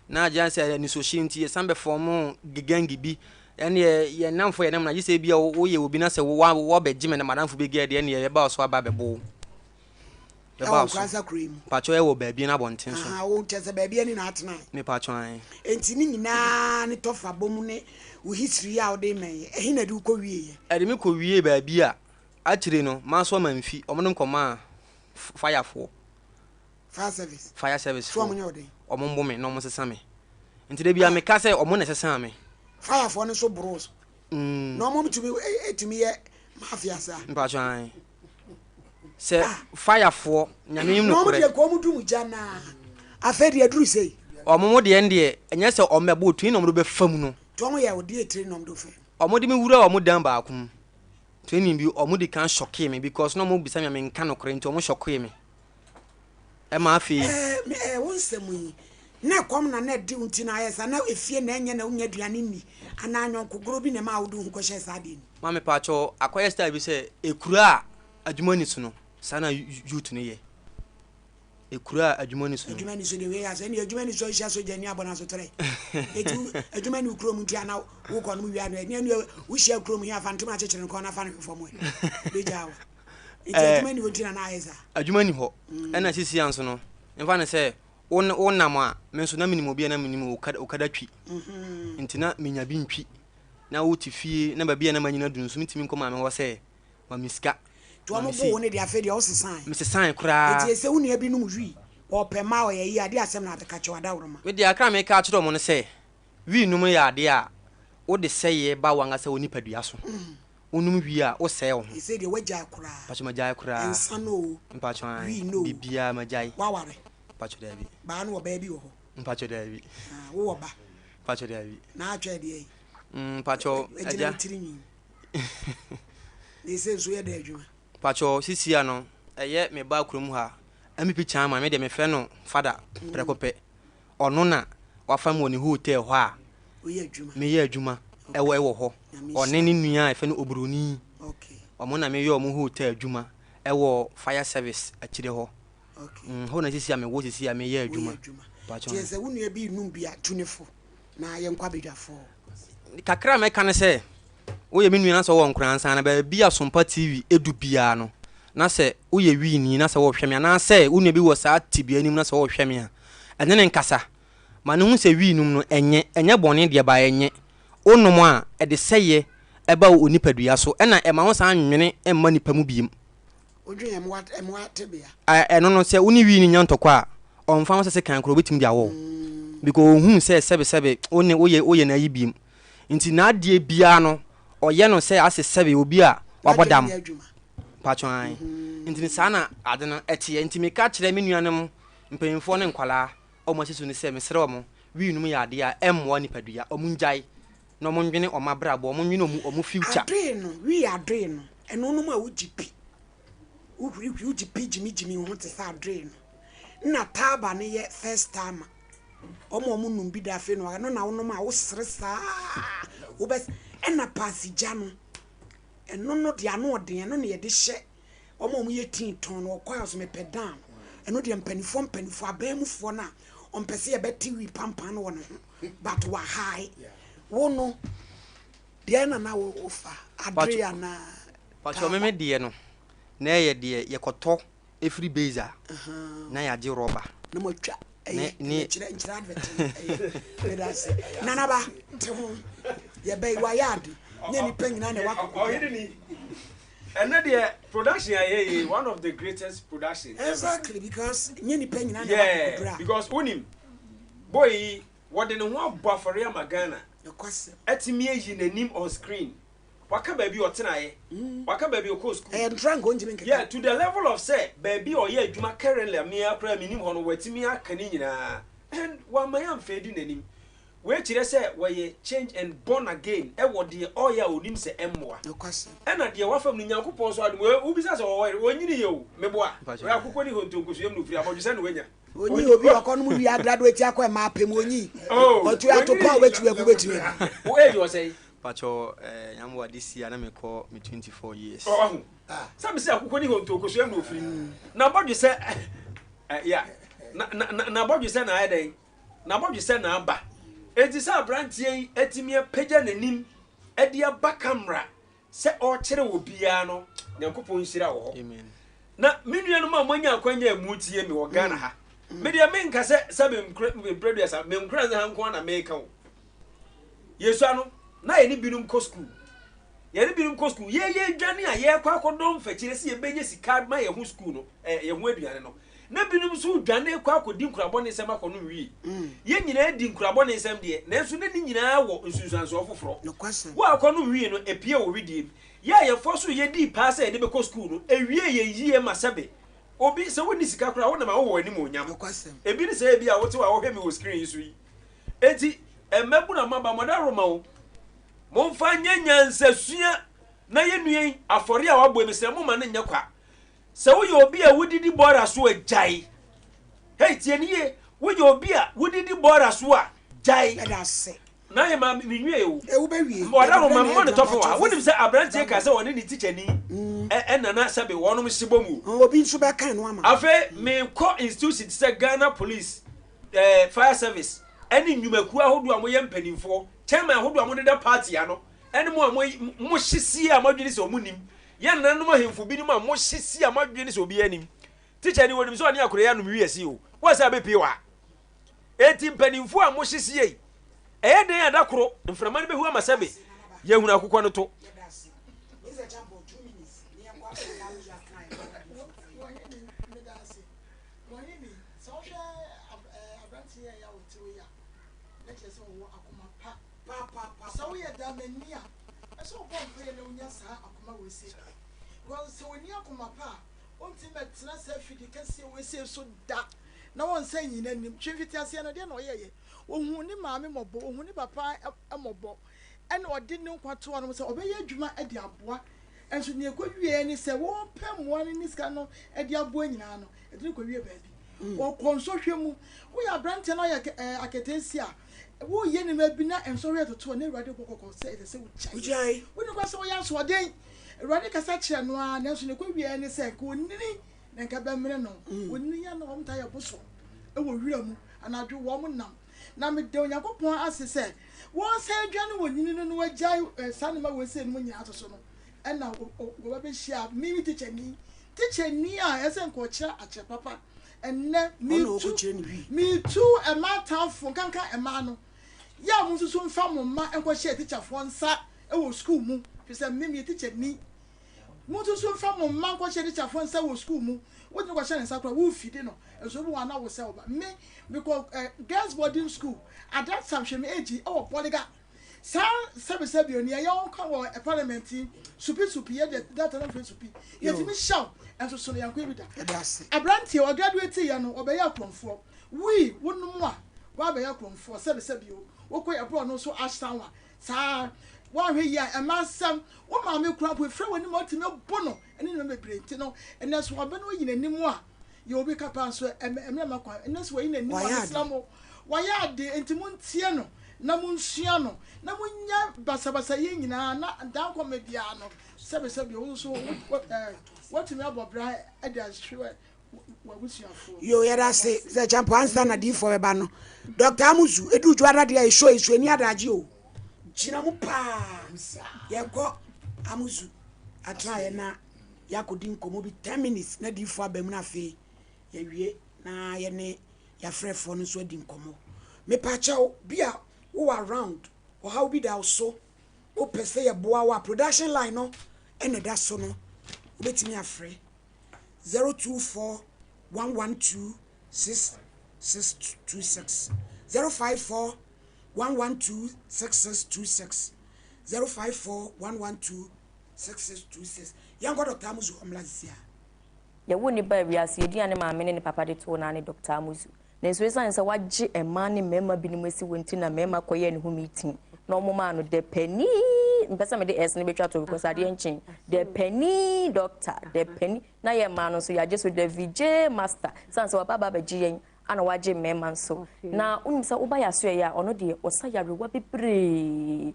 na agya sɛ anisohye nti yɛsan bɛfɔm gegangi bi ɛneɛ yɛn namfo yɛn nam na gye sɛ bi a woyɛ obi na sɛ wɔbɛgye me na madamfo bi gɛ deɛ ɛneɛ yɛba so aba bɛbo wo Ɛwɔ Nkoranza kuro yi mu. Mpakyɛw ɛwɔ baabi no abɔnten so. Ahaa wo kyerɛ sɛ baabi ani na atena. Mepakyɛw ae. Enti ne nyinaa ne tɔfa bɔ mu ne wo history a wode ma yi ɛhe na ɛde wo kɔ wie yɛ? Ɛde me kɔ wiee baabi a akyire no manso mamfi wɔn de me kɔ maa fire foɔ. Fire service. Fire service foɔ. So wɔn nyɛ wo dɛn? Wɔn mbo me na wɔn sesa me. Nti da biara meka sɛ wɔn na ɛsesaa me. Fire foɔ no nso boro wo so. Na wɔn tumi tumi yɛ mafia saa. Mpakyɛw ae. Sɛ fire foɔ nyame nim nokorɛ. Na ɔmo deɛ nka ɔmo dum gya naa afei deɛ aduru sei. Ɔmo mo deɛ ndeɛ ɛnyɛ sɛ ɔmo bɛbɔ otui na ɔmo de bɛfa mu no. Nti ɔmo yɛ wo deɛ tiri na ɔmo de wo fa mu. Ɔmo de me wura ɔmo dan baako mu training bi ɔmo di kan shockee me because na ɔmo bisa me a me nka nokorɛ nti ɔmo shockee me ɛma afei. Ɛɛ me ɛɛ wo nsɛm yi na ɛkɔm na na ɛde wo nti na ayɛ saa na efie na ɛnyɛ na wonya aduane nni anaa anyɔnkogorɔ bi na ɛmaa wode wo ho kɔhyɛɛ saa adeɛ no mu. Maame pakyɛw akɔyɛ style bi sɛ ekura a adwuma nni so no saa na youth no yɛ ekura a adwuma nni so no. Adwuma nni so deɛ wei asɛ ɛne adwuma nni so ahyia sogyani abɔ no asoterɛ eti adwuma nni wo kurom nti ana wokɔ no wia no ɛne ɛne wohyia kurom he afa ntoma akyekyere no kɔn na fa no hwe fam ɛ bɛgyaa wa nti adwuma nni hɔ nti na na ayɛ saa. Adwuma nni hɔ ɛna sisi a nso no mfa no sɛ wo wonam a me nso na menim obi a na menim okada twi nti na menya bi ntwi na wote fie na baabi a na manyina duru nso mentumi nkɔ maame hɔ sɛ ma me sika. Nti wɔn bo wo no deɛ afei deɛ wosesae. Mesesae koraa. Nti sɛ wo nua bi nom wii, ɔpɛ mmaa ɔyɛ yie a, deɛ asɛm na abɛka kyerɛ wo adaworoma. Me deɛ akra a meka akyerɛ wɔn ne sɛ, wii nom yɛ adeɛ a wode sɛeɛ ba w'ankasa wo nipadua so. Wonom wie a, wosɛe wo ho. Seesei deɛ woagyae koraa. Mpakyɛ magyae koraa. Nsa no o, Mpakyɛ ae, wii no o. biribiara magyae. Woaware? Mpakyɛ daabi. Baa no ɔbaa bi wɔ hɔ? Mpakyɛ daabi. Ah, wowɔ ba? Mpakyɛ daabi. Na atwɛ deɛ yi? Mm, mpakyɛ agya. Agyina wo tiri nwi. Na ese nso yɛ dɛ adwuma. Mpakyɛ sisi a no, ɛyɛ me ba kurom ha, MPP chairman, me deɛ mefrɛ no fada prɛko pɛ. Ɔno na wafa me wɔ ne hotel hɔ a meyɛ adwuma ɛwɔ ɛwɔ hɔ. Ɔne ne nua a yɛfrɛ no Oburoni. Ɔmo na meyɛ ɔmo hotel adwuma ɛwɔ fire service akyire hɔ. Mm, hɔ na sisi a mewɔ sisi a meyɛ adwuma. Mpakyɛ. Nti sɛ wo nua bi num bi a, tu ne fo na yɛnkɔ abadwafoɔ. Kakra a mɛka ne sɛ, woyɛ me nua na sɛ wowɔ Nkoranza na baabi a Sompa TV du biara no, na sɛ woyɛ Wiini na sɛ worehwɛ me anaasɛ wo nua bi wɔ saa tebea no mu na sɛ ɔrehwɛ me a, ɛne no nkasa. Ma no hu sɛ wii nom no, ɛnyɛ. Ɛnyɛ bɔne deɛ, but ɛnyɛ. Wonom a, ɛde sɛeɛ ba wo onipadua so, ɛna ɛma wo san nnwene mma nnipa mu biom. Wodwen mmoa mmoa tebea. Ɛ, ɛno no, sɛ wo ne wii no nya ntɔkwa a, ɔmfa ho sɛ sekan koraa ɔbɛtumi de awɔ wo. Because ɔhunu sɛ sɛbesɛbe wo ne woyɛ woyɛ n'ayi biom. Nti n'adeɛ biara no, ɔyɛ no sɛ ase sɛbe obi a wabɔ dam. Mpakyɛw ae. Nti no saa na ade no ɛteɛ. Nti meka kyerɛ me nuanom mpanyinfoɔ ne nkwadaa a wɔn asi so no sɛ mesrɛ wɔn, wii nom yɛ adeɛ a ɛmmoa nipadua, wɔn ngyae na wɔn ndwene wɔn abrabɔ, wɔn ndwene wɔn wɔn future. Adoe no, wii adoe no, ɛno nom a wogye pi, wohurihuri, wogye pi gyimigyimi wo ho te sɛ adoe no. Nna taaba no yɛ first timer, wɔn a wɔn nom bi da afei na ɛno na wonom a wosere saa, wobɛ, ɛna paase gya no, ɛno no deɛ ano ɔden, ɛno na yɛde hyɛ wɔn a wɔyɛ tii tɔn no, ɔkɔ a ɔsɛ mepɛ down. Ɛno deɛ mpanifoɔ mpanifoɔ aban mufoɔ no a ɔmpɛ sɛ yɛbɛte wi pampan no wɔ ne ho but wahae wo no deɛ na na wofa adre anaa Pakyɛ meme deɛ no na ɛyɛ deɛ yɛkɔtɔ. Ɛfiri base a, na yɛagye rɔba. Na moatwa ɛyi ne kyerɛ nkyerɛ advert ɛyɛ meda ase nanaba te ho yɛbɛyi wayɛ ade nyɛ nipa nyinaa na ɛwɔ akoko ɔhene ni ɛnɛ deɛ production a yɛyɛ one of the greatest production ever exactly because nyɛ nipa nyinaa na ɛwɔ akoko yeah because wonim boy yi wɔde ne ho abɔ afɔre ama Ghana atumi ayi n'anim on screen Waka baabi a ɔtenaeɛ, waka baabi a ɔkɔɔ sukuu. Ɛyɛ ntra nka ɔntumi nkeka. Yeah, to the level of sɛ baabi a ɔyɛ adwuma currently a me ara koraa mennim hɔ no, watumi aka ne nyinaa and wamma yɛamfeedi n'anim. Wei kyerɛ sɛ wɔyɛ change and born again wɔ deɛ ɔreyɛ a ɔnim sɛ ɛmmoa. Nokwasɛm. Ɛna deɛ wafa mu no Nyankopɔn nso adom. Wei wobisa sɛ ɔwɔ yere, ɔnyiniiɛ o, meboa. Wei akokɔ ni hɔ ntonkosoyam na ɔfiri, abɔdwesɛ na wanya. Onyi obi ɔkɔ no mu wia graduate akɔ ɛma apem onyi. Oh, Ɔtu ato pa obetumi agu betumi agu. Wo age wɔ sɛn? Pakyɛw eh Nyame this year na me kɔ me 24 years. Oh wahu. Sɛ me sɛ akokɔ ni hɔ nti okosua na ofiri. Na bɔdwe sɛ eh yeah. Na na na bɔdwe sɛ na ayɛ dɛn? Na bɔdwe sɛ na aba. Enti sɛ abranteɛ yi atumi apagya n'anim de aba camera sɛ ɔrekyerɛ obiara no, Nyankopɔn nhyira wɔ hɔ. Na me nuanom a moanya akwanya a mutie me wɔ Ghana ha, me deɛ menka sɛ sɛ memprɛduasa, menkora nsa ha nko ara na meka o. Yɛsua no, na yɛne binom kɔ sukuu. Yɛne binom kɔ sukuu. Yɛyɛ dwane a yɛrekɔ akɔdɔ mfakyire sɛ yɛbɛnya sika ma yɛn ho sukuu no, eh, yɛn ho aduane no. Na binom nso dwane kɔ akɔdi nkurabɔnesɛm akɔnom wii. Yɛn nyinaa di nkurabɔnesɛm deɛ, nanso na ne nyinaa wɔ nsunsuansoɔ foforɔ. Wo a wokɔnom wii no, ɛpue wɔ wedeɛ mu. Yɛ a yɛfoɔ so yɛdii paa sɛ yɛde bɛkɔ sukuu no, ɛwiee yɛn yie ma sɛbe obi, sɛ wonni sika koraa a, wonam a wowɔ animuonyam. Ebi ne sɛ ebia wote hɔ a wohwɛ me wɔ screen yi so yi. Enti, mmabunu a moaba, mo adaworoma o, momfa nyɛ nyansasua na yɛn nua yi, afɔre a wabɔ yi, mesrɛ mo mma no nyɛ kwa. Sɛ woyɛ obi a wodidi bɔɔla so a, gyae. Hei, tie no yie. Woyɛ obi a wodidi bɔɔla so a, gyae. Ɛda ase. Na yɛ ma menwie o. E wobɛwie. Ɔda no ma mmɔ ne tɔfe wɔ ha. Wonim sɛ aberanteɛ kaa sɛ ɔne ne tikyani ɛna na sɛbe wɔnom hye bɔ mu o. Obi nso bɛka no ama. Afei mekɔ institution te sɛ Ghana Police, eh, Fire Service, ɛne nnwumakuo ahodoɔ a moyɛ mpanimfoɔ, chairman ahodoɔ a modeda party ano, ɛne mo a mo hye sie a moadwene sɛ ɔmo nim. Yɛn nananom ahemfo binom a mohye si a moadwene sɛ obiara nim. Tikyani, wɔnim sɛ ɔne akora yi anom wiase o, woansan abɛpue wɔ ha. Enti mpanimfoɔ a mohye sie yi, ɛyɛ dɛn a da koro mframa no bɛhu ama sɛbe yɛahunu akokɔ no to? Ɛsɛ sɛ ɔbɔ mpaeɛ na ɔnya saa akoma wei sei bi. Because sɛ ɔnni akoma pa a, ɔntumi mmɛtena saa afidie kɛseɛ wei sei so da na ɔnsan nyi n'anim. Hwɛ mfitiaseɛ no, deɛ na ɔyɛeɛ. Ɔhuu ne maame mmɔbɔ, ɔhuu ne papa mmɔbɔ, ɛna ɔde ne nkwa too hɔnom sɛ ɔbɛyɛ adwuma de aboa. Nso deɛ ɛkɔwieeɛ ne sɛ, wɔrepɛ mmoa no ne sika no de aboa nyinaa no, ɛde no kɔwie baabi. Ɔkɔ nsɔhwɛ mu. Woyɛ aberanteɛ na woyɛ aketeesia a, Woreyɛ nneɛma bi na nsɔhwɛ retoto wo na Awurade bɔ kɔkɔ sɛ ɛsɛ sɛ wogyae. Wonni kwan sɛ woyɛ asoɔden. Awurade kasa kyerɛ no ara, nanso nea ɛkɔwieɛ ne sɛ nka ɔnini na nka ɛbɛmene no. Ɔnini a na wɔtaa yɛ bosom wɔ wira mu, anadwo wɔn nam. Na meda Onyankopɔn ase sɛ wɔresan adwane wɔ nyini no na wɔagyae saa nneɛma wei sei nom nyinaa nso so no, ɛna wɔba bɛhyia me me tikyani. Tikyani a ɛsɛ nka ɔkyerɛ akyerɛ papa. Ɛnnɛ, meretu, meretu mmaa atamfo, nkanka mmaa no, yɛ a monsusu mfa mo mma nkɔhyɛ tikyafoɔ nsa wɔ sukuu mu, firi sɛ me, meyɛ tikyani. Monsusu mfa mo mma nkɔhyɛ tikyafoɔ nsa wɔ sukuu mu. Wode no kɔhyɛ ne nsa koraa, worefidi no, nso wobu wɔn a na wo sɛ wo ba. Me, mekɔ eh, girls boarding school, at that time, hwɛ me age yi, ɛwɔ Bolga. Saa sɛbisɛbi o, nea yɛwɔ ka wɔ parliament yi, supi supi, yɛ deɛ data no mfiri supi, yɛtumi hyɛw, nso so no yɛnkɔ bi da. Aberanteɛ, ɔgraduate yɛ no, ɔbɛyɛ akorɔmfoɔ. Wui, wonom a, woabɛyɛ akorɔmfoɔ, sɛbisɛbi o, wokɔ yɛ borɔ no so asan wa, saa, woanhwɛ yie a, ɛma asɛm, wo maame koraa mpo, efira w'anim a, wotumi bo no, ɛne nneɛma bebree nti no, ɛnɛ so ɔbɛ no ayi n'anim a, yɛ obi ka paa nso, ɛmmerɛ ma kwan, ɛnɛ so wayi n'anim a, mesrɛ mo, Wayɛ ade, enti montie no, na monsua no, na monnya basabasayɛ nyinaa, na daa nkwa biara no, sɛbesɛbe wo nso woatumi abɔ bra de ahwɛ w'abusuafoɔ. Yoo yɛda ase sɛ kyampo ansa na diifoɔ bɛba no Doctor Amuzu ɛduru dwoada deɛ a ɛsɔ ɛsu ani adagye o gyina mu paa yɛkɔ Amuzu atenaeɛ na. Yɛakɔdi nkɔmmɔ bi 10 minutes na diifoɔ aba mu na afei yɛawie na yɛne yɛafrɛfoɔ no nso adi nkɔmmɔ. Mepakyɛw, bi a wowɔ around, ɔhaw bi da wo so, wopɛ sɛ yɛboa wo a, production line no na ɛda so no, wobɛtumi afrɛ 024 112 6626, 054 112 6626, 054 112 6626. Yɛnkɔ Dr. Amuzu hɔ mmra sisi a. Yɛwoo no baa wiase, edin a ne maame ne ne papa de too no ara ne Doctor Amuzu. Nanso esiane sɛ wagye mmaa ne mmarima binom asi hɔ nti na mmarima kɔyɛɛ ne ho meeting na wɔmaa no the panin, mepɛ sɛ mede S no bɛtwa to because adeɛ nkyee, the panin doctor, the panin, na yɛn mmaa no nso yɛagye so the VJ master, esiane sɛ waba aba abɛgye yɛn ana wagye mmarima nso. Na wonim sɛ woba yɛn asoɛeɛ a, ɔno deɛ ɔsa yarewa bebree,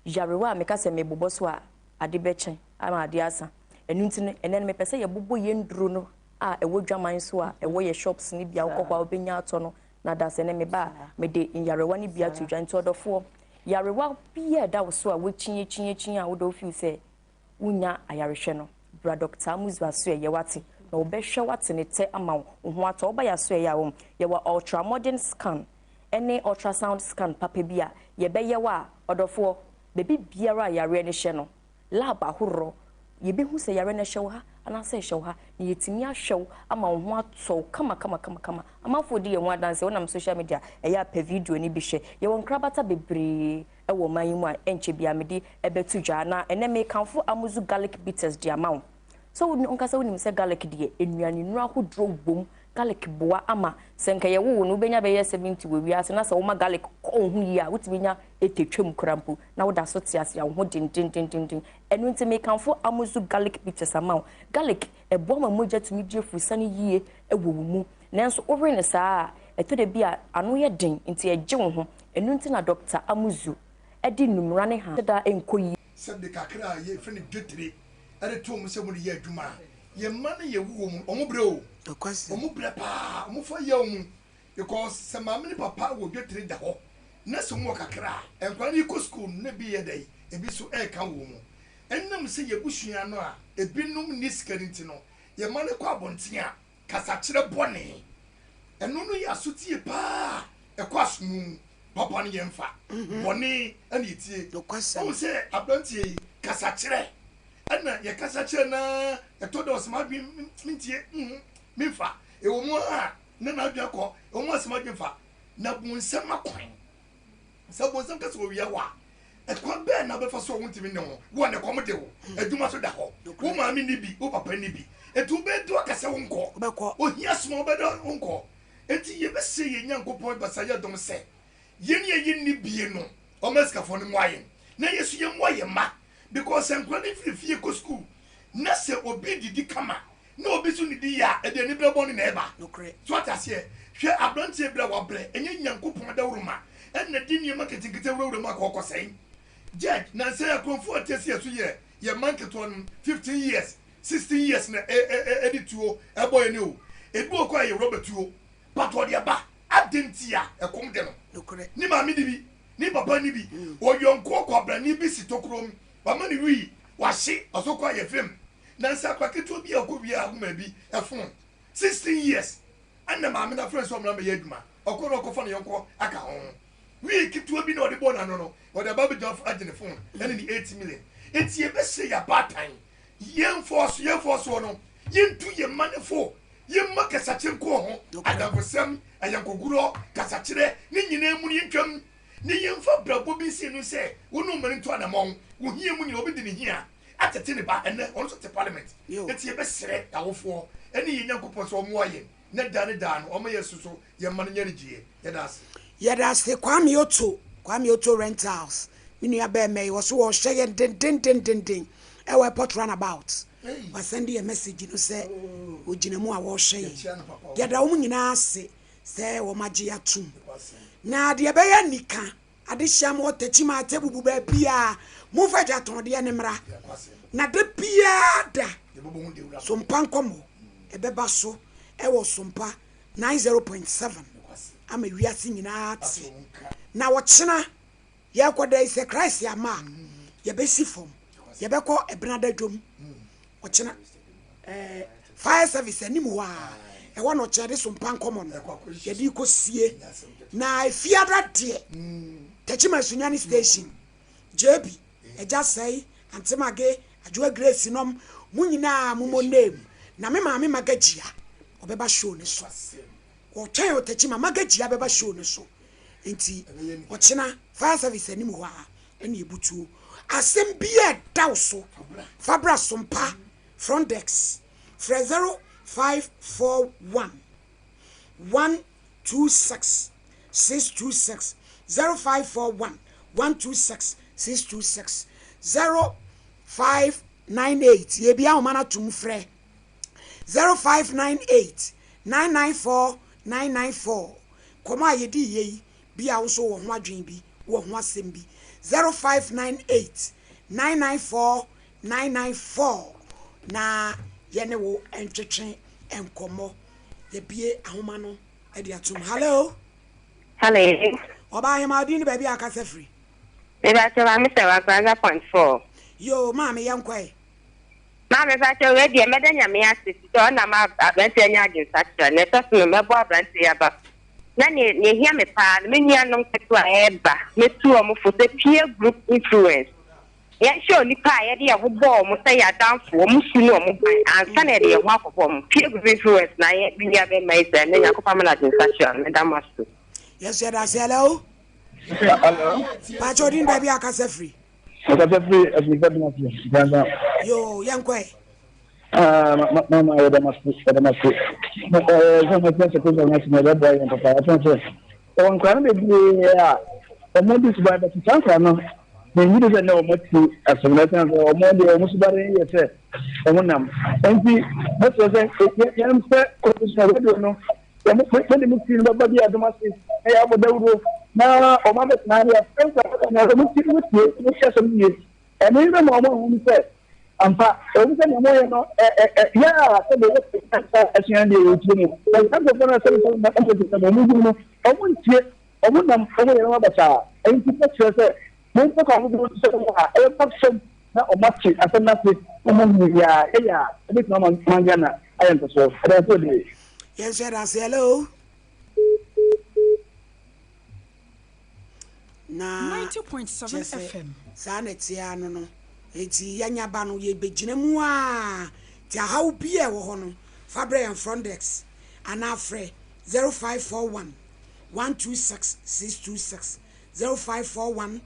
yarewa a meka sɛ mebobɔ so a ade bɛkye ama ade asa. Ɛno nti no, ɛnnɛ no mepɛ sɛ yɛbobɔ yɛn nnuro no a ɛwɔ dwaman so a ɛwɔ yɛ shops no bi a wokɔ hɔ a wobɛnya atɔ no na da sɛ ɛnnɛ meba a mede nyarewa no bi ato dwa. Nti ɔdɔfoɔ, yarewa biara a ɛda wo so a woakyi akyi akyi a wode wo feel sɛ wonnya ayarehwɛ no, bra Dɔkta Amuzu Asoɛeɛ wate na ɔbɛhwɛ wo ate ne tɛ ama wo wo ho atɔ. Woba yɛ asoɛeɛ a wɔn yɛwɔ ultra modern scan ne ultrasound scan papa bi a yɛbɛyɛ wo a ɔdɔfoɔ baabi biara a yareɛ no hyɛ no lab ahoroɔ, yɛbɛhu sɛ yareɛ no ɛhyɛ wo ha anaasɛ ɛhyɛ wo ha, na yɛatumi ahwɛ wo ama wo ho atɔ wo kama kama kama kama. Amanfoɔ di yɛn ho adanseɛ, wonam social media ɛyɛ a pɛ video no bi hwɛ. Yɛwɔ nkrabata bebree wɔ ɔman yi mu a ɛnkyɛ biara mede bɛto dwa. Na ɛnnɛ merekamfo Amuzu Garlic Bitters de ama wo. Sɛ wo ankasa wonim sɛ garlic deɛ, nnuanennuro ahodoɔ wom. Garlic boa ama sɛ nka yɛwo wo no wobɛnya bɛyɛ 70 wɔ wiase na sɛ woma garlic kɔ wo ho yie a wotumi nya 80 twam koraa mpo na woda so te ase a wo ho dendendendenden. Ɛno nti mekamfo Amuzu Garlic Bitters ama wo. Garlic, ɛboa ma mogya tumi di afurusiane yie wɔ wo mu. Nanso wowe no saa a, ɛtɔ da bi a ano yɛ den nti ɛgye wo ho. Ɛno nti na Dɔkta Amuzu de nnumera ne ha da nkɔ yie. Sɛ de kakra a yɛfrɛ no dwetire de to wɔn sɛ wɔde yɛ adwuma a, yɛn mma no yɛwu wɔn, wɔn brɛ o, wɔn brɛ paa, wɔn fa yaw mu because sɛ maame ne papa wɔ dwetire da hɔ na sɛ wɔn wɔ kakra a, nkwadaa no kɔ school no na ebi yɛ dɛn, ebi nso ɛreka wɔn mu. Ɛnam sɛ yɛn abusua no a ebinom nni sika no nti no, yɛn mma no kɔ abɔnten a, kasakyerɛ bɔne, ɛno no yɛ asotie paa a ɛkɔ asomu. Papa no yɛmfa, bɔne na yɛtie. Wohu sɛ aberanteɛ yi, kasakyerɛ ɛna yɛkasa kyerɛ no ara, ɛtɔ da ɔsɛ m'adwene mentie, memfa. Ɛwɔ mu ara na n'adwene akɔ, ɛwɔ mu ara sɛ m'adwene fa. Na bonsam akwan. Sɛ bonsam ka sɛ ɔwia wo a, ɛkwan bɛn na wobɛfa so a wontumi nne ho? Wo a na ɛkɔm de wo, adwuma nso da hɔ, wo maame nni bi, wo papa nni bi, enti wobɛyɛ aka sɛ wonkɔ. Ohia soma wo, wobɛyɛ dɛ wonkɔ. Enti yɛbɛsrɛ yɛn Nyankopɔn basaayɛ dom sɛ, yɛn a yɛnni bie no, ɔmma asikafoɔ no mmoa yɛn, na yɛn nso yɛmmoa yɛn mma. Because sɛ nkwadaa no firi fie kɔ sukuu, na sɛ obi didi kama, na obi nso nnidi yie a, ɛde aniberɛ bɔne na ɛba. So wate aseɛ? Hwɛ aberanteɛ bi a wabrɛ, ɛnyɛ Nyankopɔn adaworoma na ɛde nneɛma nketenkete wurawura mu akɔ ɔkɔsɛe. Judge, nansa yi akorɔmfoɔ a ɛte asi yɛn so yɛ yɛn mma nketewa no, 15 years, 16 years na ɛde tuo ɛbɔ yɛn o. Ebi wɔ hɔ koraa a ɛyɛ rɔba tuo, but ɔde aba. Adɛn nti a ɛkɔm de no? Ne maame nni bi, ne papa nni bi, ɔyɔnkoɔ kwabrane bi si tokuro mu, wama no wii, wahye, ɔsɔ kɔ ayɛ fam. Nansa akwadaa ketewa bi a ɔkɔ wiaa woman bi phone, 16 years, ɛna maame no afrɛ no sɛ ɔmmra mmɛyɛ adwuma, ɔkɔ na ɔkɔfa ne yɔnko aka ho. Wii ketewa bi na ɔde bɔɔ n'ano no, ɔde aba abɛgyina agye ne phone ɛne ne 8 million. Enti yɛbɛsrɛ yɛn abaatan, yɛn mfɔɔsoɔ no, yɛntu yɛn mma no fo, yɛmma kasakyerɛ nkɔ wɔn ho, adamfosɛm, ayɔnkogorɔ, kasakyerɛ, ne nyinaa mu no yɛntwam, na yɛmfa abrabɔ bi nsi no sɛ wo ne wo mma no ntu anamɔn, wo hia mu nyinaa obi de ne hia atete ne ba, ɛnnɛ ɔno nso te parliament, enti yɛbɛsrɛ awofoɔ ne yɛn Nyankopɔn sɛ ɔmmoa yɛn na daa ne daa no ɔmma yɛn nso so yɛn mma no nyɛ anigyeɛ. Yɛda ase. Yɛda ase Kwame Otto, Kwame Otto Rentals, me nua bɛɛma yi, ɔso ɔɔhwɛ yɛn dendendendenden ɛwɔ airport runabout. Wasɛnde yɛn message no sɛ ɔgyina mu a wɔɔhwɛ yɛn. Yɛda wɔn nyinaa ase sɛ wɔn agye yɛn atom. Na deɛ ɛbɛyɛ anika, adehyia ma ɔtakyi ma atɛbubu baabiara, momfa agyatɔndeɛ no mmra. Na da biara da, Sompa nkɔmmɔ ɛbɛba so ɛwɔ Sompa 90.7 ama wiase nyinaa ate. Na ɔkyena yɛrekɔda yi, sɛ Christ amma a, yɛbɛsi fam. Yɛbɛkɔ Ɛbenada dwom ɔkyena. Eh, fire service anim hɔ a, ɛhɔ na ɔkyerɛ de so mpa nkɔmɔ no yɛde kɔ sie. Na efiada deɛ, Techiman Sunyani station, JB, Agya Sɛe, Ante Mage, Adwoa Grace nom, mo nyinaa mo mo name. Na me maame Magagyia, ɔbɛba show no so. Ɔtwɛn wɔ Techiman, Magagyia bɛba show no so. Nti, ɔkyena fire service anim hɔ a, ɛna ebutuo. Asɛm biara ɛda wo so, fa bra Sompa front desk. Frɛ 0541 126 626, 0541 126 626, 0598, yɛbia ahoma no atom frɛ 0598 994 994. Nkɔmmɔ a yɛdiiɛ yi, bi a wo nso wɔ ho adwene bi, wowɔ ho asɛm bi, 0598 994 994 na yɛne wo ntwetwe nkɔmmɔ. Yɛabue ahoma no de atom. Hallo. Hallo. Ɔbaa Hemaa, wo din ne baabi a akasa firi? Mebakyɛ maame sɛ wa Kranza point four. Yoo maame yɛnkɔ ɛ. Maame mepakyɛw wei deɛ mɛda Nyame ase fisɛ ɔnam abranteɛ anya adwensakyera na ɛtɔ so no mɛbɔ abranteɛ yi aba na neɛ neɛ ɛhia me paa no me nuanom nketewa a ɛɛba mɛtu wɔn fo sɛ peer group influence yɛnhwɛ onipa a yɛde yɛn ho bɔ wɔn sɛ yɛn adamfo wɔn su ne wɔn ban ansa na yɛde yɛn ho akɔbɔ wɔn peer group influence na ayɛ me nua bɛrima yi sɛ ɛnɛ Nyankopɔn ama no adwensakyera no mɛda mo ase. Yɛnso yɛda ase hello. Hello. Pakyɛ odin baabi a akasa firi. Mekasa firi Asunfo Adum ase, Nkranta. Yoo, yɛnkɔ ɛ. Ah, mama yɛda mo ase, yɛda mo ase. Ɛɛ, sɛ mo sɛ program no ase na ɛbɛboa yɛn papa. Ɛfɛn sɛ, ɛwɔ nkwadaa no bebree a wɔn de suban bɛte saa nkwadaa no. Menyi de sɛ nnɛ wɔn ati asɛm no ɛsɛn sɛ wɔn deɛ wɔn suban yɛ sɛ wɔn nam. Nti, mɛsrɛ sɛ yɛmpɛ kɔmputa radio no Mede mo ti no bɛba bi adom ase na yɛabɔ dawuro na wɔn abɛtena ha yɛafrɛ nkurɔfoɔ na wɔn ti no tie wɔn ti asɛm yie. Ɛno yi bɛma wɔn ahunu sɛ ampa ɛwɔ sɛ nea wɔyɛ no yɛ a sɛ deɛ wɔyɛ asua deɛ wɔtie mu. Na saa nkurɔfoɔ no asɛm sɛ wɔn sɛ wɔn mu no wɔn ntie wɔn nam wɔn yɛ wɔn abasaa. Ɛnti kyerɛ sɛ mompɛ kwan foforɔ sɛ wɔn a ɛbɛba fam na wɔate asɛm no ase na wɔahu nea ɛyɛ a ɛbɛtumi ama man Ghana ayɛ nkɔsoɔ. Ɛda ase bebree. Yɛn nso yɛda ase. Hello. Na kyerɛ sɛ saa na ɛteɛ ano no. Enti yɛanya ba no yɛbɛgyina mu a nti ahaw bi a ɛwɔ hɔ no fa brɛ yɛn front desk anaa frɛ 0541 126 626 0541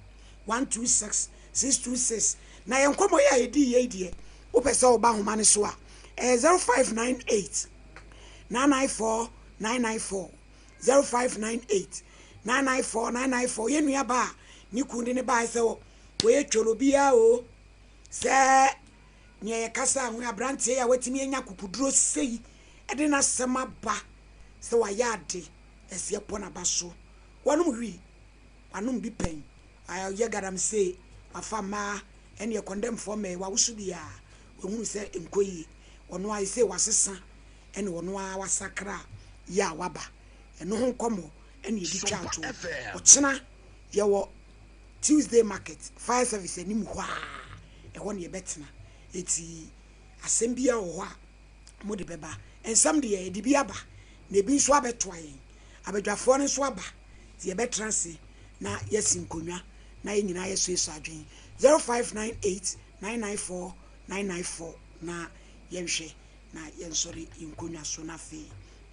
126 626 Na yɛn nkɔmmɔ yi a yɛdii yei deɛ, wopɛ sɛ woba ahoma no so a, ɛyɛ 0598 994 994, 0598 994 994. Yɛn nua baa a ne kunu de ne baeɛ sɛ wɔyɛ twolo biara o, sɛ nea yɛkasa ho aberanteɛ yi a watumi anya akokoduro sei de n'asɛm aba sɛ wayɛ ade, ɛsɛ yɛpɔ n'aba so. Wɔnom wii, wanom bi pɛn, wayɛ galamsey, wafa mmaa, ɛneɛ kɔndɛmfoɔ mmɛɛ, wawoso biaa, wahunu sɛ ɛnkɔ yie, ɔno ara seisei wasesa ɛne ɔno ara wasakra yɛ a waba. Ɛno ho nkɔmmɔ ɛne yɛde twaa toɔ. Ɔkyena yɛwɔ Tuesday market, fire service anim hɔ ara, ɛhɔ na yɛbɛtena. Enti asɛm biaa wɔ hɔ a mode bɛba. Nsɛm deɛ yɛde bi aba, na ebi nso abɛtoa yɛn. Abadwafoɔ no nso aba, nti yɛbɛtena ase na yɛasi nkonnwa na yɛn nyinaa yɛasuasua adwene. 0598 994 994 na yɛnhwɛ na yɛnsɔre yɛn nkonnwa so na afei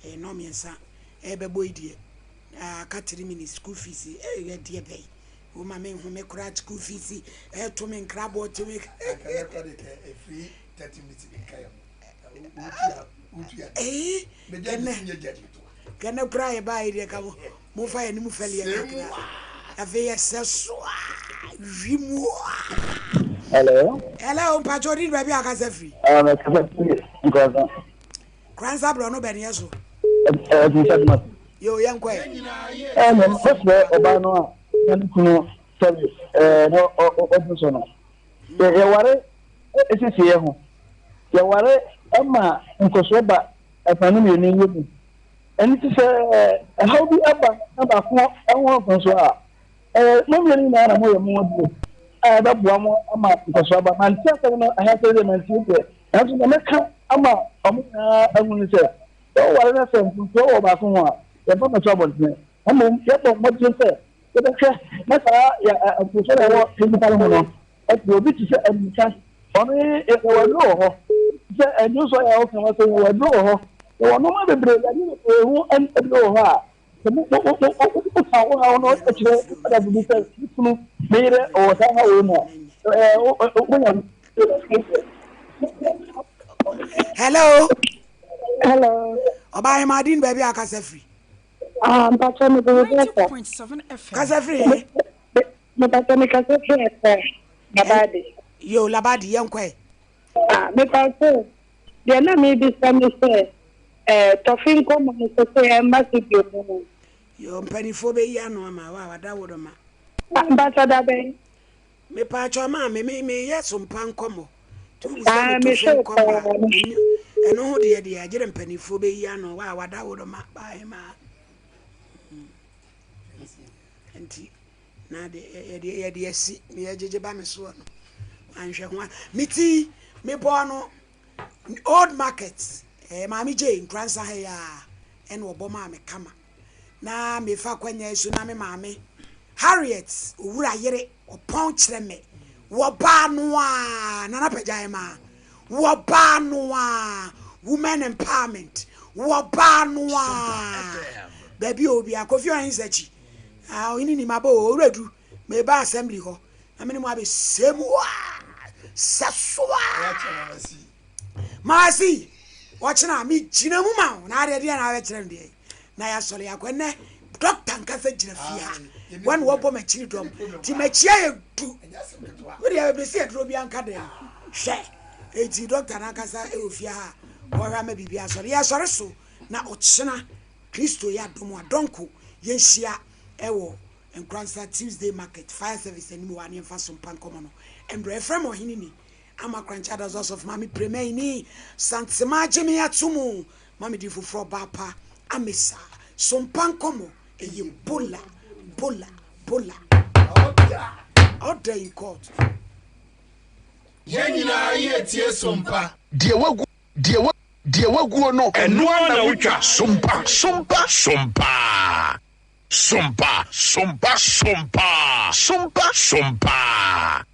ɛyɛ nnɔnmiɛnsa ɛrebɛbɔ yi deɛ aka 3 minutes school fees ɛyɛ deɛ bɛyi wo ma me nhome koraa school fees ɛto me nkraboɔ to me. Ɛfiri 30 minutes bi nka yɛ ho. Eyi kɛnɛ kɛnɛ koraa yɛ baa yi deɛ ka mo mo fa yɛn anim fɛli yɛ kakra afei yɛ sɛ so a wi mu a. Hello. Hello mpatsɛ odi baabi a akasa firi. Ah, mɛ kasa firi Nkoranza. Koranza borɔ no bɛn yɛ so. Ɛɛ ɛɛ ɛɛ ɛɛ Yo yɛn kɔ yɛ. Ɛɛ mɛ mɛsrɛ ɔbaa no a na ne kunu sɛbi ɛɛ na ɔdi so no. Yɛware siesie yɛn ho. Yɛware ma nkɔsoɔ ba afaanu mmienu yi mu. Ɛno nti sɛ ɛhaw bi aba na baako ho mfomsoɔ a, ɛyɛ mo mmienu nyinaa na moyɛ mo aduro a ɛbɛboa mo ama nkɔsoɔ aba. Mante asɛm no ahaseɛ deɛ mantie deɛ, nanso deɛ mɛka. ama wɔn nyinaa ahunu sɛ, sɛ woware na sɛ mfomsoɔ wɔ baako ho a, yɛmfa mmɛto abɔntene, na mmom yɛbɔ mmɔden sɛ yɛbɛhwɛ na saa yɛ mfomsoɔ na ɛwɔ nnipa no ho no afiri. Obi te sɛ animka, ɔno yɛwɔ aduro wɔ hɔ, te sɛ ɛnwo so a yɛwɔ ka sɛ yɛwɔ aduro wɔ hɔ, yɛwɔ nneɛma bebree, yadeɛ bebree ho aduro wɔ hɔ a sɛ mo mo mo mo ka wo haw no kyerɛ adamfo bi sɛ me kunu me yere ɔwɔ saa haw yi mu a ɛɛ wo wonya. Hello. Hello. Ɔbaa Hema din baabi a kasa firi. Ah, mpatsɔ mi de Rebecca. Kasa firi he? Mpatsɔ mi kasa firi Accra, Labadi. Yo, Labadi, yɛn kɔ ɛ. Ah, mepakyɛw, deɛ na mebisa ne sɛ, eh, tɔfe nkɔmmɔ no sɛ sɛ ɛmma so bio mu no. Yoo, mpaninfoɔ bɛyi ano ama wo a wada wo dɔ ma. Ah, mpakyɛw da bɛn? Mepakyɛw maame, me meyɛ sompa nkɔmmɔ, nti wo bisa me tɔfe nkɔmmɔ a, ɛno ɛno ho deɛ deɛ agyerɛ mpaninfoɔ bɛyi ano wo a wada wo dɔ ma, baahemaa. Nti. Na de yɛde yɛde asi me yɛgyegye ba me soɔ no manhwɛ ho a me ti mebɔɔ no old market ɛɛ maame gye nkuransa ha yi a ɛna ɔbɔ maa me kama na mefa kwanya yi so na me maame Harriet owura yere ɔpɔn kyerɛ me wɔbaa no a nana pagya maa wɔbaa no a women empowerment wɔbaa no a baabi a obi akɔfi ɔhen sɛ akyi Ah, ɔhene nim aba o, owura du, meba assembly hɔ, na mene mo abɛsɛ mu a, sɛ so a. Maasi, ɔkyena, megyina mu ma wo, na adeɛ deɛ na abɛkyerɛ no deɛ, na yɛasɔre akɔ ɛnɛ, dɔkta nkasa gyina fie ha, wɔne wɔbɔ m'akyiri dɔm, nti m'akyi ayɛ du, wodeɛ bɛsi aduro bi anka dɛm, hwɛ, enti dɔkta no ankasa ɛwɔ fie ha, wɔhwɛ ama biribi asɔre, yɛsɔre so, na ɔkyena, Kristo yɛ adom a, dɔnko yɛnhyia wɔ Nkoransa Tuesday Market, Fire Service anim hɔ a ne yɛmfa so mpa nkɔmmɔ no mbrɛ. Yɛfrɛ me Ɔhene Ni, Ama Korankye Adazo Asɔfo Maame Premaini, Santema agye me ato mu, ma me din foforɔ Ɔbaapa Amesa. So mpa nkɔmmɔ, ɛyɛ Bola, Bola, Bola. Order in court. Yɛn nyinaa yɛretie Sompa. Deɛ wagu, deɛ wa. Deɛ waguo no, ɛno ara na wotwa. Sompa, sompa, sompa. Sompa, sompa, sompa. Sompa, sompa.